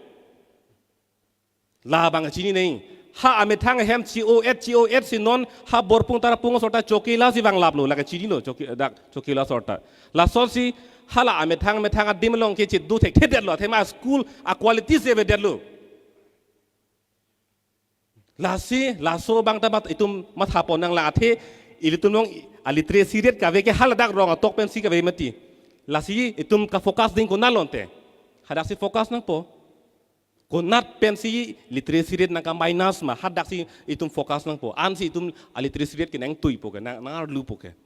Labang chini nangji. Ha amethang ahem chi-o-et, chi-o-et si non ha Borpung Tarapung asor ta Chokila si vanglaplo, lake chinilo, Choki, dak Chokila asor ta. Lasonsi hala amethang methang adim along ke chedu thekthedetlo, athema school a-quality si avedetlo. Lasi, laso abang ta mat-, itum mathapon nanglang, athe ilitum along a-literacy rate kave ke haladak rong atok pensi kave mati. Lasi itum ka-focus ding konat lo ante. Hadaksi focus nangpo. Konat pensi literacy rate nangka-minus ma, hadaksi itum focus nangpo. Ansi itum a-literacy rate ke nangtuipo ke, nang, nangarlupo ke.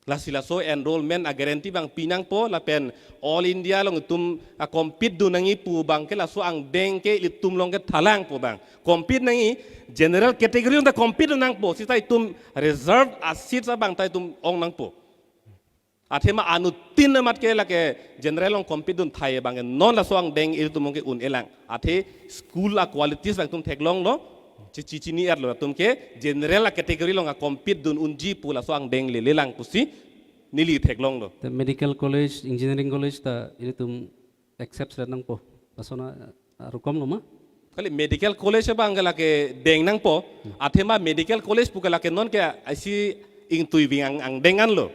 Lasi laso enrollment a-guarantee abang pinangpo, lapen All India along itum a-compete dun nangji pu abang ke laso angdeng ke ilitum along ke thalangpo abang. Compete nangji, general category along ta compete dun nangpo, seta itum reserve a-seats abang ta itum ong nangpo. Athema anuttin amat ke lake general along compete dun thai abang ke non laso angdeng ilitum along ke un-elang. Athe school a-qualities abang itum theklonglo, chi-, chi-, chini-etlo atum ke general a-category along a-compete dun unji pu laso angdeng lelelang pusi neli theklonglo. The medical college, engineering college ta ilitum accept sila nangpo. Lason a, a, rukom lo ma? Kali medical college abang ke lake deng nangpo. Athema medical college pu ke lake non ke isi ingtui ving ang, angdeng anlo.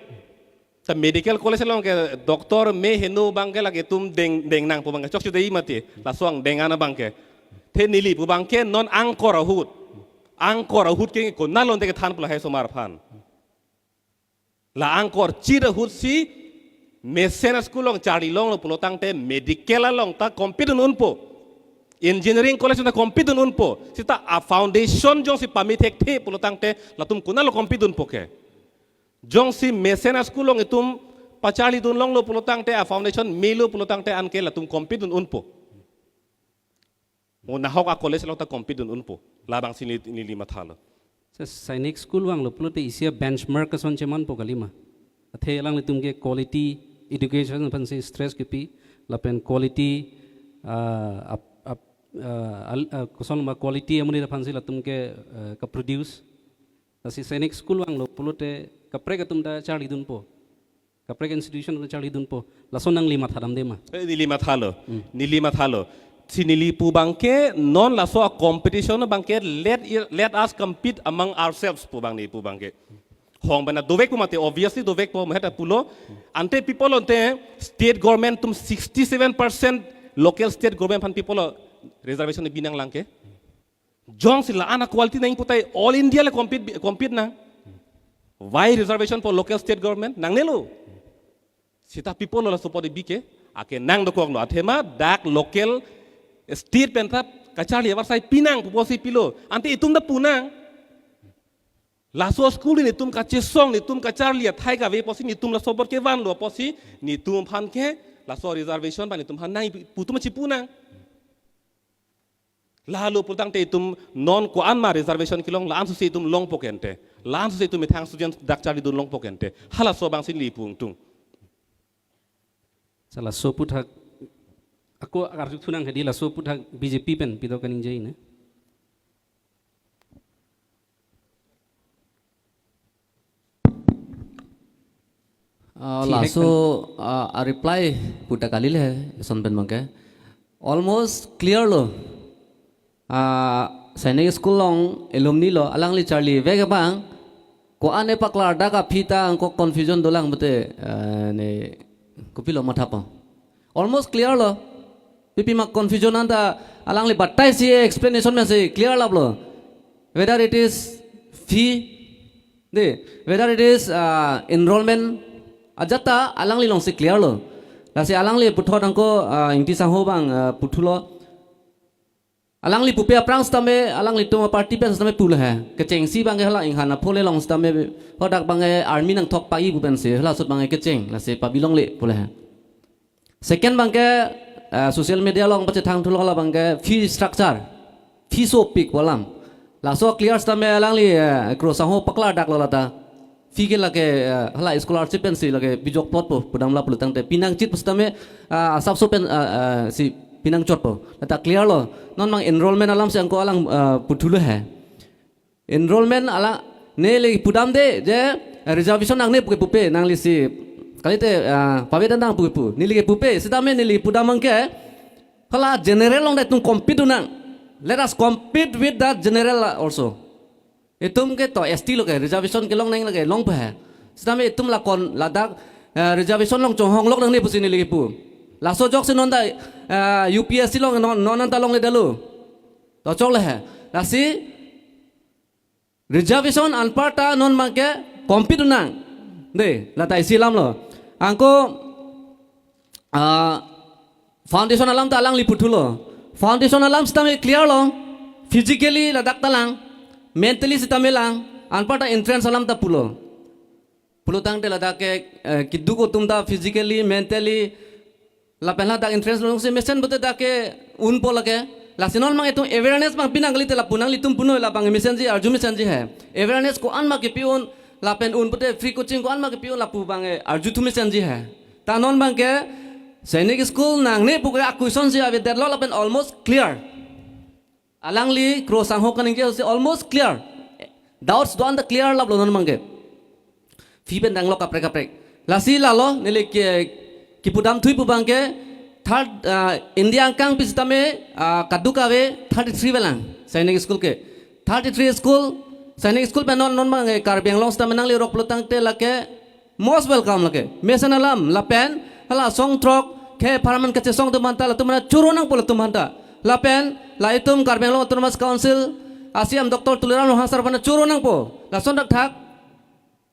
Ta medical college along ke doctor me heno abang ke lake itum deng, deng nangpo abang ke chokche dei mati. Laso angdeng an abang ke. Te neli pu abang ke non angkor ahut. Angkor ahut ke konat lo ante kethan pu lahai osomar aphan. La angkor chit ahut si mesen a-school along charli longlo pulo tangte medical along ta compete un unpo. Engineering college ta compete un unpo. Seta a-foundation jongsi pame thekthe pulo tangte latum konat lo compete unpo ke. Jongsi mesen a-school along itum pacharlidun longlo pulo tangte a-foundation melo pulo tangte anke latum compete un unpo. Mo nahok a-college along ta compete un unpo. Labangsi neli, neli mathalo. Sa Sainik School vanglo pulote isi a-benchmark ason chemanpo kali ma? Athe alanglitum ke quality education aphansi stress kepi, lapen quality, ah, ap, ap, ah, al, ah, koson ma quality amonit aphansi latum ke, eh, ka-produce. Lasi Sainik School vanglo pulote kaprek atum ta charlidunpo. Kaprek institution ta charlidunpo. Laso nangli mathadamde ma? Eh, neli mathalo. Hmm. Neli mathalo. Si neli pu abang ke non laso a-competition abang ke let, let us compete among ourselves pu abang neli pu abang ke. Hong bana dovek pu mate obviously dovekpo maheta pulo. Ante people ante state government atum sixty-seven percent local state government aphan people reservation binong lang ke. Jongsi la-an a-quality nangji putai all India le compete, compete nang. Why reservation for local state government? Nangnelo. Seta pi apotlo la support bi ke, ake nang dokoklo. Athema dak local state pen ta kacharli avarsai pinang pupo si pilo. Ante itum ta punang. Laso school netum kachesong, netum kacharli athai kave pusi netum laso support kevanlo pusi netum aphan ke laso reservation abang netum aphan nangji pu atum chipunang. Lalo pulotangte itum non ko-an ma reservation kelong, la-an susi itum longpo ke ante. La-an susi itum methang student dak charlidun longpo ke ante. Halaso abangsi neli pu ingtung. Sa laso aphuthak, ako arju thunang hedi laso aphuthak B J P pen pito kaningje ne. Ah, si laso, hek pen. Ah, a-reply pu ta kali le, eson pen abangke. Almost clear lo. Ah, Sainik School along alumni lo, alangli charlivek abang, ko-an epaklardak aphi ta angko confusion dolang pute, eh, ne, kopilo mathapo. Almost clear lo. Pi pi ma confusion anta alangli batai si explanation mesi clear laplo. Whether it is fee, de, whether it is, uh, enrollment, ajat ta alangli alongsi clear lo. Lasi alangli puthot angko, uh, Ingti Sangho abang, uh, puthulo. Alangli pupe aphrang sitame, alanglitum aparty pen sitame pulo he. Kechengsi abangke hala Inghan aphole along sitame, hadak abangke army nangthok pai pu pensi, halaso abangke kecheng, lasi pabi longle pulo he. Second abangke, eh, social media along pachethang thulo hala abangke fee structure, fee sopik pu alam. Laso clear sitame alangli, eh, Kro Sangho paklardaklo lata. Fee ke lake, eh, hala scholarship pensi lake bijok plot po, pudam la pulotangte. Pinangchit pu sitame, ah, asapso pen, ah, ah, si pinangchotpo. Lata clear lo. Non abang enrollment alamsi angko alang, ah, puthulo he. Enrollment alam neli pudamde je reservation nangne puke pupe, nangli si kalite, ah, pavedan dang puke pu. Neli ke pupe, sitame neli pudam abangke hala general along ta itum compete unang. Let us compete with that general also. Itum ke to S T lo ke, reservation kelong nang lo ke, longpo he. Sitame itum lakon ladak, eh, reservation along chonghong lok nangne pusi neli ke pu. Laso ajoksi non ta, eh, U P S C along non, non anta longledetlo. To choklo he. Lasi reservation anparta non abangke compete unang. De, lata isi alamlo. Angko, ah, foundation alam ta alangli puthulo. Foundation alam sitame clear lo. Physically ladak ta lang. Mentally sitame lang. Anparta entrance alam ta pulo. Pulotangte ladak ke, eh, keduk atum ta physically, mentally, lapen ladak entrance alongsi mesen pute dak ke unpo lake. Lasi non abang itum awareness abang pinang kalite lapu nanglitum punoi labang mesenji arju mesenji he. Awareness ko-an ma kepi un lapen un pute free coaching ko-an ma kepi un lapu abang, eh, arju thu mesenji he. Ta non abangke Sainik School nangne puke a-question si avedetlo lapen almost clear. Alangli Kro Sangho kaningje si almost clear. Doubts do-an ta clear laplo non abangke. Fee pen danglok kaprek kaprek. Lasi lalo neli ke kipudam thui pu abangke Third, ah, India angkang pi sitame, ah, kadokave thirty-three avelang Sainik School ke. Thirty-three school, Sainik School pen non non bang, eh, Karbi Anglong sitame nangli rok pulo tangte lake most welcome lake. Mesen alam lapen hala song throk ke pharman kachesong atum aphanta latum aphan choro nangpo latum aphanta. Lapen la itum Karbi Anglong Autonomous Council a C E M Doctor Tuliram Ronghang sir aphan choro nangpo. Lason thakthak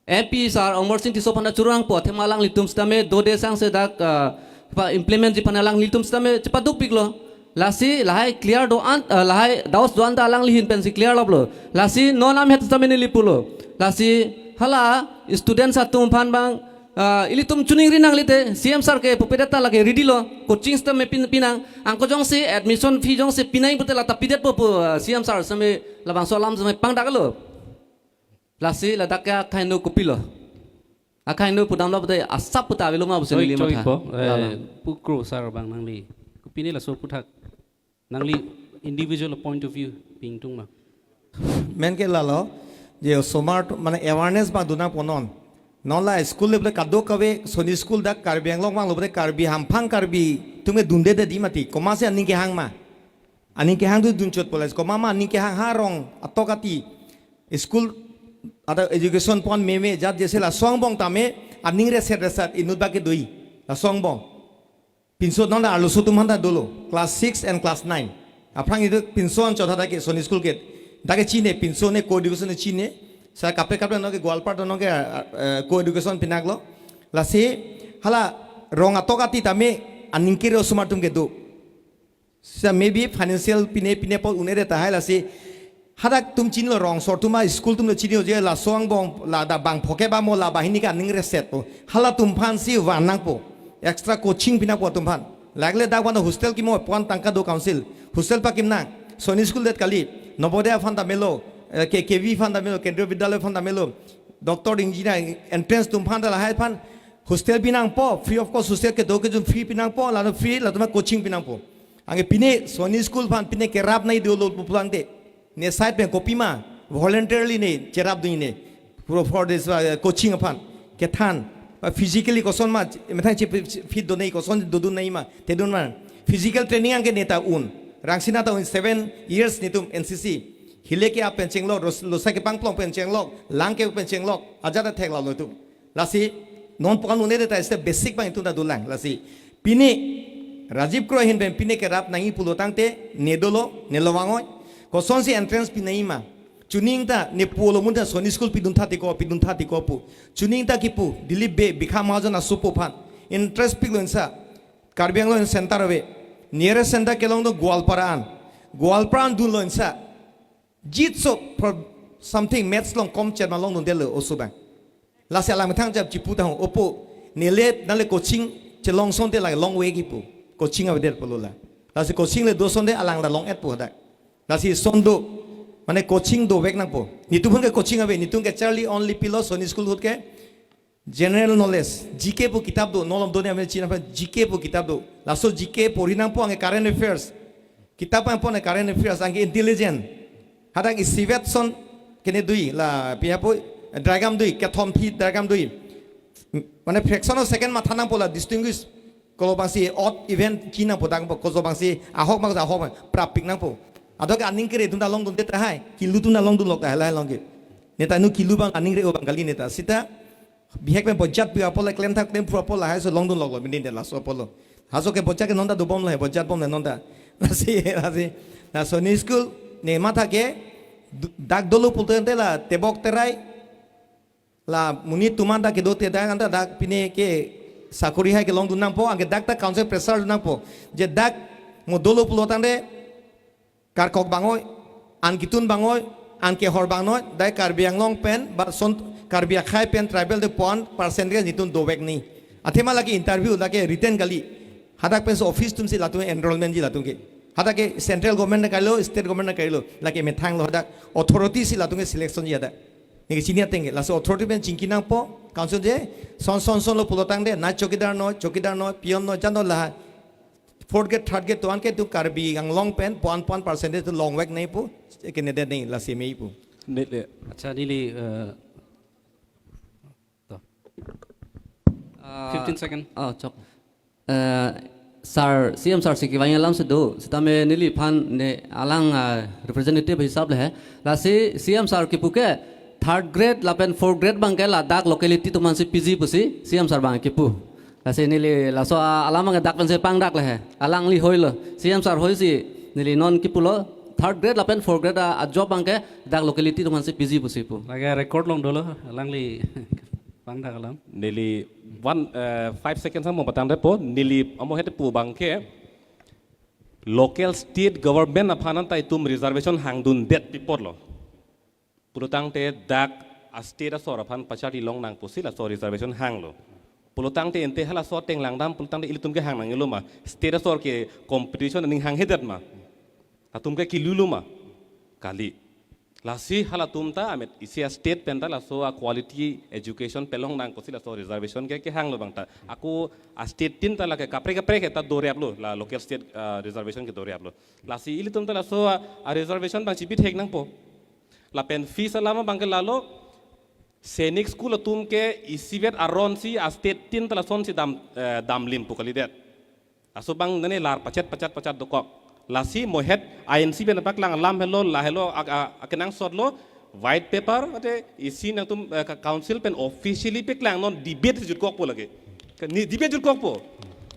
M P sir Amarsing Tisso aphan choro nangpo, athema alanglitum sitame dode sangse dak, ah, pa-implement ji aphan alanglitum sitame chepadukpiklo. Lasi lahai clear do-an, ah, lahai doubts do-an ta alangli ahin pensi clear loplo. Lasi non amhet sitame neli pulo. Lasi hala students atum aphan bang, ah, ilitum chiningri nanglete, C E M sir ke pupedet ta lake ready lo, coaching sitame pin, pinang, anke jongsi admission fee jongsi pinang pute lata pidetpo pu, ah, C E M sir sitame labangso alam sitame pangdaklo. Lasi ladak ke akhai nu kopilo. Akhai nu pudamlo pute asap puta avelo ma pusi Choi, neli choi matha. Po, eh, Lalo. Pu Kro sir bang nangli kopine laso aphuthak. Nangli individual point of view pi ingtung ma. Men ke lalo, je osomar atum, mane awareness bang dun nangpo non. Non la school le pute kadokave Sainik School dak Karbi Anglong vanglo pute Karbi hamphang Karbi atum ke dunde de di mati. Komatsi aning kehang ma. Aning kehang tu dunchotpo lasi. Komat ma aning kehang ha rong atok ati. School ada education pon meme jat jese laso angbong tame aning reset reset inut bak kedo-i. Laso angbong. Pinso non da arloso atum aphanta dolo. Class six and class nine. Aphrang itum pinso anchot hadak ke Sainik School ke. Dak ke chine pinso ne co-education ne chine. Sa kaprek kaprek non ke Goalpara non ke, eh, co-education pinaklo. Lasi hala rong atok ati tame aning kere osomar atum kedo. Sa maybe financial pine pine apot un-e tahai lasi hadak atum chinilo rong asor atum a school atum lo chini oje laso angbong la da bang phoke ba mo la banghini ke aning reset po. Halatum aphansi van nangpo. Extra coaching pi nangpo atum aphan. Lagle dak van hostel kimo pon tangka do council. Hostel pakim nang. Sainik School det kali. Navodaya aphan ta melo. Eh, K K V aphan ta melo. Kendriya Vidyalaya aphan ta melo. Doctor engineer entrance atum aphan ta lahai aphan. Hostel pi nangpo. Free of cost hostel kedo kejun free pi nangpo. Lalu free latum coaching pi nangpo. Anke pine Sainik School aphan pine kerap nai dolo pulang te. Ne side pen kopima voluntarily ne cherapdun ne. Pro for this, uh, coaching aphan. Kethan. Uh, physically koson ma, methang chi fit do nai koson dodun nai ma, tedun ma. Physical training anke neta un. Rangsina ta un seven years netum N C C. Hile ke ap pen chenglok, ros-, losa kepangplong pen chenglok, lang ke pen chenglok, ajat athek lalo itum. Lasi non pon un-e ta step basic bang itum ta dolang lasi. Pine Rajiv Kro ahin pen pine kerap nangji pulo tangte ne dolo, ne lo vangoi. Kosonsi entrance pi nangji ma. Chuning ta ne pulo mun ta Sainik School pidun tha tiko, pidun tha tiko pu. Chuning ta kipu, Dilip Bey, Bikha Mahajon asopo aphan. Entrance piklo insa. Karbi Anglong center ave. Nearest center kelong do Goalpara an. Goalpara an dunlo insa. Jitso for something maths along kom cherma longdundelo oso bang. Lasi alang methang jap chipu ta ho, opo, nele nale coaching chelong asonte la long way kipu. Coaching avedet pulo la. Lasi coaching le do asonte alang ta long-et pu hadak. Lasi ason do, mane coaching dovek nangpo. Netum aphan ke coaching ave, netum ke charli only pilo Sainik School ahut ke. General knowledge, G K pu kitab do, nolom do ne ame china aphan G K pu kitab do. Laso G K pori nangpo anke current affairs. Kitab pangpo ne current affairs anke intelligent. Hadak isivet ason kene do-i la pi hapo diagram do-i, kethom phi diagram do-i. Mane fraction of second matha nangpo la distinguish kolo bangsi odd even chinangpo dangpo, koso bangsi ahok bangsi ahok bang prap pik nangpo. Adok aning kere atum ta longdunde tahai, kilu atum ta longdunlok tahai lahai along ke. Neta nu kilu bang aning re-o bang kali neta. Sita bihek pen bojat pi apot le klem thak klem phu apot lahai so longdunloklo bindin de laso apotlo. Haso ke bojat ke non ta dobomlo he, bojat bomlo non ta. Lasi, lasi. Na Sainik School ne matha ke du-, dak dolo pulote la tebok terai la monit atum an ta kedo te dak an ta dak pine ke sakori hai kelongdun nangpo, anke dak ta council pressure dun nangpo. Je dak mo dolo pulo tangte karkok bangoi, an ketun bangoi, an kehor bangnoi, dai Karbi Anglong pen, ba son Karbi akhai pen tribal de pon percentage netum dovek ni. Athema lake interview lake written kali. Hadak pensi office atumsi latum enrollment ji latum ke. Hadak ke central government na kailo, state government na kailo, lake methanglo hadak authority si latum ke selection ji hadak. Neke chini ateng ke, laso authority pen chingki nangpo, council je, son son son lo pulo tangte, na chowkidar noi, chowkidar noi, peon noi, jan noi lahai. Fourth grade, third grade, tuan ke tu Karbi Anglong pen, puan puan percentage tu longvek nai pu, kene det nai, lasi mei pu. Net le. Acha, neli, eh, to. Ah, fifteen second. Oh, chok. Eh, Sir, C M sir si kevang alam si do. Sitame neliphan ne alang, ah, representative hisap le he. Lasi C M sir kipu ke third grade lapen fourth grade abang ke ladak locality atum aphan si piji pusi C M sir abang kipu. Lasi neli laso, ah, alam abang dak pen si pangdak le he. Alangli hoilo. C M sir hoi si neli non kipulo. Third grade lapen fourth grade a, a job abang ke dak locality atum aphan si piji pusi pu. Lake record along dolo, alangli pangdak alam. Neli one, eh, five seconds amo patang depo, neli amo hete pu abang ke local state government aphan anta itum reservation hangdundet pi apotlo. Pulotangte dak a state asor aphan pacharli longnang pusi laso reservation hanglo. Pulotangte ante halaso ateng langdam pulotangte ilitum ke hang nangjilo ma? State asor ke competition aning hanghedet ma? Latum ke kilulo ma? Kali. Lasi halatum ta amet isi a state pen ta laso a quality education pelongnang pusi laso reservation ke kehanglo abang ta. Ako a state tin ta lake kaprek kaprek ta doreplo, la local state, ah, reservation ke doreplo. Lasi ilitum ta laso a, a reservation abang chipithek nangpo. Lapen fees alam abang ke lalo, Sainik School atum ke isivet aron si a state tin ta lason si dam, eh, damlim pu kalidet. Laso abang nane lar pachet pachet pachet dokok. Lasi mohet I N C pen paklang alam helo, la helo, ak-, a-, akenangsot lo, white paper, ate isi nangtum, eh, ka-, council pen officially paklang non debate jutkokpo lake. Ka-, ni debate jutkokpo.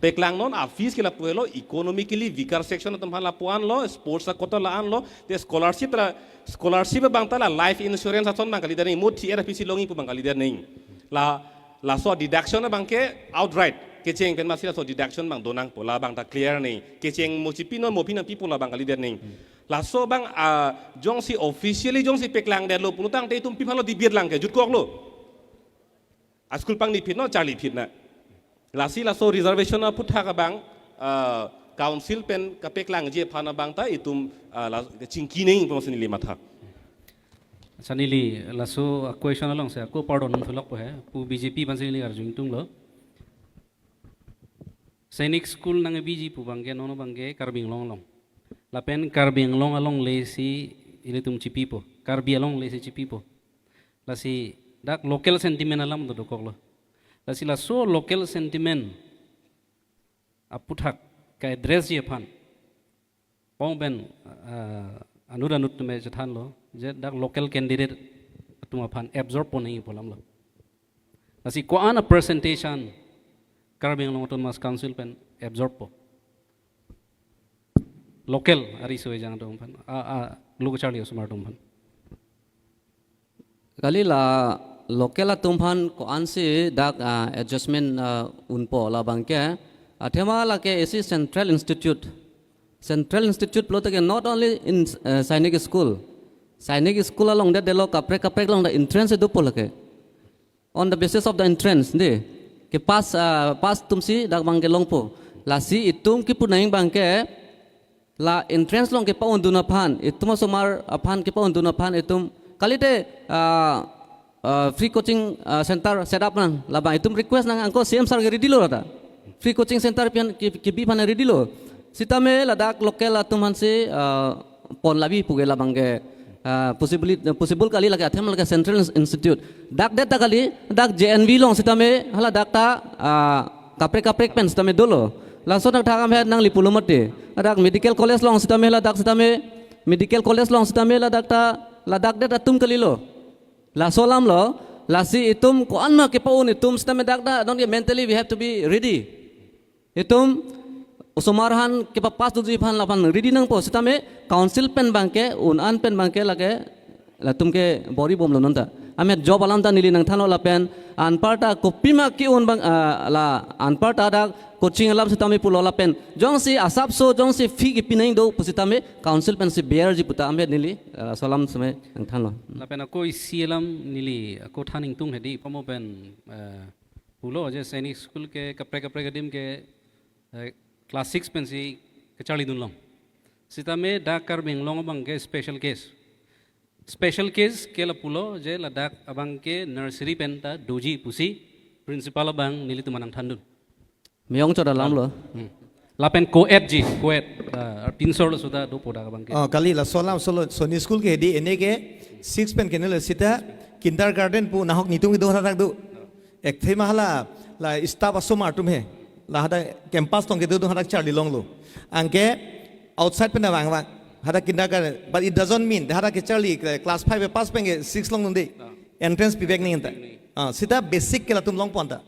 Paklang non a fees ke lapu helo, economically weaker section atum aphan lapu anlo, sports a quota la anlo, te scholarship la, scholarship abang ta la life insurance ason abang kalidet nangji, mo thi er a fees longji pu abang kalidet nangji. La, laso deduction abang ke outright kecheng pen masi laso deduction abang donangpo, la abang ta clear nangji. Kecheng mo chipi non mo pi nangpipo la abang kalidet nangji. Laso abang, ah, jongsi officially jongsi paklangdetlo pulotangte itum pi aphanlo debate lang ke, jutkoklo. A school pangni phit non charli phit na. Lasi laso reservation aphuthak abang, ah, council pen kapaklangji aphan abang ta itum, ah, la chingki nangji pu masi neli matha. Sa neli laso a question along si ako pardon thulok po he. Pu B J P aphan si neli arju ingtunglo. Sainik School nangpiji pu abang ke non abang ke Karbi Anglong along. Lapen Karbi Anglong alongle si ilitum chipipo. Karbi alongle si chipipo. Lasi dak local sentiment alam do dokoklo. Lasi laso local sentiment aphuthak ka-address ji aphan. Pong pen, ah, anut anut tame chethanlo, je dak local candidate atum aphan absorb pon nangji pu alamlo. Lasi ko-an a percentage an Karbi Anglong Autonomous Council pen absorb po? Local ariso ejang atum aphan, a, a, lo kacharli osomar atum aphan. Kali la local atum aphan ko-an si dak, ah, adjustment, ah, unpo labang ke. Athema lake isi central institute. Central institute pulote ke not only in, eh, Sainik School. Sainik School along det delo kaprek kaprek along dak entrance dopo lake. On the basis of the entrance, de. Ke pass, ah, pass atum si dak abang ke longpo. Lasi itum kipu nangji abang ke, la entrance along kepa-undun aphan, itum osomar aphan kepa-undun aphan itum kalite, ah, ah, free coaching, ah, center set up nang, labang itum request nang angko C M sir ke ready lo rata. Free coaching center pian ki, kibi aphan ready lo. Sitame ladak local atum aphan si, ah, pon labi pu ke labang ke, ah, possibly, possible kali lake athema lake central ins-, institute. Dak det ta kali, dak J N V along sitame, hala dak ta, ah, kaprek kaprek pen sitame dolo. Laso dak thakam het nangli pulo mati. Dak medical college along sitame, hala dak sitame, medical college along sitame, hala dak ta, ladak det atum kalilo. Laso alamlo, lasi itum ko-an ma kepa-un itum sitame dak ta, don't get mentally we have to be ready. Itum osomar aphan kepa-pass dunji aphan laphan ready nangpo sitame council pen abang ke, un-an pen abang ke lake, latum ke bor-i bomlo non ta. Amet job alam ta neli nangthanlo lapen, anparta kopima ke-un abang, ah, la, anparta dak coaching alam sitame pulo lapen. Jongsi asapso, jongsi fee kipi nangji do pusitame council pen si bear ji pu ta amet neli, ah, laso alam sitame nangthanlo. Lapen ako isi alam neli ako than ingtung hedi pamo pen, eh, pulo je Sainik School ke kaprek kaprek adim ke, eh, class six pen si kacharli dunlong. Sitame dak Karbi Anglong abang ke special case. Special case ke lapulo je ladak abang ke nursery pen ta doji pusi principal abang nelitum nangthandun. Meyong chot alamlo. Hmm. Lapen co-ed ji, co-ed. Ah, tinsor lo sudah dopo dak abang ke. Oh, kali laso alam solo Sainik School ke hedi ene ke six pen ke nele sita kindergarten pu nahok nitum ke do hadak do. Ekthe ma hala la staff asomar atum he. La hadak campus along kedo do hadak charli longlo. Anke outside pen vangvang. Hadak kindergarten. But it doesn't mean hadak kecharli class five pass pen ke six longdunde. Entrance pivek nangji anta. Ah, seta basic ke latum longpo anta.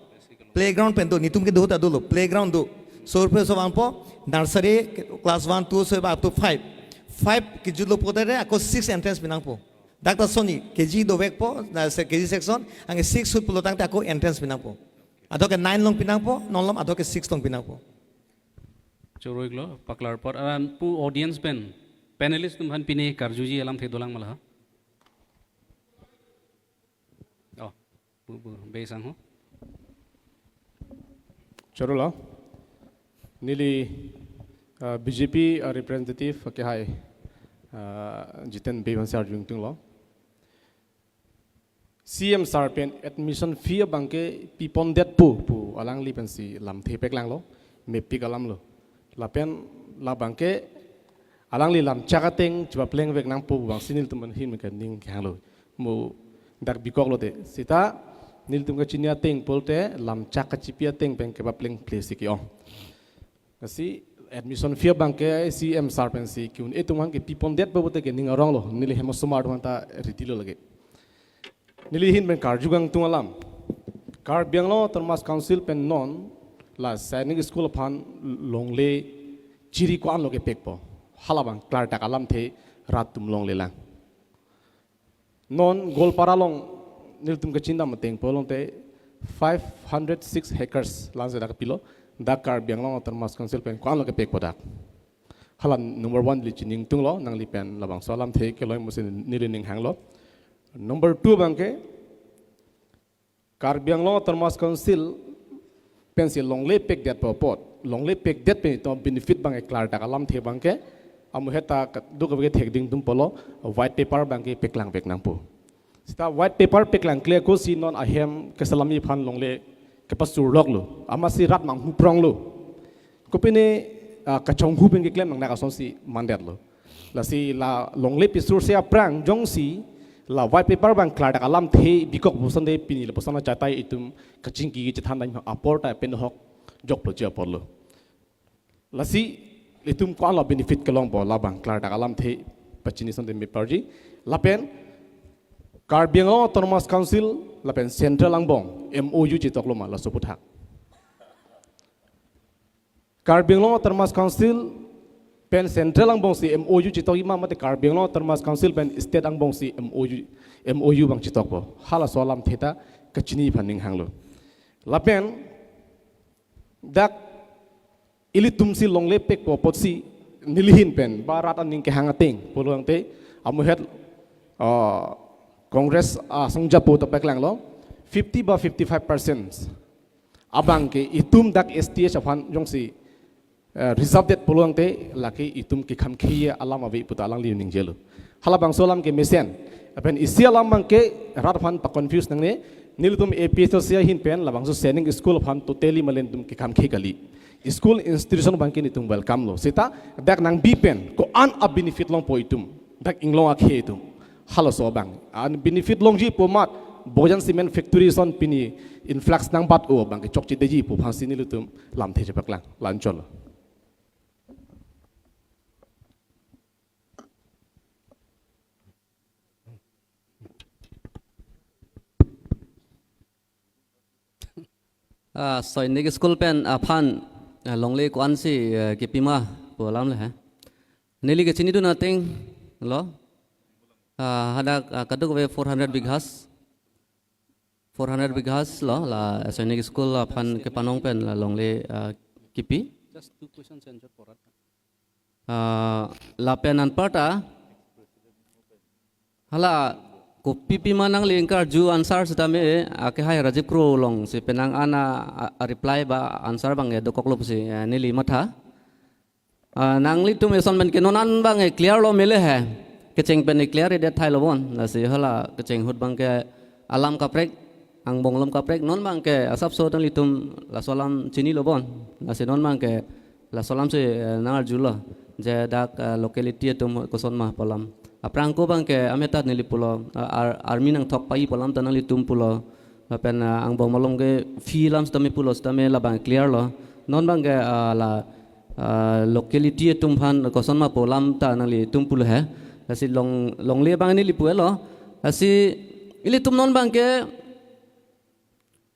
Playground pen do, netum kedo ta dolo. Playground do. Sor pe so vangpo, nursery, class one, two, so up to five. Five kejutlo pulote ako six entrance pinangpo. Dak ta sonni, K G dovekpo, na se K G section, anke six ahut pulo tangte ako entrance pinangpo. Ado ke nine along pinangpo, non alom ado ke six along pinangpo. Choro-iklo, paklar apot. Aran pu audience pen, panelist atum aphan pine karjuji alamthe dolang ma la? Oh, bu, bu, Beisang ho. Choro lo. Neli, uh, B J P, uh, representative akehai, uh, Jiten Bey aphan si arju ingtunglo. C M sir pen admission fee abang ke pipondetpo pu alangli pensi lamthe paklanglo, mepik alamlo. Lapen labang ke alangli lamchak ateng chepaplengvek nangpo pu abangsi nelitum ahin ke ning kehanglo. Mo dak bikoklo te. Seta nelitum kachini ateng pulote lamchak kachipi ateng pen kepaplengple si ke-ong. Lasi admission fee abang ke C M sir pensi ke-un-e atum aphan ke pipondetpo pute ke ning aronglo, neli hem osomar atum aphanta ritilo lake. Neli ahin pen karju kangtung alam. Karbi Anglong Autonomous Council pen non la Sainik School aphan longle chiri ko-anlo kepekpo. Halabang klardak alamthe rat atum longlelang. Non Goalpara along nelitum kachini dam ateng pulote five hundred six hectares land si dak pilo, dak Karbi Anglong Autonomous Council pen ko-anlo kepekpo dak. Hala number one neli chini ingtunglo, nangli pen labangso alamthe kelong musi neli ning hanglo. Number two abang ke, Karbi Anglong Autonomous Council pensi longle pekdetpo apot. Longle pekdet pen itum benefit abang ke klardak alamthe abang ke, amu heta ka-, duk abang ke thekding atum pulo, white paper abang ke paklangvek nangpo. Seta white paper paklangkle ako si non ahem keselami aphan longle kepasur loklo. Amatsi rat manghu pronglo. Kopine, ah, kachonghu pen keklem nangnak asonsi mandetlo. Lasi la longle pisurse aphrang jongsi la white paper abang klardak alamthe bikok pusonte pini lapuson achatai itum kachingki chethan dam apor ta pen hok joklo ji aporlo. Lasi itum ko-anlo benefit kelongpo labang klardak alamthe pachini asonte meparji. Lapen Karbi Anglong Autonomous Council lapen Central angbong M O U chetoklo ma laso aphuthak. Karbi Anglong Autonomous Council pen Central angbongsi M O U chetok-ik ma mate Karbi Anglong Autonomous Council pen State angbongsi M O U, M O U abang chetokpo. Halaso alamthe ta kachini aphan ning hanglo. Lapen dak ilitumsi longle pekpo apotsi neli ahin pen ba rat aning kehang ateng pulo tangte amu het, ah, Congress asong japo ta paklanglo fifty ba fifty-five percent abang ke itum dak S T H aphan jongsi, eh, reserve det pulo tangte lake itum kekhamkhe alam ave pu ta alangli ningjelo. Halabangso alam ke mesen. Lapen isi alam abang ke rat aphan pa-confuse nangne, nelitum A P H L C ahin pen labangso Sainik School aphan totally ma nelitum kekhamkhe kali. School institution abang ke nelitum welcome lo. Seta dak nangbi pen ko-an a-benefit longpo itum. Dak inglong akhei atum. Halaso abang. An benefit longji pu amat Bojan Cement Factory ason pini influx nangbat-o abang ke chokche detji pu aphansi nelitum lamthe chepaklang. La-anchotlo. Ah, Sainik School pen aphan, ah, longle ko-ansi, eh, kepima pu alam le he. Neli kachinidun ateng lo. Ah, hadak, ah, kadokave four hundred bighas. Four hundred bighas lo, la Sainik School aphan kepanong pen la longle, ah, kipi. Just two questions answer for that. Ah, lapen anparta, hala, kopi pima nangli ingkarju answer sitame, akehai Rajiv Kro alongsi penang an a, a, a-reply ba answer abang dokoklo pusi, eh, neli matha. Ah, nanglitum eson pen ke non an abang e clear lo mele he. Kecheng pen e clear-edet thailo bon. Lasi hala kecheng ahut abang ke alam kaprek, angbong alom kaprek, non abang ke asapso nanglitum laso alam chinilo bon. Lasi non abang ke laso alamsi, eh, nangarjulo. Je dak, eh, locality atum koson ma pu alam. Aphrang ako abang ke ametat neli pulo, ah, ar-, army nangthok pai pu alam ta nanglitum pulo. Lapen, ah, angbong malom ke fee alam sitame pulo sitame labang clear lo. Non abangke, ah, la, ah, locality atum aphan koson ma pu alam ta nanglitum pulo he. Lasi long, longle abang neli pu-elo. Lasi ilitum non abangke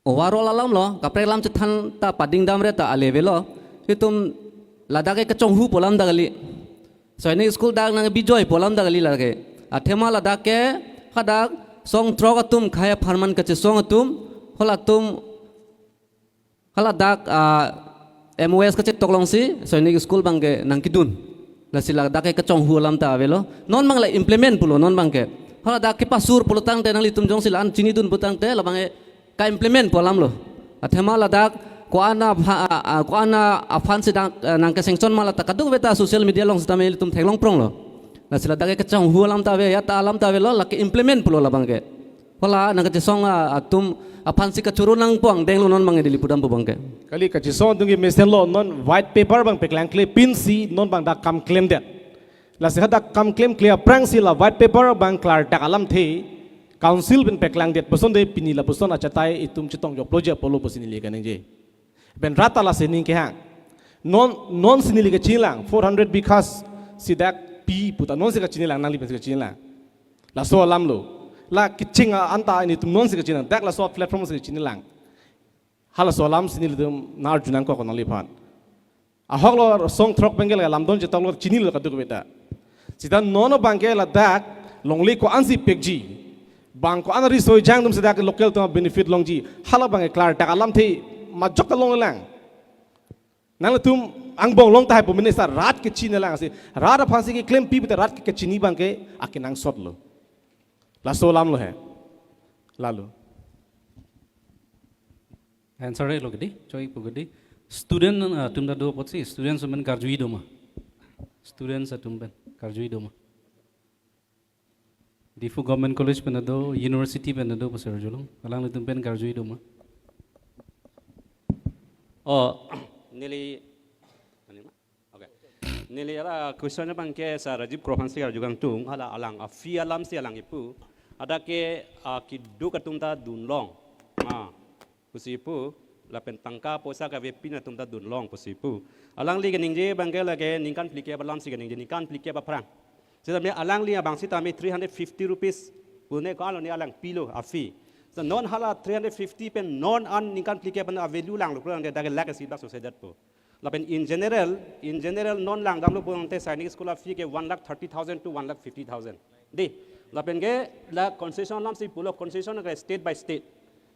overall alam lo, kaprek alam chethan ta pading damre ta a-level lo. Itum ladak ke kachonghu pu alam ta kali. Sainik school dak nang bijoi pu alam ta kali lake. Athema ladak ke hadak song throk atum khei apharman kachesong atum, halatum haladak, ah, M O S kachetok longsi Sainik school abangke nangkedun. Lasi ladak ke kachonghu alam ta avelo. Non abang la implement pulo non abangke. Haladak kepasur pulo tangte nanglitum jongsi la-an chinidun pu tangte labangke ka-implement pu alam lo. Athema ladak ko-an apha-, ah, ah, ko-an aphan si dak, ah, nangke-sanction ma la ta kadokave ta social media along sitame ilitum theklong pronglo. Lasi ladak ke kachonghu alam ta ave, ya ta alam ta avelo, lake implement pulo labangke. Hala nangkachesong, ah, atum aphan si kachoro nangpo angdeng lo non abangke neli pudam pu abangke. Kali kachesong atum ke mesenlo, non white paper abang paklangkle pinsi non abang dak kam klemdet. Lasi hadak kam klemkle aphrangsi la white paper abang klardak alamthe council pen paklangdet puson de pini lapuson achatai itum chetong joklo je apotlo pusi neli kaningje. Pen rat ta lasi ning kehang. Non, nonsi neli kachinilang four hundred bighas si dak pi pu ta nonsi kachinilang, nangli pensi kachinilang. Laso alam lo. La kecheng a-anta ilitum nonsi kachinilang. Dak laso platform si kachinilang. Halaso alamsi nelitum nang-arjunangkok nangliphan. Ahok lo song throk pen ke la lamdon chetoklo chinilo kadokave ta. Sita non abangke ladak longle ko-ansi pekji. Bang ko-an riso-ejang atum si dak local atum benefit longji. Hala abangke klardak alamthe majok ta longlelang. Nanglitum angbong long tahai pu minister rat kechinilang si. Rat aphansi keklem pi pute rat kechini abangke akenangsot lo. Laso alam lo he. Lalo. Answer lo kedi, choi pu kedi. Student, ah, atum ta do apotsi, students atum pen karjui do ma. Students atum pen karjui do ma. Diphu Government College pen ta do, university pen ta do, pasar julung. Alanglitum pen karjui do ma. Oh, neli, ano ma? Okay. Neli hala question abangke Sir Rajiv Kro aphansi karju kangtung, hala alang a-fee alamsi alang kipu. Hadak ke, ah, keduk atum ta dunlong. Ah, pusi kipu, lapen tangka poisa kavepin atum ta dunlong pusi kipu. Alangli kaningje abangke lake ningkan phlikep alamsi kaningje, ningkan phlikep aphrang. Sitame alangli abang sitame three hundred fifty rupees pune ko-an lo ne alang pilo a-fee. So non hala three hundred fifty pen non an ningkan phlikep an a-value langlo, pulo ante dak ke lakh isi bak so se dat po. Lapen in general, in general non langdamlo pulote Sainik School a-fee ke one lakh thirty thousand to one lakh fifty thousand. Dei, lapen ke la concession alamsi pulo, concession ke state by state.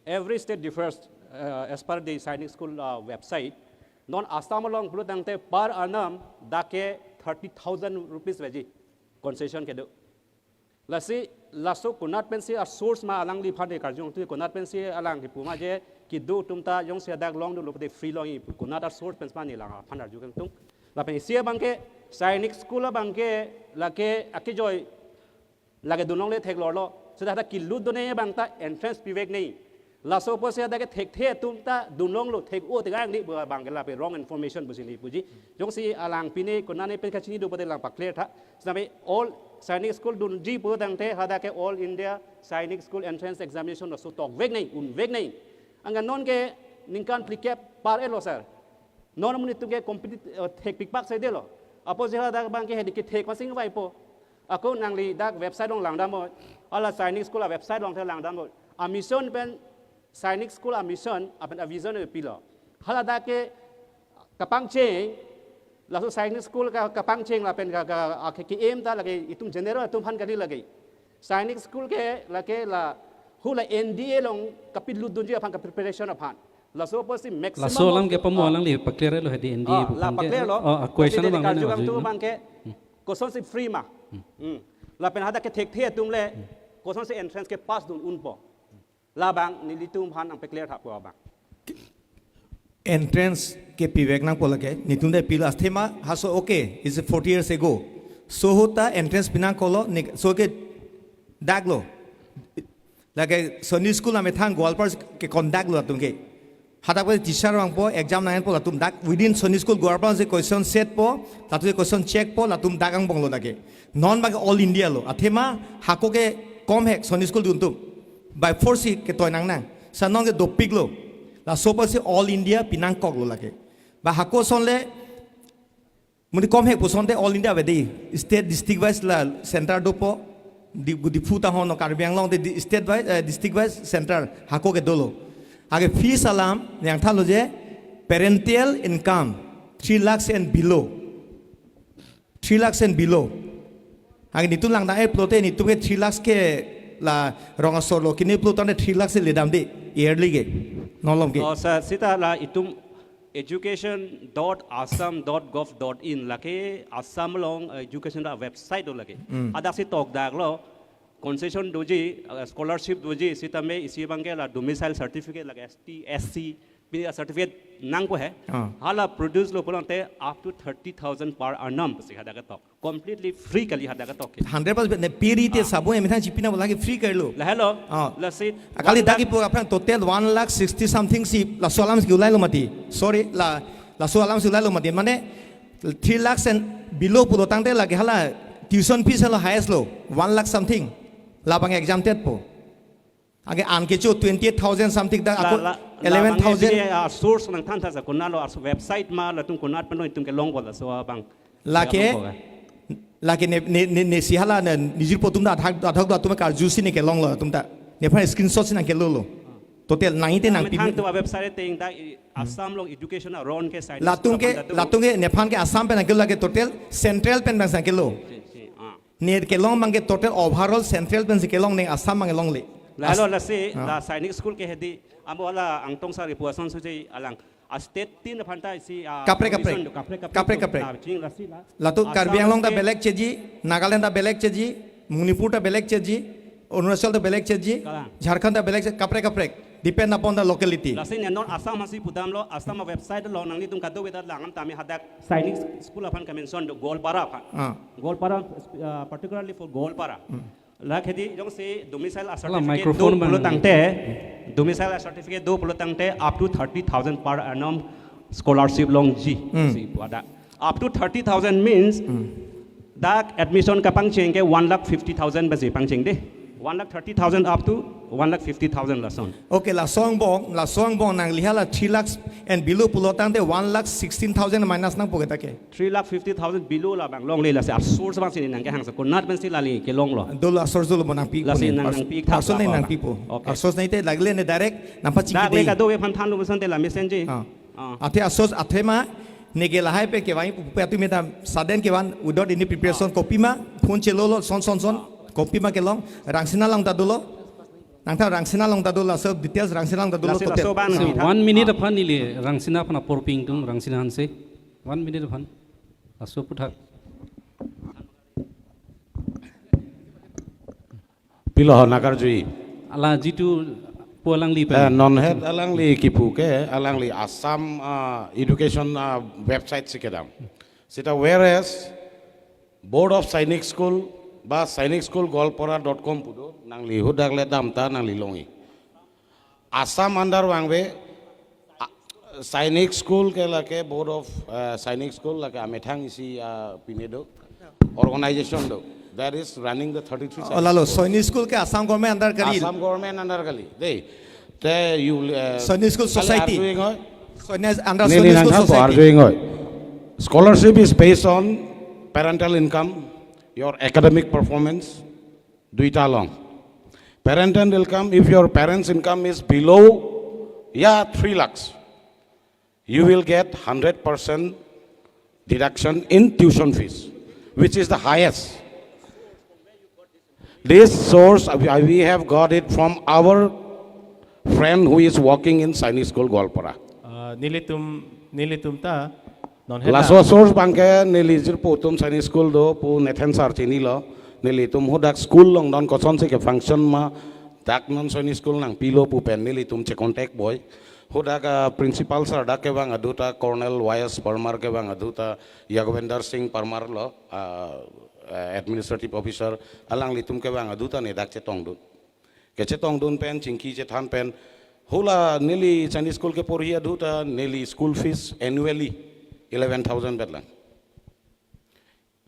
Every state differs, uh, as per the Sainik School, uh, website. Non Assam along pulo tangte per annum dak ke thirty thousand rupees veji concession kedo. Lasi, laso konat pensi a-source ma alangliphan de karjung tu konat pensi alang kipu ma je kedo atum ta jongsi hadak longdunlo pute free longji pu konat a-source pensi ma neli alang aphan arju kangtung. Lapen isi abangke Sainik School abangke lake akejoi lake dunlongle theklonglo. Seta hadak kelutdunji abang ta entrance pivek nangji. Laso apotsi hadak ke thekthe atum ta dunlonglo, thek-o te kangdi pu abangke lapen wrong information pusi neli puji. Jongsi alang pine konane pen kachini do pute lang pa-clear tha. Sitame all Sainik School dunji pulo tangte hadak ke All India Sainik School Entrance Examination laso tokvek nangji, unvek nangji. Anke non ke ningkan phlikep per-et lo sir. Non amonit atum ke compete, eh, thekpikpak saidelo. Apotsi hadak abangke hedi kethek masing vaipo. Ako nangli dak website along langdamnon. Hala Sainik School a-website along te langdamnon. A-mission pen Sainik School a-mission lapen a-vision pilo. Hala dak ke kapangcheng, laso Sainik School ka, kapangcheng lapen ka, ka, a, ke, ke-aim ta lake itum general atum aphan kali lake. Sainik School ke lake la hula N D A along kapilutdunji aphan ka-preparation aphan. Laso apotsi maximum Laso alam of ke the, pamo ah, alangli pa-clear lo hedi N D A ah, pu la abangke. Pa-clear lo. Oh, a-question Pasi abang dei karju kang tu abangke. Hmm. Kosonsi free ma. Hmm. Hmm. Lapen hadak ke thekthe atum le. Hmm. Kosonsi entrance ke pass dun unpo. Labang nelitum aphan nangpa-clear tha pu abang. Entrance ke pivek nangpo lake, netum ta pilo athema, haso okay, is forty years ago. So ahut ta entrance pinangkoklo, ne, so ke daklo. Lake Sunday school amethang Goalpara ke conduct lo latum ke. Hadak pen teacher vangpo, exam nangpo latum dak, within Sunday school Goalpara si question set po, latum ke question check po, latum dak angbong lo lake. Non abangke all India lo. Athema hako ke kom hek Sunday school dun atum. By force si ketoi nangnang. Sa non ke dopiklo. Laso apotsi all India pinangkoklo lake. Ba hako ason le, muni kom hek pu ason te all India ave dei. State district wise la center dopo. Di, Diphu ta hono Karbi Anglong te di, state wise, eh, district wise center hako ke dolo. Age fees alam nangthanlo je parental income three lakhs and below. Three lakhs and below. Age netum langdang-et pulote netum ke three lakhs ke la rong asor lo kine pulo tangte three lakhs le dam dei yearly ke. Non malom ke. Oh, sir, seta la itum education dot assam dot gov dot in lake Assam along, uh, education da website do lake. Hmm. Hadak si tokdaklo, concession doji, uh, scholarship doji, sitame isi abang ke la domicile certificate lake S T, S C, pini certificate nangpo he. Ah. Hala produce lo pulo tangte up to thirty thousand per annum si hadak tok. Completely free kali hadak tok ke. Hundred percent ne piri te Ah. sabun emethang chipina bola ke free karlo. Lahelo. Ah. Lasi Akali one dak lakh ipo aphrang total one lakh sixty something si laso alam si ulai lo mati. Sorry, la laso alam si ulai lo mati. Mane three lakhs and below pulo tangte lake hala tuition fees lo highest lo one lakh something. Labang exam tet po. Age an kecho twenty eight thousand something dak La- ako la- eleven thousand. Labang A B A, ah, source nangthan tha sa konatlo, ah, website ma latum konat pano itum kelong bola so abang. Lake, Kelong bola. Lake ne, ne, ne, ne si hala ne nijir po atum ta athak, athak atum karju si ne kelonglo atum ta. Nephan screenshot si nangkelolo. Total nang ite nang Methang pimi. Tu a website te ingda i- Assam along education aron ke side Latum ke, kapan datu. Latum ke nephan ke Assam pen nangkelo lake total central pen bang nangkelo. Si, si, ah. Ne kelong abang ke total overall central pen si kelong ne Assam abang longle. Lahelo As- lasi, Ah. la Sainik School ke hedi, amo la Angtong sar ipu ason suji alang. A state tin aphan ta isi, ah, Kaprek, kaprek. Provision do, kaprek, kaprek Kaprek, do. kaprek. La, ching lasi la. Latum Assam Karbi Anglong ta state belek cheji, Nagaland ta belek cheji, Manipur ta belek cheji, Arunachal ta belek cheji, Kalang. Jharkhand ta belek cheji, kaprek, kaprek. Depend upon the locality. Lasi ne non Assam hasi pudamlo, Assam a website lo, nanglitum kado wedat langam tame hadak Sainik School aphan kamention do, Goalpara aphan. Ah. Goalpara, uh, particularly for Goalpara. Hmm. Lake hedi jongsi domicile a Hala certificate microphone do bang. Pulo tangte, domicile a certificate do pulo tangte up to thirty thousand per annum scholarship longji. Hmm. Si pu hadak. Up to thirty thousand means Hmm. dak admission kapangcheng ke one lakh fifty thousand basi pangcheng dei. One lakh thirty thousand up to one lakh fifty thousand lason. Okay, laso angbong, laso angbong nangli hala three lakhs and below pulo tangte one lakh sixteen thousand minus nangpo ke ta ke. Three lakh fifty thousand below labang longle lasi a source abang si nangkehang sa konat pen si lali kelonglo. Dolo a source dolo mo nangpi Lasi po ne. nang- Pers- nangpi thak person ne apa nangpi abang. Po. Okay. A source ne te lagle ne direct nangpachingki Dak le dei. Kado aphan thanlo puson te la mesenji. Ah. Ah. Athe a source athema neke lahai pen kevang pu pe atum ta sudden kevan without any preparation Ah. kopima phone chelolo son son son Ah. kopima kelong Rangsina along ta dolo. Nangthan Rangsina along ta dolo, laso details Rangsina along ta dolo Lasi total. laso abang So, nangpi tha. One minute Ah. aphan neli Rangsina aphan apor pingtung Rangsina Hanse. One minute aphan. Laso aputhak. Pilo ho nakarjui. Ala jitu pu alangli pen. Eh, non het alangli kipu ke, alangli Assam, ah, education, ah, website si kedam. Seta whereas Board of Sainik School ba Sainik School Goalpara dot com pu do, nangli hudak le dam ta nangli longji. Assam under vangve, a, Sainik School ke lake Board of, eh, Sainik School lake amethang isi, ah, pine do, organization do. That is running the thirty-three Oh, lalo, Sainik School. Sainik School ke Assam government under kali. Assam government under kali. Dei. Te you, eh, Sainik School kali Society. Arjuing hoi. Sainik under Neli Sainik School nangthan Society. Arjuing hoi. Scholarship is based on parental income, your academic performance, duita along. Parental income, if your parents' income is below, yeah, three lakhs, you will get hundred percent deduction in tuition fees, which is the highest. This source, uh, we, we have got it from our friend who is working in Sainik School, Goalpara. Ah, nelitum, nelitum ta, non hela. Laso source abang ke neli jirpo atum Sainik School do pu Nathan sir chinilo, nelitum hudak school along non kosonsi ke function ma, dak non Sainik School nangpilo pu pen nelitum che contact boi. Hudak, ah, principal sir dak kevang adu ta Colonel Y S Parmar kevang adu ta Yagovendra Singh Parmar lo, ah, eh, administrative officer, alanglitum kevang adu ta ne dak chetongdun. Kechetongdun pen chingki chethan pen hula neli Sainik School keporhi adu ta neli school fees annually eleven thousand bet lang.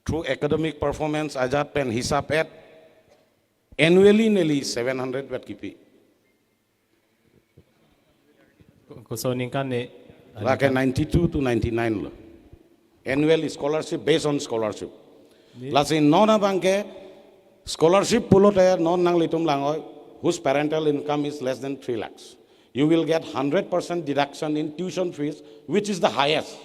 Through academic performance ajat pen hisap et annually neli seven hundred bet kipi. Ko-, koso ningkan ne? Lake ninety-two to ninety-nine lo. Annual scholarship, based on scholarship. Lasi non abangke scholarship pulote non nanglitum lang-oi, whose parental income is less than three lakhs. You will get hundred percent deduction in tuition fees, which is the highest.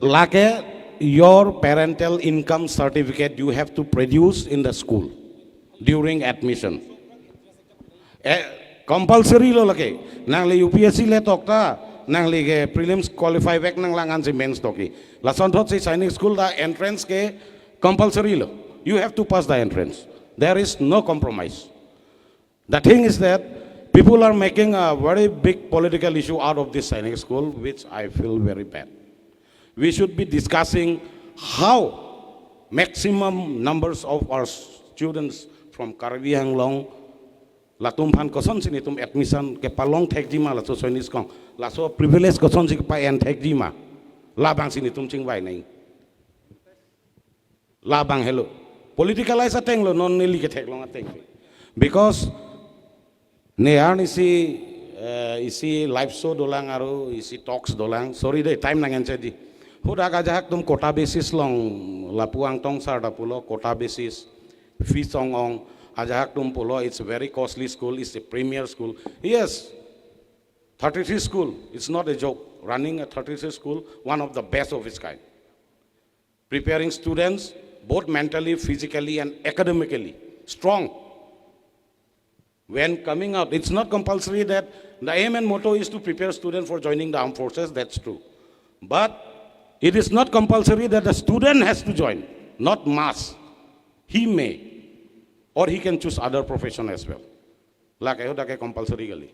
Lake your parental income certificate you have to produce in the school during admission. Eh, compulsory lo lake. Nangli U P S C le tokta, nangli ke prelims qualify vek nanglang ansi mains toki. Lason thotsi Sainik School ta entrance ke compulsory lo. You have to pass the entrance. There is no compromise. The thing is that people are making a very big political issue out of this Sainik School, which I feel very bad. We should be discussing how maximum numbers of our students from Karbi Anglong, latum aphan kosonsi netum admission kepalong thekji ma laso Sainik School, laso privilege kosonsi kepa-en thekji ma, labangsi netum chingvai nang. Labang helo. Politicalize ateng lo, non neli ketheklong ateng. Because ne arni isi, eh, isi live show dolang aru isi talks dolang. Sorry de, time nang-enche di. Hadak ajahak atum quota basis along lapu Angtong sir ta pulo quota basis, fees ong-ong, ajahak atum pulo it's a very costly school, it's a premier school. Yes, thirty-three school, it's not a joke. Running a thirty-three school, one of the best of its kind. Preparing students both mentally, physically, and academically strong. When coming out, it's not compulsory that the aim and motto is to prepare students for joining the armed forces, that's true. But it is not compulsory that the student has to join, not must. He may, or he can choose other profession as well. Lake hadak ke compulsory kali.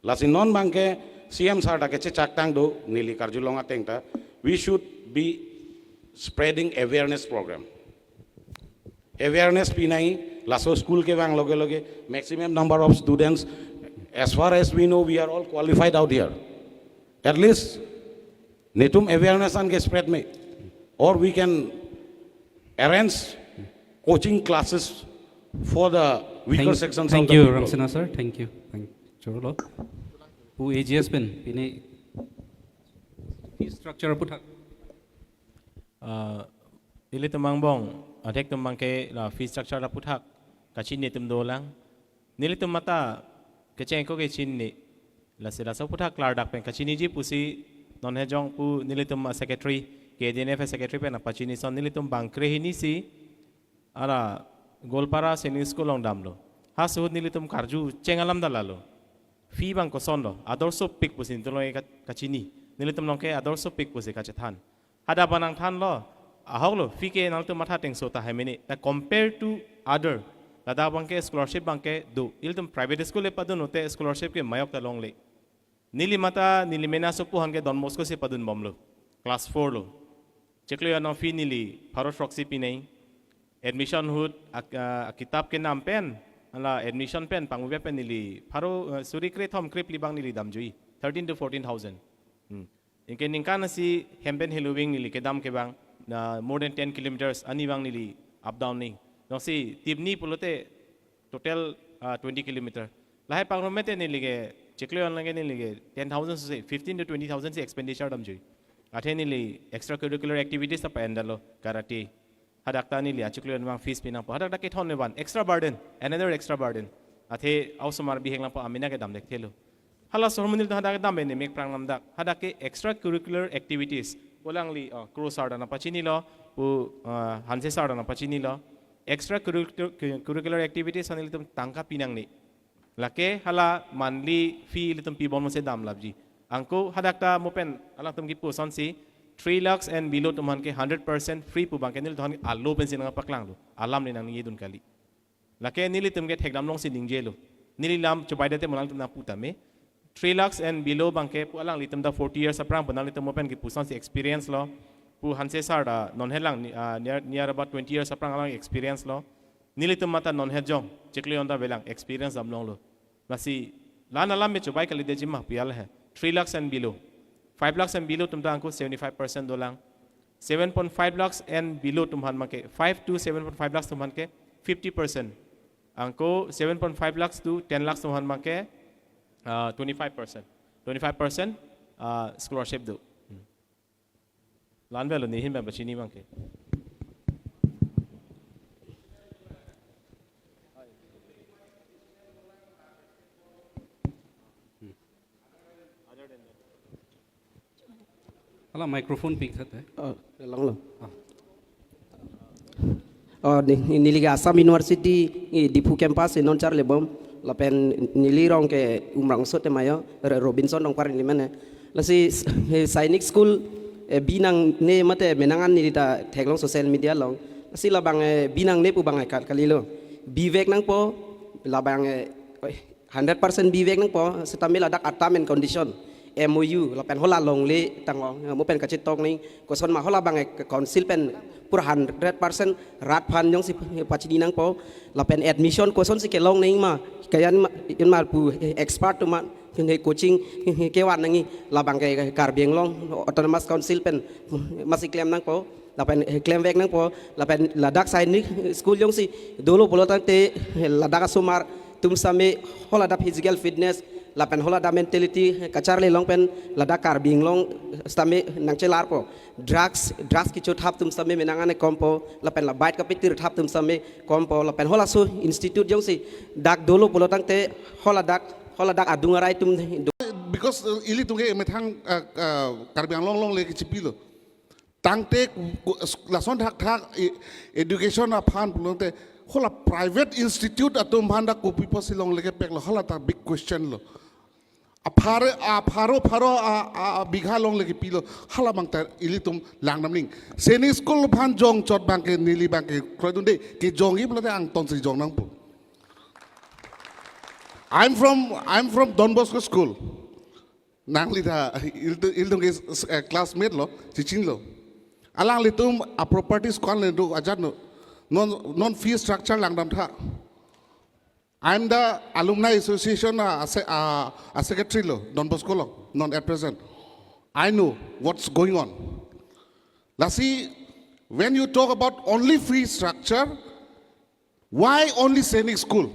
Lasi non abangke C M sir ta kechechak tang do, neli karjulong ateng ta, we should be spreading awareness program. Awareness pi nang, laso school kevang loge loge, maximum number of students, as far as we know, we are all qualified out here. At least netum awareness an ke spread me, or we can arrange coaching classes for the weaker Thank, sections thank of the you, people. Rangsina sir. Thank you. Thank you. Choro lo. Pu A G S pen, pini fee structure aputhak. Uh, ilitum angbong, adek atum abangke la fee structure aputhak kachini atum dolang. Nelitum mate kecheng ko kechini. Lasi laso aputhak klardak pen kachiniji pusi non hejong pu nelitum a secretary, K D N F a secretary pen apachini ason nelitum bang krehini isi ara Golpara Sainik School along damlo. Halaso ahut nelitum karju cheng alam ta lalo. Fee abang koson lo, ador sopik pusi nelitum along ke ka-, kachini. Nelitum along ke ador sopik pusi kachethan. Hadak abang nangthanlo, ahok lo, fee ke nangtum matha atengso ta hai mene. Ta compare to other, ladak abangke scholarship abangke do. Ilitum private school le padun lote scholarship ke majok ta longle. Neli mate, neli mena asopo aphan ke Don Bosco si padun bomlo. Class four lo. Chiklo jon along fee neli pharo throksi pi nang. Admission ahut ak-, ah, kitab kenam pen, hala admission pen, pangvepet pen neli pharo, ah, suri krethom krepli abang neli damjui. Thirteen to fourteen thousand. Hmm. Anke ningkan isi hem pen heloving neli kedam ke abang, na more than ten kilometers ani abang neli up down nang. Jongsi tipni pulote total, ah, twenty kilometer. Lahai pangrum mete neli ke chiklo jon along ke neli ke ten thousand si, fifteen to twenty thousand si expenditure damjui. Athe neli extracurricular activities ta pa-en damlo, karate. Hadak ta neli achiklo jon abang fees pi nangpo. Hadak ta kethon le one extra burden, another extra burden. Athe osomar bihek langpo amena ke damdek thelo. Hala osomar neli ta hadak dam bene mek prang namdak. Hadak ke extracurricular activities. Pu alangli, oh, Kro sir ta nangpachinilo, pu, ah, Hanse sir ta nangpachinilo. Extracurricular curricular activities aphan ilitum tangka pi nangne. Lake hala monthly fee ilitum pi bomlo si damlapji. Anke hadak ta mo pen alangtum kipu asonsi three lakhs and below atum aphan ke hundred percent free pu abangke nelitum aphan alo pensi nangpaklanglo. Alam le nangningjedun kali. Lake nelitum ke thekdam longsi ningjelo. Neli lam chobai date mo alangtum nangpu tame. Three lakhs and below abangke pu alanglitum ta forty years aphrang pu nanglitum mo pen kipu asonsi experience lo. Pu Hanse sir ta non helang ni-, ah, near, near about twenty years aphrang alang experience lo. Nelitum mate non hejong, chiklo jon ta avelang experience damlonglo. Lasi, la-an alam me chobai kalidetji ma pu alam he. Three lakhs and below. Five lakhs and below atum ta anke seventy-five percent dolang. Seven point five lakhs and below atum aphan abangke, five to seven point five lakhs atum aphan ke fifty percent. Anke seven point five lakhs to ten lakhs atum aphan abangke, ah, twenty-five percent. twenty-five percent, uh, scholarship do. Hmm. Lan velo, nehin pen pachini abang ke. Hala microphone pik khat hai. Oh, lang lo. Ah. Oh, ni, neli ke Assam University, eh, Diphu campus, eh, non charlibom. Lapen neli rong ke Umrangso atum ayo, Ro-, Robinson Rongphar neli mane. Lasi, eh, Sainik School, eh, bi nangne mate menang an neli ta theklong social media along. Lasi labang, eh, bi nangne pu abang, eh, kal-, kalilo. Bivek nangpo, labang, eh, oi, hundred percent bivek nangpo, setame ladak a term and condition, M O U, lapen hala longle tanglo, mo pen kachetok nangji, koson ma hala abang, eh, council pen pura hundred percent rat aphan jongsi pachini nangpo, lapen admission kosonsi kelong nangji ma, kayan ma, in ma pu, eh, expert atum ma, he coaching, he kevan nangji, labang ke Karbi Anglong Autonomous Council pen, masi klem nangpo, lapen, eh, klemvek nangpo, lapen ladak Sainik School jongsi dolo pulo tangte, eh, ladak asomar atum setame hala dak physical fitness, lapen hala dak mentality, eh, kacharli along pen ladak Karbi Anglong setame nangchelarpo. Drugs, drugs kecho thap atum setame menang an kompo, lapen la bike kapetir thap atum setame kompo, lapen halaso institute jongsi dak dolo pulo tangte hala dak, hala dak adung arai atum do. Because, uh, ilitum ke methang, uh, uh, Karbi Anglong longle kechipilo. Tangte ku-, lason thakthak e-, education aphan pulote hala private institute atum aphan dak kopi pusi longle kepeklo, hala ta big question lo. Apharo, apharo, pharo a, a, a bigha longle kepilo, hala abang ta ilitum langdam nangji. Sainik School aphan jongchot abang ke neli abang ke kroidunde, kejongji pulote angtonsi jong nangpo. I'm from, I'm from Don Bosco School. Nangli ta, il-, ilitum ke, eh, classmate lo, chechinilo. Alanglitum a properties ko-an le do ajat no. Non, non fee structure langdamtha. I'm the Alumni Association, uh, a se-, uh, a secretary lo, Don Bosco lo, non at present. I know what's going on. Lasi, when you talk about only fee structure, why only Sainik School?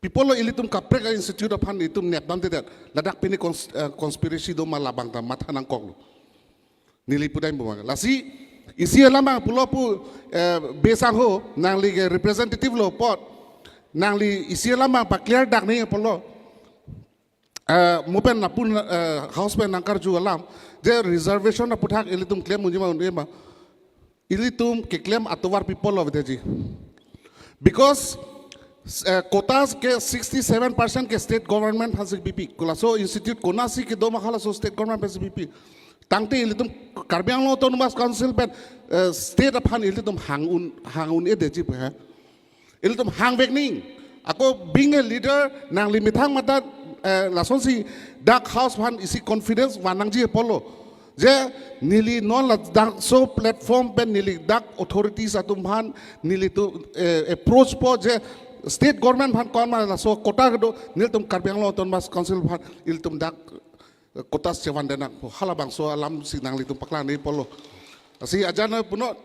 People lo ilitum kaprek a-institute aphan itum nepdamdedet. Ladak pini cons-, eh, conspiracy do ma, labang ta matha nangkoklo. Neli pudam pu abang. Lasi, isi alam abang pulo pu, eh, besang ho, nangli ke representative lo apot. Nangli isi alam abang pa-clear dak nangji pulo. Eh, mo pen lapu, eh, house pen nangkarju alam, je reservation aputhak ilitum klem unji ma un-e ma. Ilitum keklem atovar people lo avedet ji. Because, eh, quotas ke sixty-seven percent ke state government aphansi bipi. Halaso institute konatsi kedo ma, halaso state government aphansi bipi. Tangte ilitum Karbi Anglong Autonomous Council pen, eh, state aphan ilitum hang un, hang un-edetji pu he. Ilitum hangvek nangji. Ako being a leader, nangli methang matha, eh, lasonsi dak house aphan isi confidence van nangji apotlo. Je neli non ladak so platform pen neli dak authorities atum aphan nelitum, eh, approach po je state government aphan ko-an ma laso quota kedo, nelitum Karbi Anglong Autonomous Council aphan ilitum dak, eh, quotas chevan denang. Halabangso alamsi nanglitum paklang nangji apotlo. Lasi ajat na puno,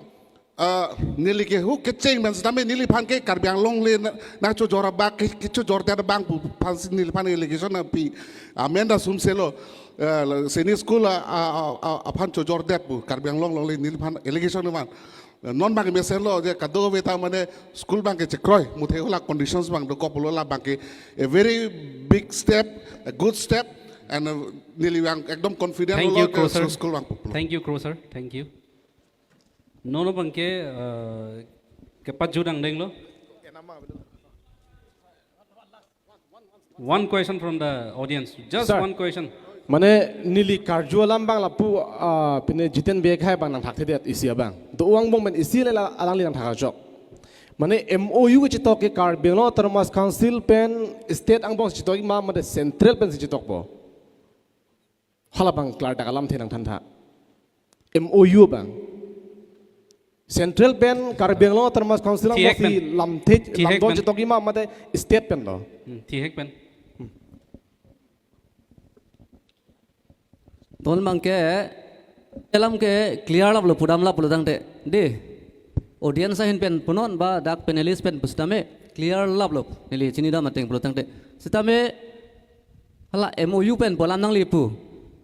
ah, neli ke hu kecheng pen setame neliphan ke Karbi Anglong le na, nangchojor abang ke, kechojordet abang pu aphansi neliphan allegation nangpi. Amen da sumselo, eh, Sainik School a, a, a, a, aphan chojordet pu, Karbi Anglong longle neliphan allegation nangvan. Eh, non abang mesenlo je kadokave ta mane school abang ke chekroi, muthe hala conditions abang dokok pulo, labang ke a very big step, a good step, and, uh, neli abang ekdom confident. Thank lo you, ke Kro sir. School abang pulo. Thank you, Kro sir. Thank you. Non abang ke, uh, kepajut angdeng lo. One question from the audience. Just, sir, one question. Mane neli karju alam abang lapu, ah, pine Jiten Bey hai abang nangthakthedet isi abang. Do-an angbong pen isi le la alangli nangthak ajok. Mane M O U kechetok ke Karbi Anglong Autonomous Council pen state angbong chetok ma, mane central pensi chetokpo? Halabang klardak alamthe nangthantha. M O U abang. Central pen Karbi Anglong Autonomous Council thihek angbongsi pen. Lamthe, thihek lamdon pen. Chetokji ma mate state pen lo. Hmm, thihek pen. Hmm. Ton abang ke, alam ke clear laplo, pudam laplo tangte. De. Audience ahin pen punon ba dak panelist pen pu setame clear laplo. Neli chinidam ateng pulo tangte. Setame la M O U pen pu alam nangli pu.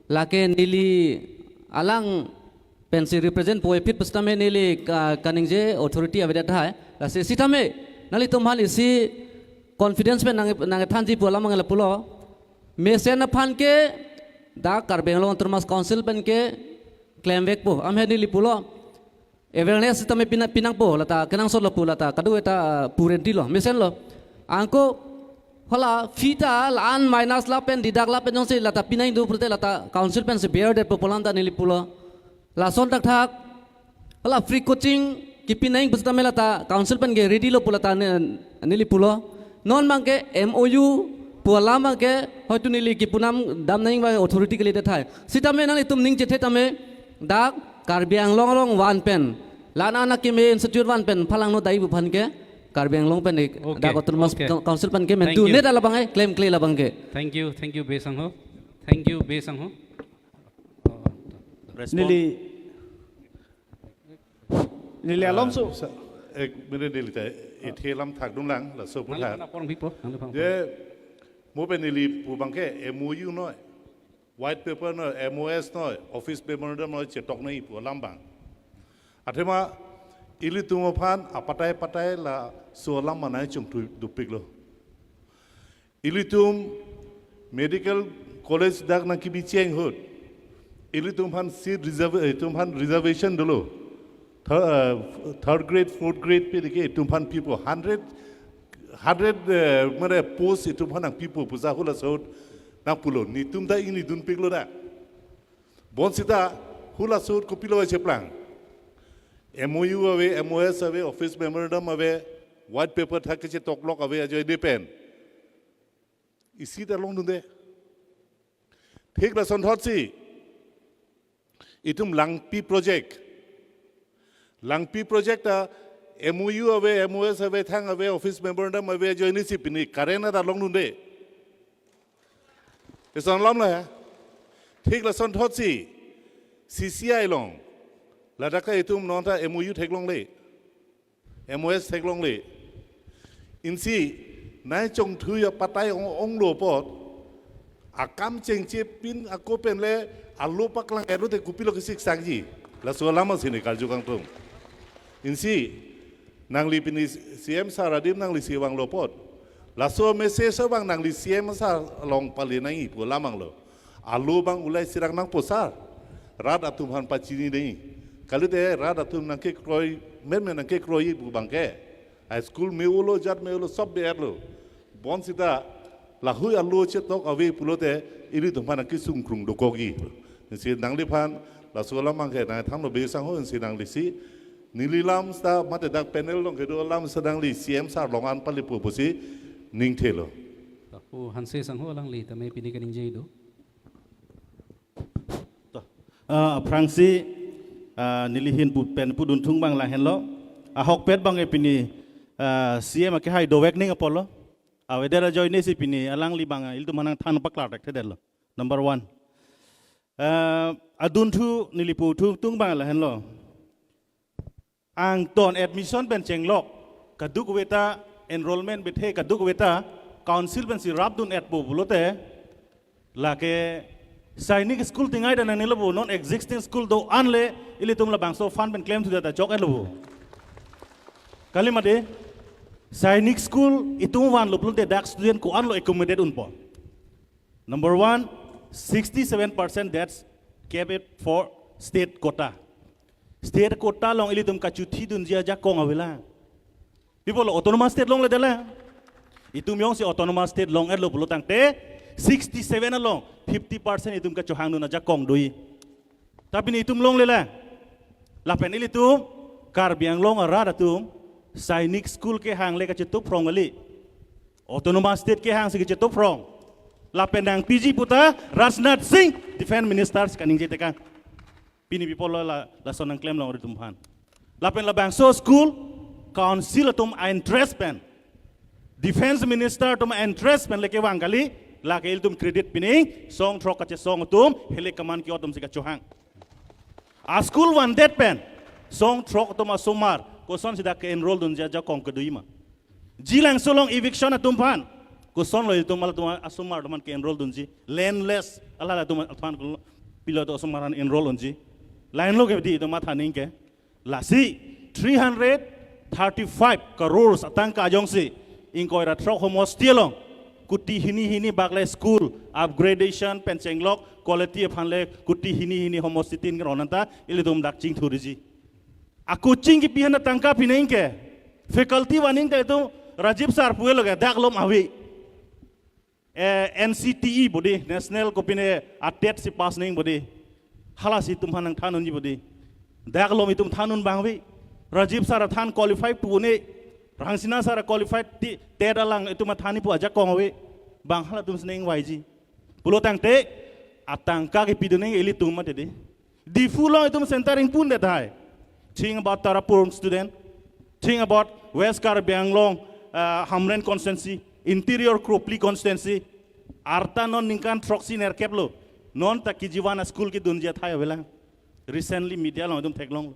Lake neli alang pensi represent po epit pusitame neli ka-, kaningje authority avedet tahai. Lasi sitame nanglitum aphan isi confidence pen nang, nangthanji pu alam abang lapulo. Mesen aphan ke dak Karbi Anglong Autonomous Council pen ke klemvekpo. Amhe neli pulo. Awareness sitame pina, pinangpo lata kenangsot lo pu lata kadokave ta purenti lo, mesen lo. Anke hala fee ta la-an minus lapen deduct lapen jongsi lata pinangji pulote lata council pensi bear detpo pu alam ta neli pulo. Lason thakthak hala free coaching kepinangji pusitame lata council pen ke ready lo pu lata ne-, neli pulo. Non abang ke M O U pu alam abang ke hoitu neli kepu nam dam nangji abang authority kalidet tahai. Sitame nanglitum ning chethe tame dak Karbi Anglong along van pen, la-an akeme institute van pen phalangno dai pu aphan ke Karbi Anglong pen ik Okay, dak Autonomous okay. Coun-, Council pen ke Thank mentu you. Net alabang e klemkle labang ke. Thank you, thank you, Bey Sangho. Thank you, Bey Sangho. Respond. Neli, neli alom so. Ah, sa-, ek minute neli ta, ithe lam thakdun lang, laso pu Nangli thak. Phan apor bikpo, nangli phan apor. Je, mo pen neli pu abang ke M O U noi, white paper noi, M O S noi, office memorandum noi, chetok noi pu alam abang. Athema, ilitum aphan apatai patai laso alam manai chungthu dopiklo. Ilitum medical college dak nangkebi cheng ahut. Ilitum aphan seat reserve, eh, itum aphan reservation dolo. Thir-, eh, third grade, fourth grade pen ke itum aphan pipo. Hundred, hundred, eh, mane post itum aphan nangpipo pu sa hula ahut nangpulo. Netum ta ingni dunpiklo da. Bonsita hula ahut kopilo cheplang. M O U ave, M O S ave, office memorandum ave, white paper thak kechetoklok ave ajoine pen. Isi ta longdunde. Thik lason thotsi. Itum Langpi project. Langpi project ta M O U ave, M O S ave, thang ave, office memorandum ave, ajoine si pini current ta longdunde. Ison alam lo ya. Thik lason thotsi. C C I along. Ladak ta itum non ta M O U theklongle. M O S theklongle. Insi, nai chongthui apatai ong, onglo apot. Akam chengche pin ako pen le alo paklang ero te kopilo kesik sangji. Laso alam si neli karju kangtung. Insi, nangli pini C M sir adim nangli si vanglo apot. Laso message abang nangli C M sir along pali nangji pu alam abang lo. Alo abang ulai sirak nangpo sir. Rat atum aphan pachini nangji. Kalite rat atum nangkekroi, men men nangkekroi pu abang ke. A school me-olo, jat me-olo, sob be-etlo. Bonsita, lahei alo chetok ave pulote, ilitum aphan nangkesung krung dokokji. Insi nangliphan, laso alam abang ke nangthanglo Bey Sangho, insi nangli si, neli alam seta, mate dak panel along kedo alam seta nangli C M sir along an palipo pusi, ningthelo. Pu Hanse Sangho alangli tame pini kaningje do. To. Ah, aphrangsi, ah, neli ahin pu pen pudun thung abang lahenlo. Ahokpet abang ke pini, ah, C M akehai dovek ning apotlo. Avedet ajoine si pini alangli abang ilitum aphan nangthan paklar thekthedetlo. Number one. Ah, adunthu neli pu thung tung abang lahenlo. Angton admission pen chenglok. Kadokave ta enrollment bethe kadokave ta council pensi rapdun-etpo pulote. Lake Sainik school tingai dan nilo pu non existing school do-an le ilitum labangso fund pen klemthudet ta chok-etlo pu. Kali mate Sainik school itum vanlo pulote dak student ko-an lo accommodate unpo. Number one, sixty-seven percent that's kept it for state quota. State quota along ilitum kachuthi dunji ajakong avelang. People autonomous state longledelang. Itum jongsi autonomous state long-etlo pulo tangte sixty-seven along fifty percent itum kachohang dun ajakong doji. Tapi nelitum longlelang. Lapen ilitum Karbi Anglong arat atum Sainik school kehang le kachetuprong kali. Autonomous state kehang si kachetuprong. Lapen nangpiji puta Rajnath Singh, Defense Minister si kaningje tekang. Pini people lo la, lason nangklemlong ilitum aphan. Lapen labangso school, council atum a-interest pen, Defense Minister atum a-interest pen le kevang kali, lake ilitum credit pining, song throk kachesong atum, halik kaman ke-ot atum si kachohang. A-school vandet pen, song throk atum asomar, kosonsi dak ke-enroll dunji ajakong kedoji ma. Jilangso along eviction atum aphan. Kosonlo itum halatum asomar atum aphan ke-enroll dunji? Landless, hala halatum aphan ko-, pilo to asomar aphan enroll dunji? Lahenlo ke di itum matha nangji ke. Lasi three hundred thirty-five crores atangka jongsi ingkoi ra throk homosti along kuti hini hini bak le school upgradation pen chenglok quality aphan le kuti hini hini homosti tin kron anta ilitum dak chingthurji. Ako ching kipi aphan atangka pi nangji ke. Faculty waning ta itum Rajiv sir puelo ke dak malom ave. Eh, N C T E body, National kopine a TET si pass nangji body. Halasi itum aphan nangthan unji body. Dak malom itum than un abang ave. Rajiv sir than qualify pu un-e. Rangsina sir qualify ti TET alang itum than-i pu ajakong ave. Bang halatum si nangvaiji. Pulo tangte atangka kipi dun nangji ilitum mati di. Diphu along itum center ingpundet tahai. Think about Tarapur student. Think about West Karbi Anglong, uh, Hamren constituency, Interior Kropli constituency. Arta non ningkan throksi nerkep lo. Non ta K G one a-school kedunji athai avelang. Recently media along itum theklong.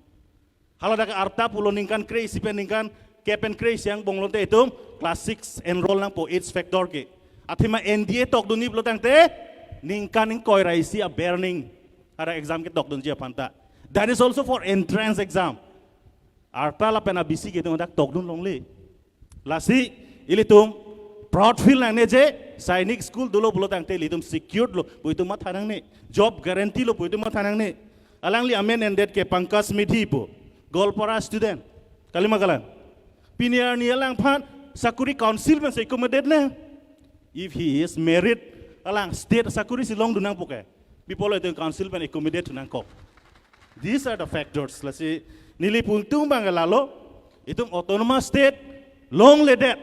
Hala dak arta pulo ningkan kre-isi pen ningkan kep pen kre-isi angbong lote itum class six enroll nangpo, its factor ke. Athema N D A tokdunji pulo tangte ningkan ingkoi ra isi aber nangji. Hara exam ketokdunji aphan ta. That is also for entrance exam. Arta lapen a B C ke itum dak tokdun longle. Lasi ilitum proud feel nangne je Sainik School dolo pulo tangte ilitum secured lo pu itum matha nangne. Job guarantee lo pu itum matha nangne. Alangli amen endet ke Pankaj Medhi pu. Goalpara student. Kalima kalang. Pini arni alangphan sakuri council pensi accommodate nang. If he is merit, alang state sakuri si longdun nangpo ke. Pi pulo itum council pen accommodate nangkok. These are the factors. Lasi neli pu ingtung abang lalo, itum autonomous state longledet.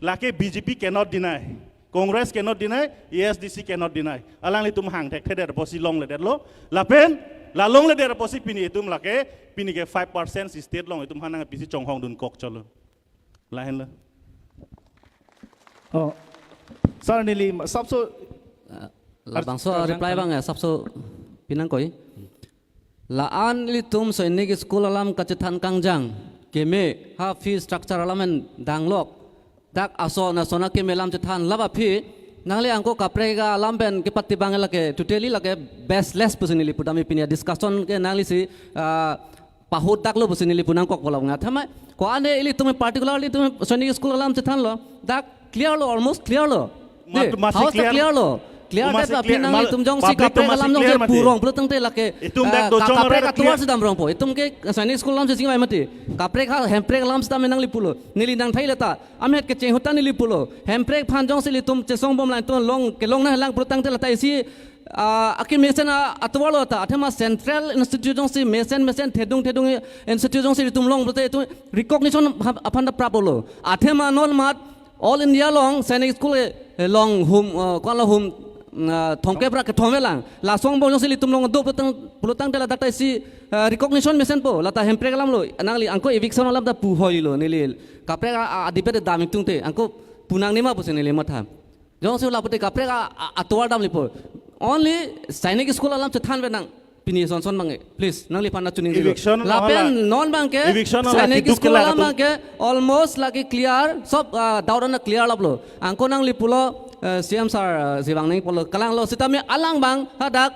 Lake B J P cannot deny. Congress cannot deny, A S D C cannot deny. Alanglitum hang thekthedet apotsi longledetlo. Lapen la longledet apotsi pini itum lake, pini ke five percent si state along itum aphan nangpisi chonghong dunkok chotlo. Lahenlo. Oh. Sir, neli sapso. Ah, labangso ar-, reply abang ya, sapso pi nangkok. La-an ilitum Sainik School alam kachethan kangjang, keme, ha fee structure alam en danglok. Dak ason ason akeme alam chethan laba aphi, nangli angko kaprek alam pen kepatibang lake, totally lake baseless pusi neli pudam pini a-discussion ke nanglisi, ah, pahut daklo pusi neli pu nangkok pulo nga. Athema ko-an ilitum particularly itum Sainik School alam chethanlo. Dak clear lo, almost clear lo. Mat-, de, masi house ta clear. Clear lo. Clear. Oh, masi that clear. Aphi nanglitum jongsi public to kaprek masi alam clear jongsi mati. Purong pulo tangte lake, itum dak, eh, do ka-, chong kaprek aret atovar clear. Si dam rongpo. Itum ke Sainik School alam si chingvai mati. Kaprek ha hemprek alam si dam nangli pulo. Neli nangthailo ta. Amet kecheng ahut ta neli pulo. Hemprek aphan jongsi ilitum chesong bom lang itum long kelong nanglang pulo tangte lata isi, ah, akemesen a-, atovar lo ta. Athema central institute jongsi mesen mesen thedung thedung institute jongsi itum long pulote itum recognition ha-, aphan ta prap lo. Athema non mat All India along Sainik School, eh, along hum, eh, ko-an lo hum, ah, thomkep ra kethom avelang. Laso angbong jongsi ilitum long do pulo tang, pulo tangte ladak ta isi, ah, recognition mesenpo, lata hemprek alam lo, nangli angko eviction alam ta pu hoilo, neli kaprek a, a, adipet dam ingtungte, angko pu nangne ma pusi neli matha. Jongsi lapu te kaprek a, a, atovar damlipo. Only Sainik School alam chethan ave nang. Pini son son abang ke, please, nangliphan na chuning dilo. Eviction lapen hala, non abang ke, eviction hala Sainik keduk School kelak alam atum. Abang ke, almost lake clear, sob, ah, doubt ana clear laplo. Angko nangli pulo, eh, C M sir, eh, si vang nangji pulo, kalanglo sitame alang abang, hadak,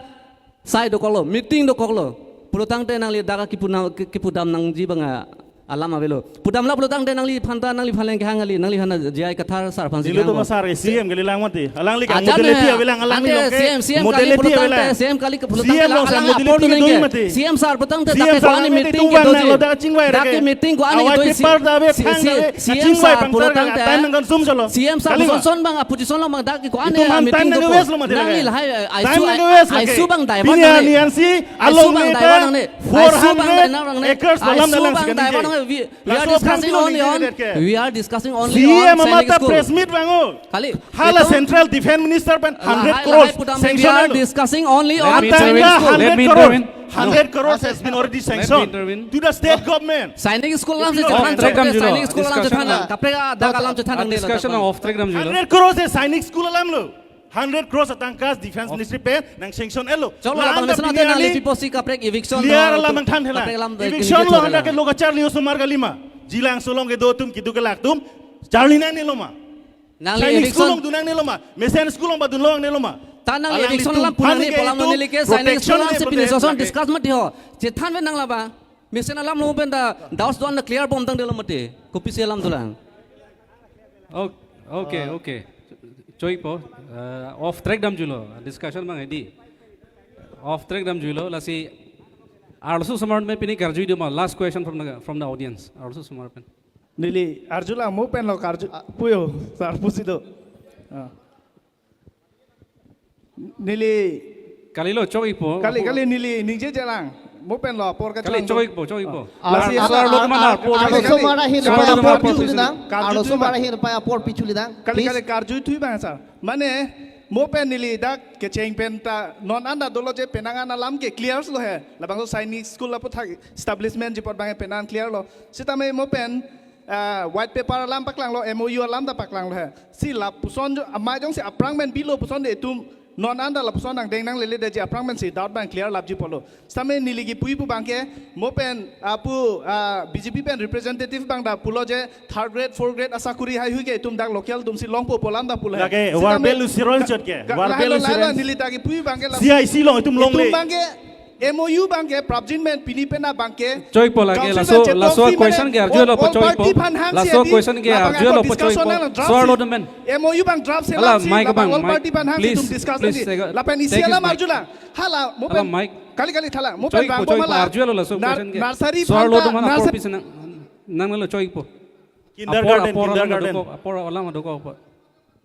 sai dokoklo, meeting dokoklo. Pulo tangte nangli dak kipu na, ki-, kipudam nangji abang, ah, alam avelo. Pudamlo pulo tangte nangliphan ta, nangliphan leng kehang kali, nangliphan na J I Kathar sir aphan si nelitum kehang. Sir, C M kali lang mati. Alangli ke ajat modality ne, avelang, alangli ante lo ke C M, C M kali modality pulo tangte avelang. C M kali ke pulo tangte C M la, lo sa alang modality apor ke duneng ke mati. C M sir pulo tangte C M dak sir ko-an nangli meeting ke tuang nang doji. Lo dak chingvai dak rake. Ke meeting ko-an awai doji. Paper da ave, si, thang si, da ave. C M sir kachingvai pulo pangtar tangte ka, time nang konsum chotlo. C M sir kali ma. Puson son abang apuji son lo abang dak ko-an itum ham meeting time ke nang doji. Waste lo mati nangli lake. Lahai, eh, time aisu, nang waste aisu lake. Abang divert pini nang. Ani ansi aisu along abang ne divert ta nang ne. Aisu abang four hundred divert nang ne. Acres alam aisu dalang abang si kani divert ke. Nang ne. We, we are discussing only on, we are discussing only on Sainik School. C M amata press meet vango. Kali, hala itum Central Defense Minister pen lahai, hundred crores lahai pudam sanction we are alo. Discussing only on Sainik School. Let me intervene. Hundred crores. Let me intervene. Hundred crores has been already sanctioned to the state government. Sainik School alam chethan, off track dam julo. Sainik School alam chethan, kaprek adak alam chethan. Discussion off track dam julo. Hundred crores he Sainik School alam lo. Hundred crores atangka Defense Ministry pen nang sanction elo. Chalo, la-an abang pini nangli pipo si kaprek eviction clear lo, alam nangthan thela. Kaprek alam eviction lo handa ke lo kacharli osomar kalima. Jilangso along kedo atum keduk kelak atum charli nangnelo ma. Nangli Sainik school eviction along dun nangne lo ma? Mesen school along ba dun nangne lo ma? Ta nangli eviction alanglitum alam pu nangne aphan ke polam itum neli ke Sainik protection school alam ke si pini pute soson lake. Discuss mati ho. Chethan pen nang laba. Mesen alam lo pen ta doubts do-an ta clear bom tangte lo mati. Kopisi alam dolang. Ok, okay, Ah. okay. Choi po, uh, off track damjulo, discussion abang hedi. Off track damjulo, lasi arloso osomar pen pini karjui do ma, last question from the, from the audience. Arloso osomar pen. Neli arjulang mo pen lo karju, ah, puyo, sir pusi do. Ah. Neli Kalilo, chok-ikpo. Kali, apor kali neli ningjejelang. Mo pen lo apor kali, kachang do. Chok-ikpo, chok-ikpo. Ah. Lasi Ar-, sir, ar-, lo ar-, mana ar-, apor, ar-, arloso osomar ahin sir, pai lo mana apor apor pichuli nang. Karju Arloso thui osomar bang. Ahin pai apor pichuli nang. Kali, please. Kali, karju thui bang, sir. Mane, mo pen neli dak kecheng pen ta non anta dolo je penang an alam ke clear lo he. Labangso Sainik school aputhak establishment ji apot abang penang clear lo. Sitame mo pen, ah, white paper alam paklanglo, M O U alam ta paklanglo he. Si lapuson jo, amai jongsi aphrang pen bilo puson de itum non anta lapuson nangdeng nanglele detji aphrang pensi doubt abang clear lapji apotlo. Sitame neli kipu-i pu abang ke, mo pen, ah, pu, ah, B J P pen representative abang ta pulo je third grade, fourth grade asakuri haihui ke itum dak local atumsi longpo pu alam ta pulo he. Lake, sitame verbal usiron ka-, chot ke, ka-, verbal lahelo, lahelo, usiron. Neli ta kipu-i abang ke la C I C along itum longle. Itum abang ke M O U abang ke prapjin pen pini pen abang ke Choi po lake, council laso, pen laso chepong si question mane ke arjulo all, po all choi po. Party aphan hang si Laso adi, question ke labang arjulo ako po choi discussion po. Nang draft Sir si. Lo temen. M O U abang draft si Hala, lap si, mic labang abang, all mic. Party aphan hang si Please, itum discuss please, ni. Take a, Lapen isi take his alam mic. Arjulang. Hala, mo Hala, pen mic. Kali kali thala, mo Choi pen po, bang choi po, pamala. Arjulo laso Nar-, question ke. Nursery Sir aphan lo ta, temen apor nursery pisi nang, nanglo choi po. Kindergarten, Apor, apor alam kindergarten. Dokok, apor alam dokok po.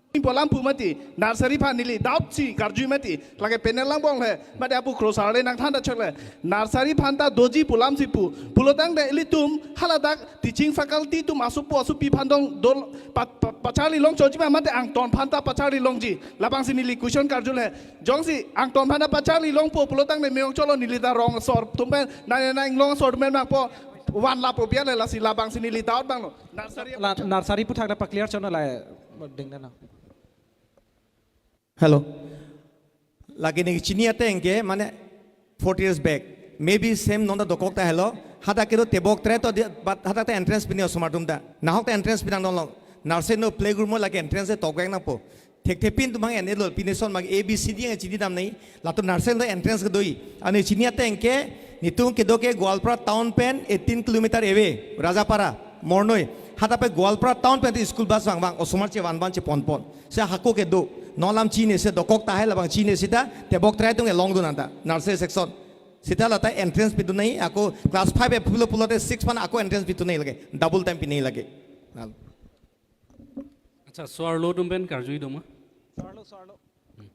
Ning pu alam pu mati, nursery aphan neli doubt si karjui mati, lake panel langbong le, mati apu cross arle nangthan ta chok le, nursery aphan ta doji pu alam si pu, pulo tangte ilitum, hala dak teaching faculty atum asopo asopi aphan dong, dol, pa, pa, pacharli long choji ma mati angton aphan ta pacharli longji, labang si neli question karju le, jongsi angton aphan ta pacharli longpo, pulo tangte meyong cholo neli ta rong asor atum pen, na, na, na, inglong asor atum pen bang po, van lapo biar le lasi labang si neli doubt bang lo. Nursery La, nursery aputhak ta pa clear chot na la, ding na. Hello. Lake neli chini ateng ke, mane forty years back. Maybe same non ta dokok ta helo. Hadak kedo tebok tre to di, but hadak ta entrance pini osomar atum ta. Nahok ta entrance pinang non lo. Nursery no playgroup mo lake entrance tokvek nangpo. Thekthe pin atum hang en-e lo, pini ason bang A B C D nang chini dam nai. Latum nursery no entrance kedo-i. Ani chini ateng ke, netum kedo ke Goalpara town pen eighteen kilometer away. Rajapara, Mornoi. Hadak pen Goalpara town pen school bus vang vang. Osomar chevan van cheponpon. Si hako kedo. Non alam chinine si dokok tahai labang chinine seta tebok tre atum ke longdun anta. Nursery section. Seta lata entrance pidun nai, ako class five e pulo pulote six aphan ako entrance pidun nai lake. Double time pi nai lake. Lalo. Accha, so-arlo atum pen karjui do ma? So-arlo, so-arlo. Hmm.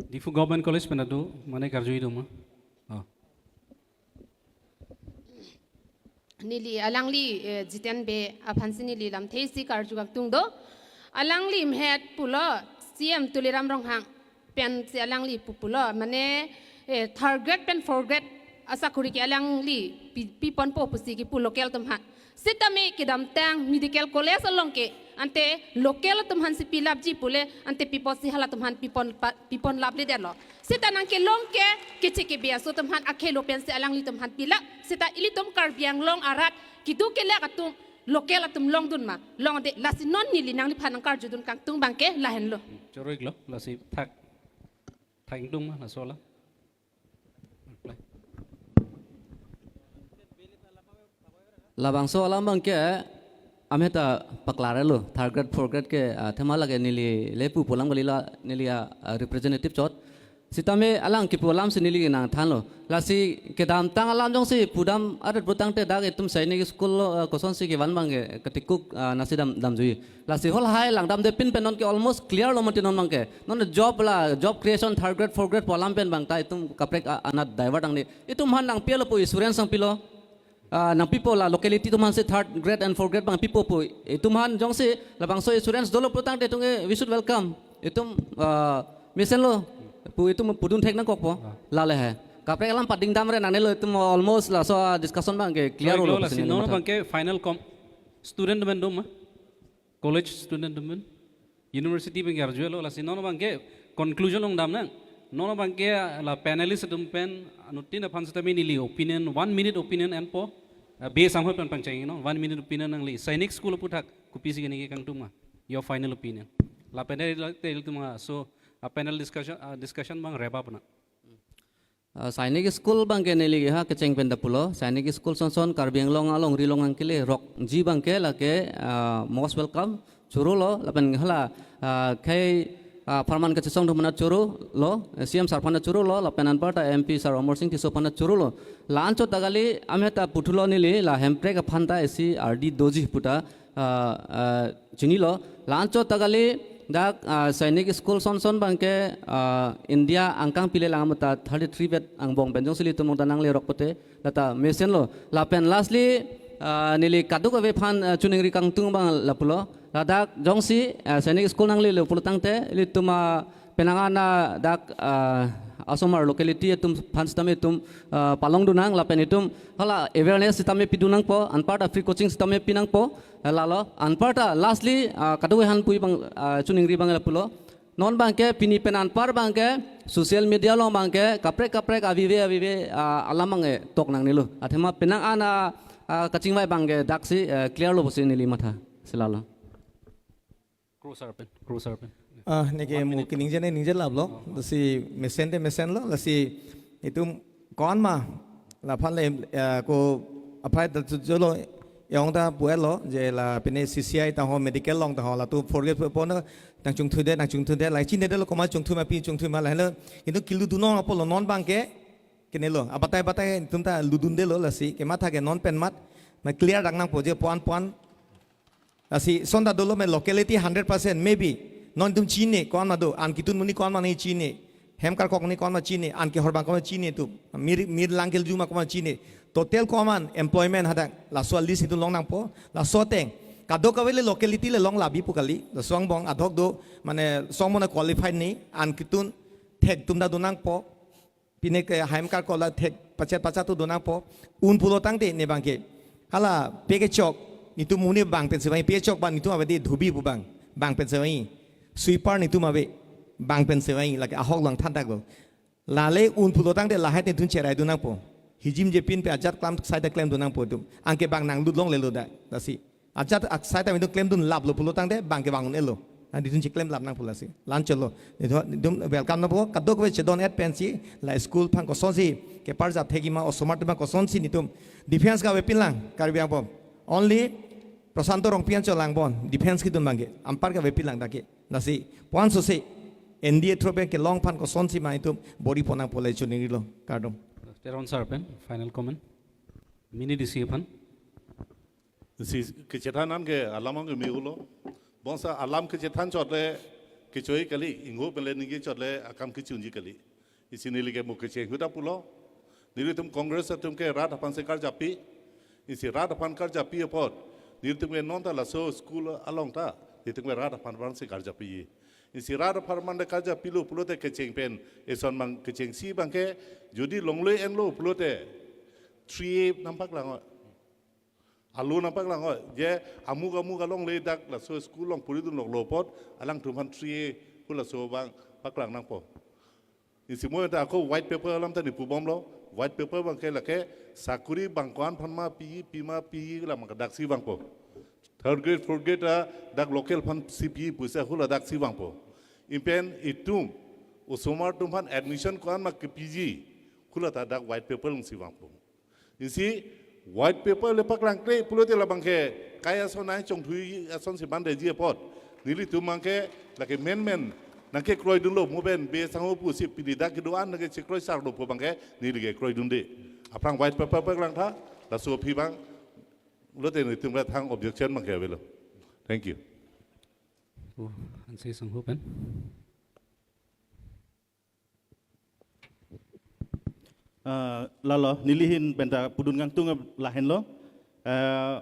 Diphu Government College pen adu, mane karjui do ma? Oh. Neli alangli, eh, Jiten Bey aphan si neli lamthe isi karju kangtung do. Alangli mhet pulo C M Tuliram Ronghang pensi alangli pu pulo. Mane, eh, third grade pen fourth grade asakuri ke alangli pi, piponpo pusi kipu local atum aphan. Sitame kedamtang medical college along ke ante local atum aphan si pilapji pule ante pipo si halatum aphan pipon pa, pipon lapledetlo. Seta nangkelong ke, keche kebe aso atum aphan akhei lo pensi alanglitum aphan pilap. Seta ilitum Karbi Anglong arat kedo kelak atum local atum longdun ma, longde, lasi non neli nangliphan nangkarjudun kangtung abang ke lahenlo. Choro-iklo, lasi thak, thak ingtung ma, laso alam. Labangso alam abang ke, ameta paklarlo, third grade, fourth grade ke, ah, thema lake neli le pu pu alam kali la, neli, ah, ah, representative chot. Sitame alang kipu alam si neli nangthanlo. Lasi kedamtang alam jongsi pudam adet putangte dak itum Sainik school lo, ah, kosonsi kevan abang ke, ketikuk, ah, nasi dam, damjui. Lasi hol hai langdamde pin pen non ke almost clear lo mati non abang ke. Non job la, job creation third grade, fourth grade pu alam pen abang ta itum kaprek a-, anat divert ang ni. Itum aphan nangpilo pu assurance nangpilo. Ah, nangpipo la locality atum aphan si third grade and fourth grade abang pipo pu. Itum aphan jongsi labangso assurance dolo putangte itum ke we should welcome. Itum, ah, mesenlo pu itum pudun thek nangkokpo. Ah. Lale hai. Kaprek alam pading damre nangnelo itum almost laso, ah, discussion abang ke clear. Baik lo, lo, lasi pusi neli non matha. Abang ke final com student atum pen do ma? College student atum pen, university pen ke arjulo, lasi non abang ke conclusion longdam nang. Non abang ke la panelist atum pen anuttin aphan sitame neli opinion, one minute opinion enpo, ah, Bey Samhoi pen pangcheng no, one minute opinion nangli. Sainik school aputhak kopisi ke neli kangtung ma? Your final opinion. Lapen ilitum, ah, so, ah, panel discussion, ah, discussion abang wrap up nang. Ah, Sainik School abangke neli ha kecheng pen ta pulo. Sainik School sonson Karbi Anglong alongri along nangkelerokji abangke lake, ah, most welcome. Chorolo lapen hala, ah, khei, ah, apharman kachesong atum aphan chorolo, eh, C M sir aphan chorolo lapen anparta M P sir Amarsing Tisso aphan chorolo. La-anchot ta kali, ameta puthulo neli, la Hemprek aphan ta isi ardi doji pu ta, ah, ah, chinilo. La-anchot ta kali, dak, ah, Sainik School sonson abangke, ah, India angkang pile lang amat ta thirty-three vet angbong pen jongsi ilitum ta nanglerok pote, lata mesenlo. Lapen lastly, ah, neli kadokave aphan, ah, choningri kangtung abang lapulo. Ladak jongsi, ah, Sainik School nanglelo pulo tangte, ilitum, ah, penang an dak, ah, asomar locality atum aphan sitame itum, ah, palongdun nang lapen itum hala awareness sitame pidun nangpo, anparta free coaching sitame pinangpo, ah, lalo, anparta lastly, ah, kadokave aphan pu abang, ah, choningri abang lapulo. Non abangke pini pen anpar abangke social media along abangke kaprek kaprek avive avive, ah, alam abangke tok nangnelo. Athema penang an, ah, ah, kachingvai abangke daksi, eh, clear lo pusi neli matha. Si lalo. Kro sir pen, Kro sir pen. Ah, neke One mu minute. Kiningje ne ningje laplo. Oh, oh. Lasi mesen te mesenlo, lasi itum ko-an ma laphan le, eh, ko aphai ta jolo, yong ta puelo, je la pine C C I ta ho, medical along ta ho, latum forget po na, nangchongthude, nangchongthude, la chinedetlo komat chongthu ma, pi chongthu ma, la helo, itum keludun nang apotlo, non abangke kenelo, abatai batai itum ta ludundelo, lasi kematha ke non pen mat, ma clear dak nangpo je puan puan, lasi sonta dolo me locality hundred percent, maybe non itum chini ko-an ma do, an ketun monit ko-an ma nangchini, hem karkok monit ko-an ma chini, an kehor abang ko-an ma chini itum, mir, mir lang kelju ma ko-an ma chini, total ko-an ma employment hadak, laso list itum long nangpo, laso ateng kadokave le locality le long labi pu kali, laso angbong adhok do, mane song mona qualified ni, an ketun thek atum ta do nangpo, pine ke hem karkok la thek pachet pachet atum do nangpo, un pulo tangte ne abangke. Hala pe kechok, netum monit bang pen si vangji, pe kechok abang netum ave de, dhubi pu abang, bang pen si vangji. Sweeper netum ave, bang pen si vangji, lake ahok along than taklo. Lale un pulo tangte lahai netum cherai do nangpo. Hijim je pinpe ajat klam sai ta klem do nangpo itum. Anke bang nanglut longlelo da, lasi. Ajat aksai ta itum klemdun laplo pulo tangte abangke bang un-elo. Na netum cheklem lap nangpo, lasi. La-anchotlo. Netum, netum welcome nangpo, kadokave chedon-et pensi, la school aphan kosonsi keparjap thekji ma, osomar atum aphan kosonsi netum defense kave pinlang, Karbi Anglong. Only Prasanto Rongpi an cholang bon, defense kedun abangke, anpar kave pinlang dak ke. Lasi, puan sose, N D A through pen kelong aphan kosonsi ma itum bor-i pon nangpo le choningrilo, kardom. Teron sir pen, final comment. Minute isi aphan. Si kechethan an ke alam an ke me-olo. Bangso alam kechethan chot le kechoi kali, ingho pen le ningje chot le akam kechunji kali. Isi neli ke mu kecheng ahut ta pulo. Nelitum Congress atum ke rat aphan si karjappi. Isi rat aphan karjappi apot, nelitum ke non ta laso school along ta, nelitum ke rat aphan aphan si karjappi. Isi rat aphan aphan ta karjappilo pulote kecheng pen, eson abang kechengsi abangke, jodi longle enlo pulote, three A nangpaklang. Alo nangpaklang oi, je amuk amuk alongle dak laso school along puri dun loklo apot, alangtum aphan three A pu laso abang paklang nangpo. Isi mo ta ako white paper alam ta ne pubomlo, white paper abangke lake sakuri bang ko-an aphan ma pi, pima pi, la maka daksi vangpo. Third grade, fourth grade ta dak local aphan si pi pusi hula daksi vangpo. Ipen itum, osomar atum aphan admission ko-an ma kepiji, hula ta dak white paper along si vangpo. Isi white paper le paklangkle pulote labangke kai ason nangchongthui asonsi bandetji apot, nelitum abangke lake menmen nangkekroidunlo, mo pen be sangho pusi pini dak kedo-an nangkechekroisarlo pu abangke neli kekroidunde. Aphrang white paper paklangtha, laso aphi abang lote nelitum thang objection abangke avelo. Thank you. Oh, ansi sangho pen. Ah, lalo, neli ahin penta pudun kangtung lahenlo. Ah,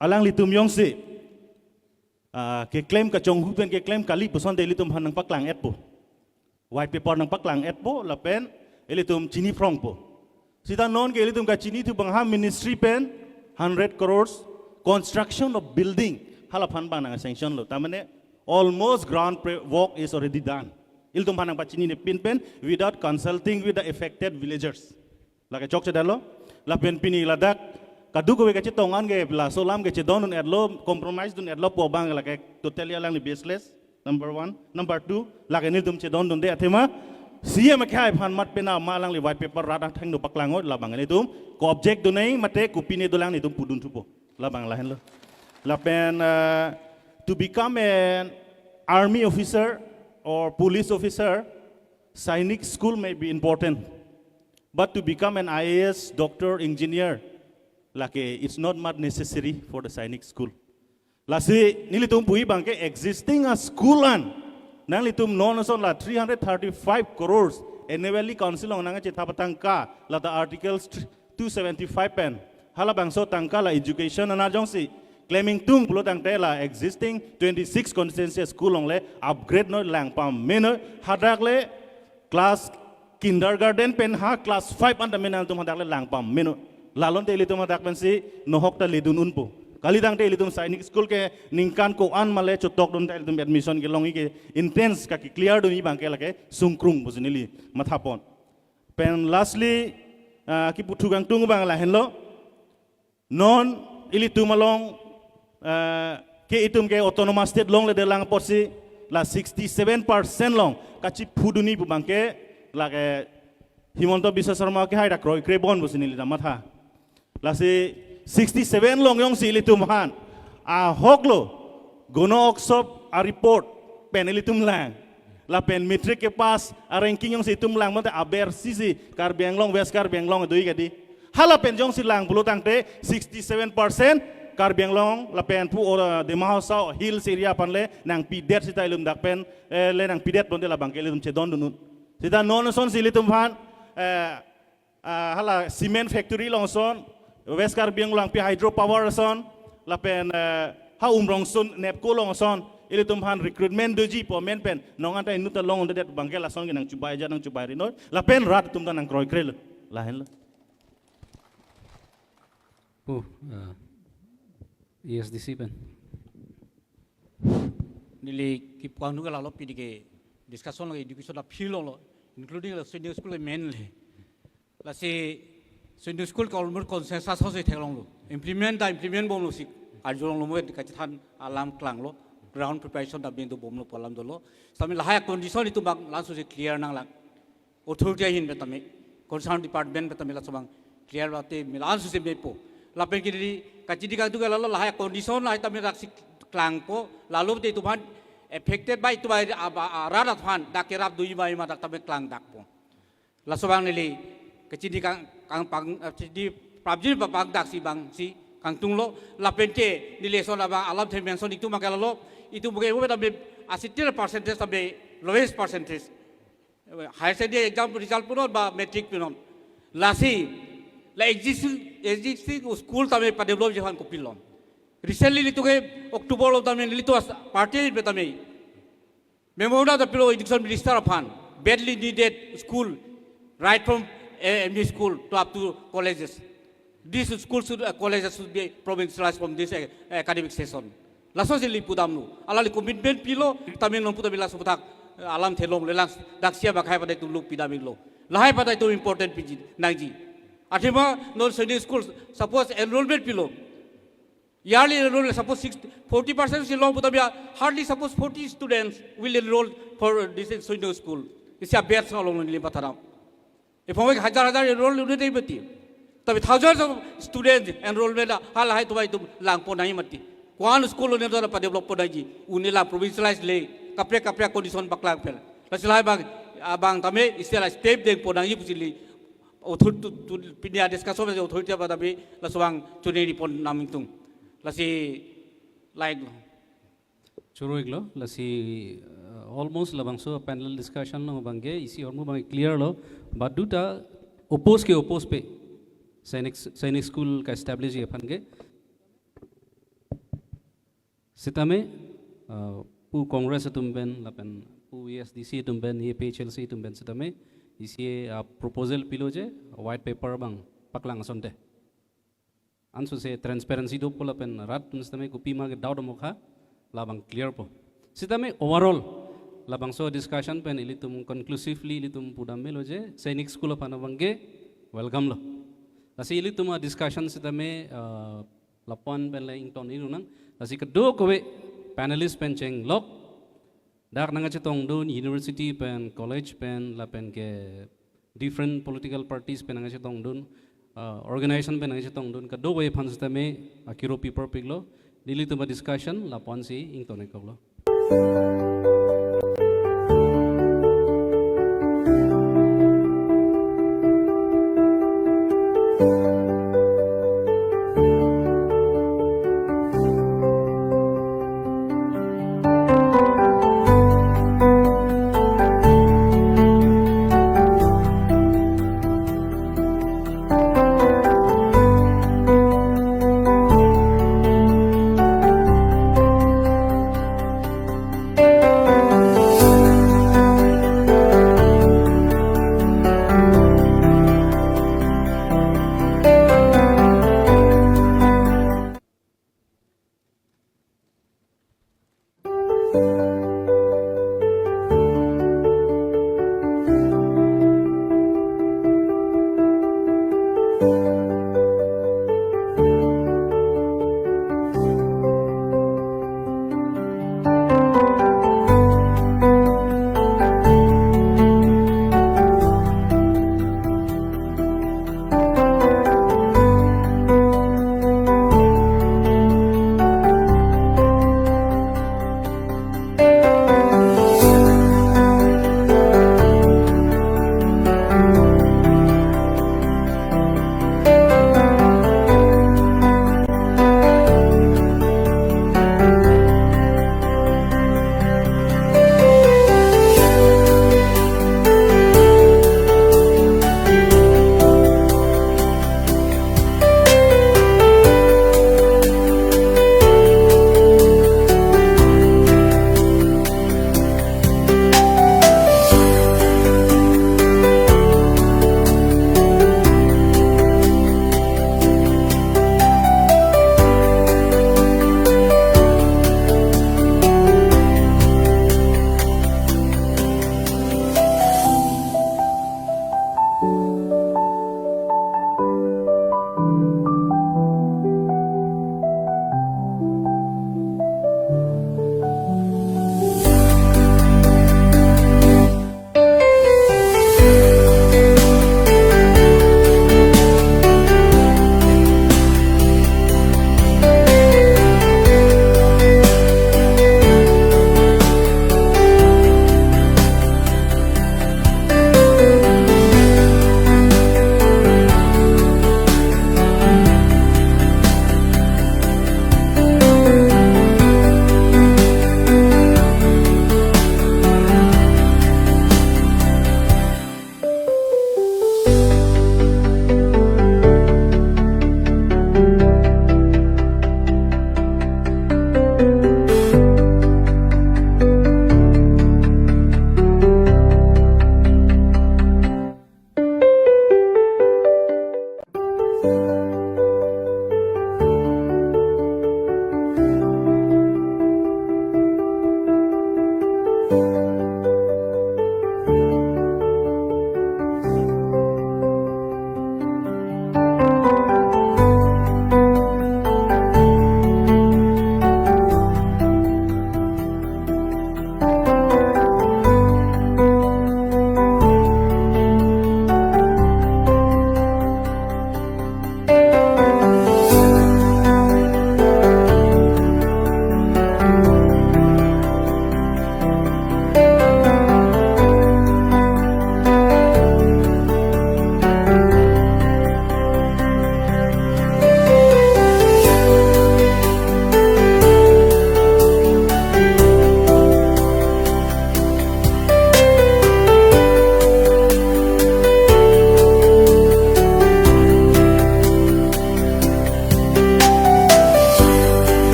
alanglitum jongsi, ah, keklem kachonghu pen keklem kali puson te ilitum aphan nangpaklang-etpo. White paper nangpaklang-etpo, lapen ilitum chini phrongpo. Sita non ke ilitum kachinithu abang ha ministry pen hundred crores construction of building hala aphan abang nang-sanction lo. Ta mane almost ground pre-, work is already done. Ilitum aphan nangpachinine pin pen without consulting with the affected villagers. Lake chokchedetlo, lapen pini ladak Kadokave kachetong an ke laso alam ke chedondun-etlo, compromise dun-etlo pu abang lake totally alangli baseless. Number one. Number two, lake nelitum chedondunde athema C M akhai aphan mat pena ma alangli white paper rat athengno paklang-o, labang nelitum ko-object dunnoi mate kopine dolang nelitum pudun thupo. Labang lahenlo. Lapen, uh, to become an army officer or police officer, Sainik School may be important. But to become an I A S, doctor, engineer, lake, it's not much necessary for the Sainik School. Lasi nelitum puji abangke existing a-school an, nanglitum non ason la three hundred thirty-five crores annually council along nangchetha patangka, lata Articles two seventy-five pen halabangso tangka la education ana jongsi claiming tung pulo tangte la existing twenty-six constituency school along le upgrade noi, lang pamenoi. Hadak le class kindergarten pen ha class five anta mena nangtum hadak le lang pameno. Lalonte ilitum hadak pensi nohok ta ledun unpo. Kali tangte ilitum Sainik School ke ningkan ko-an male chotokdun ta ilitum admission kelongji ke entrance kaki clear dunji abangke lake sungkrung pusi neli mathapon. Pen lastly, ah, kipu thu kangtung abang lahenlo. Non ilitum along, eh, ke itum ke autonomous state longledelang apotsi la sixty-seven percent along kachiphu dunji pu abangke lake Himanta Biswa Sarma kehai dak kroikre bon pusi neli ta matha. Lasi sixty-seven along jongsi ilitum aphan ahok lo, Gaon Utsav a-report pen ilitum lang, lapen matric kepass a-ranking jongsi itum lang mate aber sisi Karbi Anglong, West Karbi Anglong do-ik adi. Hala pen jongsi lang pulo tangte sixty-seven percent Karbi Anglong lapen pu or, uh, Dima Hasao Hills area aphan le nangpidet sita ilitum dak pen, eh, le nangpidet ponte labangke ilitum chedondun un. Sita non asonsi ilitum aphan, eh, ah, hala cement factory along ason, West Karbi Anglong Langpi hydro power ason, lapen, eh, ha Umrongso NEEPCO along ason, ilitum aphan recruitment doji pu amen pen non anta inut ta longledet abangke lason ke nangchobei ajat nangchobei ri noi, lapen rat atum ta nangkroikre lo. Lahenlo. Oh, uh, E S D C pen. Neli kipu kangtung ke lalo pini ke discussion lo education a-field lo, including la Sainik School ke mainly. Lasi Sainik School ke almost consensus asonsi theklonglo. Implement ta implement bomlo si arjulonglo, mo kachethan alam klanglo. Ground preparation ta bento bomlo pu alam dolo. Sami lahai condition itum abang langsung si clear nanglang. Authority ahin pen tame, concern department pen tame laso abang clear late me la-an suse mepo. Lapen ke neli kachini kangtung ke lalo lahai condition lahai tame daksi klangpo, lalote itum aphan affected by itum aphan, a, a, a, rat aphan dak kerap doji ma ma dak tame klangdakpo. Laso abang neli kachini kang, kangpang, eh, chini prapjin papang daksi abangsi kangtunglo, lapen ke neli lason abang alamthe mention itum abang ke lalo, itum ke mo tame asitir percentage tame lowest percentage. Higher secondary exam result punon ba matric punon. Lasi, la existing, existing school tame padevelopji aphan kopilo. Recently nelitum ke October along tame nelitum as party pen tame memorandum ta pilo education minister aphan, badly needed school, right from, eh, M E school to up to colleges. This school should, uh, colleges should be provincialized from this, uh, academic session. Laso si neli pudamlo. Alangli commitment pilo, tame non pu tame laso aputhak, uh, alamthe longlelang, dak C M akhai pada itum lo pidam-iklo. Lahai pada itum important piji nangji. Athema non Sainik School, suppose enrollment pilo. Yearly enrollment, suppose six, forty percent si long pu tame hardly suppose forty students will enroll for this Sainik School. Isi a-batch along neli matha dam. Iphong hajar hajar enroll un'e dei beti. Tapi thousands of students enrollment a, halahai atum atum langpon nangji mati. Ko-an school un'e do padevelop pon nangji. Un'e la provincialize le, kaprek kaprek condition paklang pen. Lasi lahai abang, abang tame isi la step dengpon nangji pusi neli authority to, to, pini a-discussion si authority aphan tame laso abang choningri pon nangtung. Lasi like. Choro-iklo, lasi, uh, almost labangso panel discussion along abangke isi ahormu abang clear lo, but duta oppose ke oppose pe, Sainik, Sainik School ka-establish aphan ke. Sitame, uh, pu Congress atum pen, lapen pu A S D C atum pen, A P H L C atum pen sitame, isi a-proposal pilo je, white paper abang paklang asonte. Ansose transparency dopo lapen rat atum sitame kopima ke doubt amokha labang clear po. Sitame overall labangso discussion pen ilitum conclusively ilitum pudam melo je Sainik School aphan abangke welcome lo. Lasi ilitum a-discussion sitame, uh, lapu-an pen le ington-ik nang. Lasi kadokave panelist pen chenglok, dak nangkachetongdun university pen, college pen, lapen ke different political parties pen nangkachetongdun, uh, organization pen nangkachetongdun, kadokave aphan sitame akiru pi parpiklo. Ilitum a-discussion lapu-an si ington-ik koklo.